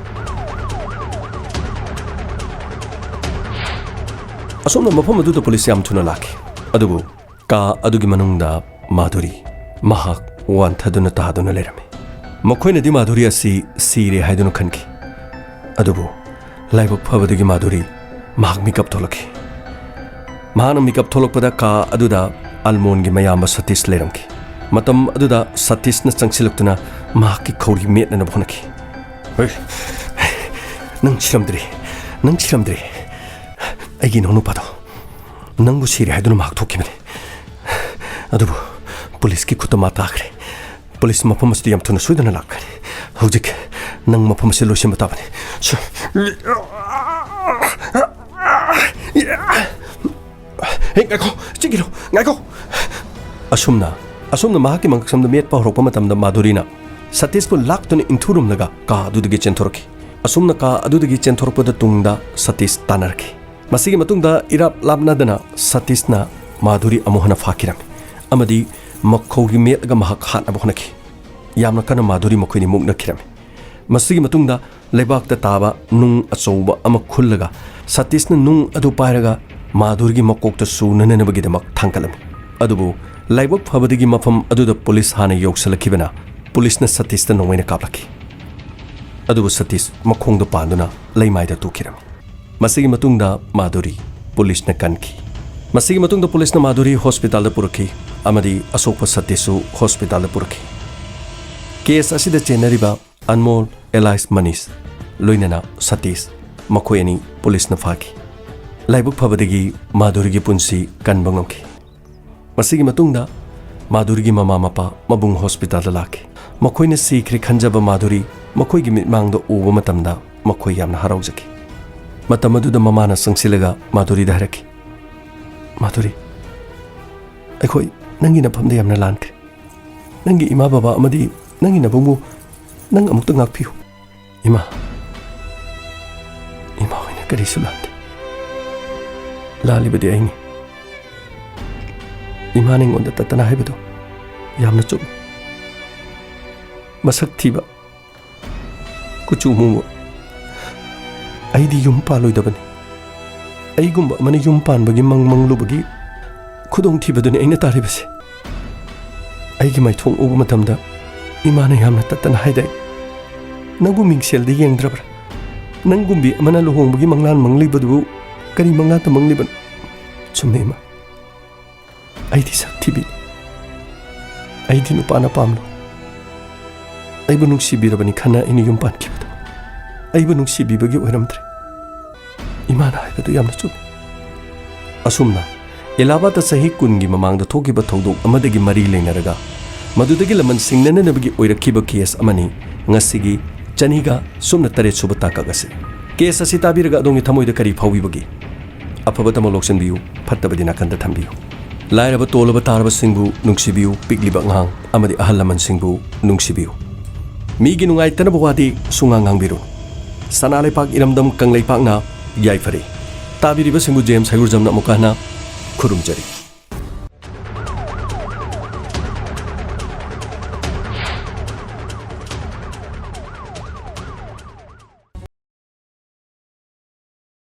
ꯑꯁꯣꯝꯅ ꯃꯐꯝ ꯑꯗꯨꯗ ꯄꯨꯂꯤꯁ ꯌꯥꯝ ꯊꯨꯅ ꯂꯥꯛꯈꯤ꯫ ꯑꯗꯨꯕꯨ ꯀꯥ ꯑꯗꯨꯒꯤ ꯃꯅꯨꯡꯗ ꯃꯥꯙꯨꯔꯤ ꯃꯍꯥꯛ ꯋꯥꯟꯊꯗꯨꯅ ꯇꯥꯗꯨꯅ ꯂꯩꯔꯝꯃꯤ꯫ ꯃꯈꯣꯏꯅꯗꯤ ꯃꯥꯙꯨꯔꯤ ꯑꯁꯤ ꯁꯤꯔꯦ ꯍꯥꯏꯗꯨꯅ ꯈꯟꯈꯤ꯫ ꯑꯗꯨꯕꯨ ꯂꯥꯏꯕꯛ ꯐꯕꯗꯒꯤ ꯃꯥꯙꯨꯔꯤ ꯃꯍꯥꯛ ꯃꯤꯀꯞ ꯊꯣꯛꯂꯛꯈꯤ꯫ ꯃꯍꯥꯛꯅ ꯃꯤꯀꯞ ꯊꯣꯛꯂꯛꯄꯗ ꯀꯥ ꯑꯗꯨꯗ ꯑꯜꯃꯣꯟꯒꯤ ꯃꯌꯥꯝꯕ ꯁꯇꯤꯁ ꯂꯩꯔꯝꯈꯤ꯫ ꯃꯇꯝ ꯑꯗꯨꯗ ꯁꯇꯤꯁꯅ ꯆꯪꯁꯤꯜꯂꯛꯇꯨꯅ ꯃꯍꯥꯛꯀꯤ ꯈꯧꯔꯤ ꯃꯦꯠꯅꯅꯕ ꯍꯣꯠꯅꯈꯤ꯫ "ꯍꯦ, ꯅꯪ ꯁꯤꯔꯝꯗ꯭ꯔꯤ, ꯅꯪ ꯁꯤꯔꯝꯗ꯭ꯔꯤ꯫ ꯑꯩꯒꯤ ꯏꯅꯥꯎꯅꯨꯄꯥꯗꯣ ꯅꯪꯕꯨ ꯁꯤꯔꯦ ꯍꯥꯏꯗꯨꯅ ꯃꯍꯥꯛ ꯊꯣꯛꯈꯤꯕꯅꯤ꯫ ꯑꯗꯨꯕꯨ ꯄꯨꯂꯤꯁꯀꯤ ꯈꯨꯠꯇ ꯃꯥ ꯇꯥꯈ꯭ꯔꯦ꯫ ꯄꯨꯂꯤꯁ ꯃꯐꯝ ꯑꯁꯤꯗ ꯌꯥꯝ ꯊꯨꯅ ꯁꯣꯏꯗꯅ ꯂꯥꯛꯀꯅꯤ꯫ ꯍꯧꯖꯤꯛ ꯅꯪ ꯃꯐꯝ ꯑꯁꯤ ꯂꯣꯏꯁꯤꯟꯕ ꯇꯥꯕꯅꯤ꯫" ꯁ-, "ꯍꯦ, ꯉꯥꯏꯈꯣ, ꯆꯦꯟꯈꯤꯅꯨ, ꯉꯥꯏꯈꯣ!" ꯑꯁꯨꯝꯅ ꯑꯁꯨꯝꯅ ꯃꯍꯥꯛꯀꯤ ꯃꯉꯛꯁꯝꯗ ꯃꯦꯠꯄ ꯍꯧꯔꯛꯄ ꯃꯇꯝꯗ ꯃꯥꯙꯨꯔꯤꯅ ꯁꯇꯤꯁꯄꯨ ꯂꯥꯛꯇꯨꯅ ꯏꯟꯊꯨꯔꯨꯝꯂꯒ ꯀꯥ ꯑꯗꯨꯗꯒꯤ ꯆꯦꯟꯊꯣꯔꯛꯈꯤ꯫ ꯑꯁꯨꯝꯅ ꯀꯥ ꯑꯗꯨꯗꯒꯤ ꯆꯦꯟꯊꯣꯔꯛꯄꯗ ꯇꯨꯡꯗ ꯁꯇꯤꯁ ꯇꯥꯟꯅꯔꯛꯈꯤ꯫ ꯃꯁꯤꯒꯤ ꯃꯇꯨꯡꯗ ꯏꯔꯥꯞ ꯂꯥꯞꯅꯗꯅ ꯁꯇꯤꯁꯅ ꯃꯥꯙꯨꯔꯤ ꯑꯃꯨꯛ ꯍꯟꯅ ꯐꯥꯈꯤꯔꯝꯃꯤ ꯑꯃꯗꯤ ꯃꯈꯧꯒꯤ ꯃꯦꯠꯂꯒ ꯃꯍꯥꯛ ꯍꯥꯠꯅꯕ ꯍꯣꯠꯅꯈꯤ꯫ ꯌꯥꯝꯅ ꯀꯟꯅ ꯃꯥꯙꯨꯔꯤ ꯃꯈꯣꯏꯅꯤ ꯃꯨꯛꯅꯈꯤꯔꯝꯃꯤ꯫ ꯃꯁꯤꯒꯤ ꯃꯇꯨꯡꯗ ꯂꯩꯕꯥꯛꯇ ꯇꯥꯕ ꯅꯨꯡ ꯑꯆꯧꯕ ꯑꯃ ꯈꯨꯜꯂꯒ ꯁꯇꯤꯁꯅ ꯅꯨꯡ ꯑꯗꯨ ꯄꯥꯏꯔꯒ ꯃꯥꯙꯨꯔꯤꯒꯤ ꯃꯀꯣꯛꯇ ꯁꯨꯅꯅꯕꯒꯤꯗꯃꯛ ꯊꯥꯡꯒꯠꯂꯝꯃꯤ꯫ ꯑꯗꯨꯕꯨ ꯂꯥꯏꯕꯛ ꯐꯕꯗꯒꯤ ꯃꯐꯝ ꯑꯗꯨꯗ ꯄꯨꯂꯤꯁ ꯍꯥꯟꯅ ꯌꯧꯁꯤꯜꯂꯛꯈꯤꯕꯅ ꯄꯨꯂꯤꯁꯅ ꯁꯇꯤꯁꯇ ꯅꯣꯡꯃꯩꯅ ꯀꯥꯞꯂꯛꯈꯤ꯫ ꯑꯗꯨꯕꯨ ꯁꯇꯤꯁ ꯃꯈꯣꯡꯗ ꯄꯥꯟꯗꯨꯅ ꯂꯩꯃꯥꯏꯗ ꯇꯨꯈꯤꯔꯝꯃꯤ꯫ ꯃꯁꯤꯒꯤ ꯃꯇꯨꯡꯗ ꯃꯥꯙꯨꯔꯤ ꯄꯨꯂꯤꯁꯅ ꯀꯟꯈꯤ꯫ ꯃꯁꯤꯒꯤ ꯃꯇꯨꯡꯗ ꯄꯨꯂꯤꯁꯅ ꯃꯥꯙꯨꯔꯤ ꯍꯣꯁꯄꯤꯇꯥꯜꯗ ꯄꯨꯔꯛꯈꯤ ꯑꯃꯗꯤ ꯑꯁꯣꯛꯄ ꯁꯇꯤꯁꯁꯨ ꯍꯣꯁꯄꯤꯇꯥꯜꯗ ꯄꯨꯔꯛꯈꯤ꯫ ꯀꯦꯁ ꯑꯁꯤꯗ ꯆꯦꯟꯅꯔꯤꯕ ꯑꯟꯃꯣꯜ ꯑꯦꯂꯥꯏꯁ ꯃꯅꯤꯁ ꯂꯣꯏꯅꯅ ꯁꯇꯤꯁ, ꯃꯈꯣꯏ ꯑꯅꯤ ꯄꯨꯂꯤꯁꯅ ꯐꯥꯈꯤ꯫ ꯂꯥꯏꯕꯛ ꯐꯕꯗꯒꯤ ꯃꯥꯙꯨꯔꯤꯒꯤ ꯄꯨꯟꯁꯤ ꯀꯟꯕ ꯉꯝꯈꯤ꯫ ꯃꯁꯤꯒꯤ ꯃꯇꯨꯡꯗ ꯃꯥꯙꯨꯔꯤꯒꯤ ꯃꯃꯥ ꯃꯄꯥ ꯃꯕꯨꯡ ꯍꯣꯁꯄꯤꯇꯥꯜꯗ ꯂꯥꯛꯈꯤ꯫ ꯃꯈꯣꯏꯅ ꯁꯤꯈ꯭ꯔꯦ ꯈꯟꯖꯕ ꯃꯥꯙꯨꯔꯤ ꯃꯈꯣꯏꯒꯤ ꯃꯤꯠꯃꯥꯡꯗ ꯎꯕ ꯃꯇꯝꯗ ꯃꯈꯣꯏ ꯌꯥꯝꯅ ꯍꯔꯥꯎꯖꯈꯤ꯫ ꯃꯇꯝ ꯑꯗꯨꯗ ꯃꯃꯥꯅ ꯆꯪꯁꯤꯜꯂꯒ ꯃꯥꯙꯨꯔꯤꯗ ꯍꯥꯏꯔꯛꯈꯤ, "ꯃꯥꯙꯨꯔꯤ, ꯑꯩꯈꯣꯏ ꯅꯪꯒꯤ ꯅꯐꯝꯗ ꯌꯥꯝꯅ ꯂꯥꯟꯈ꯭ꯔꯦ꯫ ꯅꯪꯒꯤ ꯏꯃꯥ ꯕꯕꯥ ꯑꯃꯗꯤ ꯅꯪꯒꯤ ꯅꯕꯨꯡꯕꯨ ꯅꯪ ꯑꯃꯨꯛꯇ ꯉꯥꯛꯄꯤꯌꯨ꯫ ꯏꯃꯥ, ꯏꯃꯥ ꯍꯣꯏꯅ ꯀꯔꯤꯁꯨ ꯂꯥꯟꯗꯦ꯫ ꯂꯥꯜꯂꯤꯕꯗꯤ ꯑꯩꯅꯤ꯫ ꯏꯃꯥꯅ ꯑꯩꯉꯣꯟꯗ ꯇꯠꯇꯅ ꯍꯥꯏꯕꯗꯣ ꯌꯥꯝꯅ ꯆꯨꯝꯃꯤ꯫ ꯃꯁꯛ ꯊꯤꯕ, ꯀꯨꯆꯨ ꯃꯨꯕ ꯑꯩꯗꯤ ꯌꯨꯝ ꯄꯥꯜꯂꯣꯏꯗꯕꯅꯤ꯫ ꯑꯩꯒꯨꯝꯕ ꯑꯃꯅ ꯌꯨꯝ ꯄꯥꯟꯕꯒꯤ ꯃꯪ ꯃꯪꯂꯨꯕꯒꯤ ꯈꯨꯗꯣꯡꯊꯤꯕꯗꯨꯅꯤ ꯑꯩꯅ ꯇꯥꯔꯤꯕꯁꯦ꯫ ꯑꯩꯒꯤ ꯃꯥꯏꯊꯣꯡ ꯎꯕ ꯃꯇꯝꯗ ꯏꯃꯥꯅ ꯌꯥꯝꯅ ꯇꯠꯇꯅ ꯍꯥꯏꯗꯥꯏ, 'ꯅꯪꯕꯨ ꯃꯤꯡꯁꯦꯜꯗ ꯌꯦꯡꯗ꯭ꯔꯕ꯭ꯔꯥ? ꯅꯪꯒꯨꯝꯕꯤ ꯑꯃꯅ ꯂꯨꯍꯣꯡꯕꯒꯤ ꯃꯪꯂꯥꯟ ꯃꯪꯂꯤꯕꯗꯨꯕꯨ ꯀꯔꯤ ꯃꯪꯂꯥꯟꯗ ꯃꯪꯂꯤꯕꯅꯣ?'" ꯆꯨꯝꯃꯦ, ꯏꯃꯥ꯫ ꯑꯩꯗꯤ ꯁꯛ ꯊꯤꯕꯤꯅꯤ꯫ ꯑꯩꯗꯤ ꯅꯨꯄꯥꯅ ꯄꯥꯝꯂꯣꯏ꯫ ꯑꯩꯕꯨ ꯅꯨꯡꯁꯤꯕꯤꯔꯕꯅꯤ ꯈꯟꯅ ꯑꯩꯅ ꯌꯨꯝ ꯄꯥꯟꯈꯤꯕꯗꯣ ꯑꯩꯕꯨ ꯅꯨꯡꯁꯤꯕꯤꯕꯒꯤ ꯑꯣꯏꯔꯝꯗ꯭ꯔꯦ꯫ ꯏꯃꯥꯅ ꯍꯥꯏꯕꯗꯨ ꯌꯥꯝꯅ ꯆꯨꯝꯃꯤ꯫ ꯑꯁꯨꯝꯅ ꯏꯂꯥꯍꯥꯕꯥꯗꯇ ꯆꯍꯤ ꯀꯨꯟꯒꯤ ꯃꯃꯥꯡꯗ ꯊꯣꯛꯈꯤꯕ ꯊꯧꯗꯣꯛ ꯑꯃꯗꯒꯤ ꯃꯔꯤ ꯂꯩꯅꯔꯒ ꯃꯗꯨꯗꯒꯤ ꯂꯃꯟ ꯁꯤꯡꯅꯅꯕꯒꯤ ꯑꯣꯏꯔꯛꯈꯤꯕ ꯀꯦꯁ ꯑꯃꯅꯤ ꯉꯁꯤꯒꯤ ꯆꯅꯤꯒ ꯁꯨꯞꯅ ꯇꯔꯦꯠ ꯁꯨꯕ ꯇꯥꯡꯀꯛ ꯑꯁꯤ꯫ ꯀꯦꯁ ꯑꯁꯤ ꯇꯥꯕꯤꯔꯒ ꯑꯗꯣꯝꯒꯤ ꯊꯃꯣꯏꯗ ꯀꯔꯤ ꯐꯥꯎꯕꯤꯕꯒꯦ? ꯑꯐꯕꯇꯃꯛ ꯂꯧꯁꯤꯟꯕꯤꯌꯨ, ꯐꯠꯇꯕꯗꯤ ꯅꯥꯀꯟꯗ ꯊꯝꯕꯤꯌꯨ꯫ ꯂꯥꯏꯔꯕ ꯇꯣꯜꯂꯕ ꯇꯥꯔꯕꯁꯤꯡꯕꯨ ꯅꯨꯡꯁꯤꯕꯤꯌꯨ, ꯄꯤꯛꯂꯤꯕ ꯑꯉꯥꯡ ꯑꯃꯗꯤ ꯑꯍꯜ ꯂꯃꯟꯁꯤꯡꯕꯨ ꯅꯨꯡꯁꯤꯕꯤꯌꯨ꯫ ꯃꯤꯒꯤ ꯅꯨꯡꯉꯥꯏꯇꯅꯕ ꯋꯥꯗꯤ ꯁꯨꯡꯉꯥꯡ ꯉꯥꯡꯕꯤꯔꯨ꯫ ꯁꯅꯥ ꯂꯩꯄꯥꯛ ꯏꯔꯝꯗꯝ ꯀꯪꯂꯩꯄꯥꯛꯅ ꯌꯥꯏꯐꯔꯦ꯫ ꯇꯥꯕꯤꯔꯤꯕꯁꯤꯡꯕꯨ ꯖꯦꯝꯁ ꯍꯩꯒꯨꯔꯖꯝꯅ ꯑꯃꯨꯛꯀ ꯍꯟꯅ ꯈꯨꯔꯨꯝꯖꯔꯤ꯫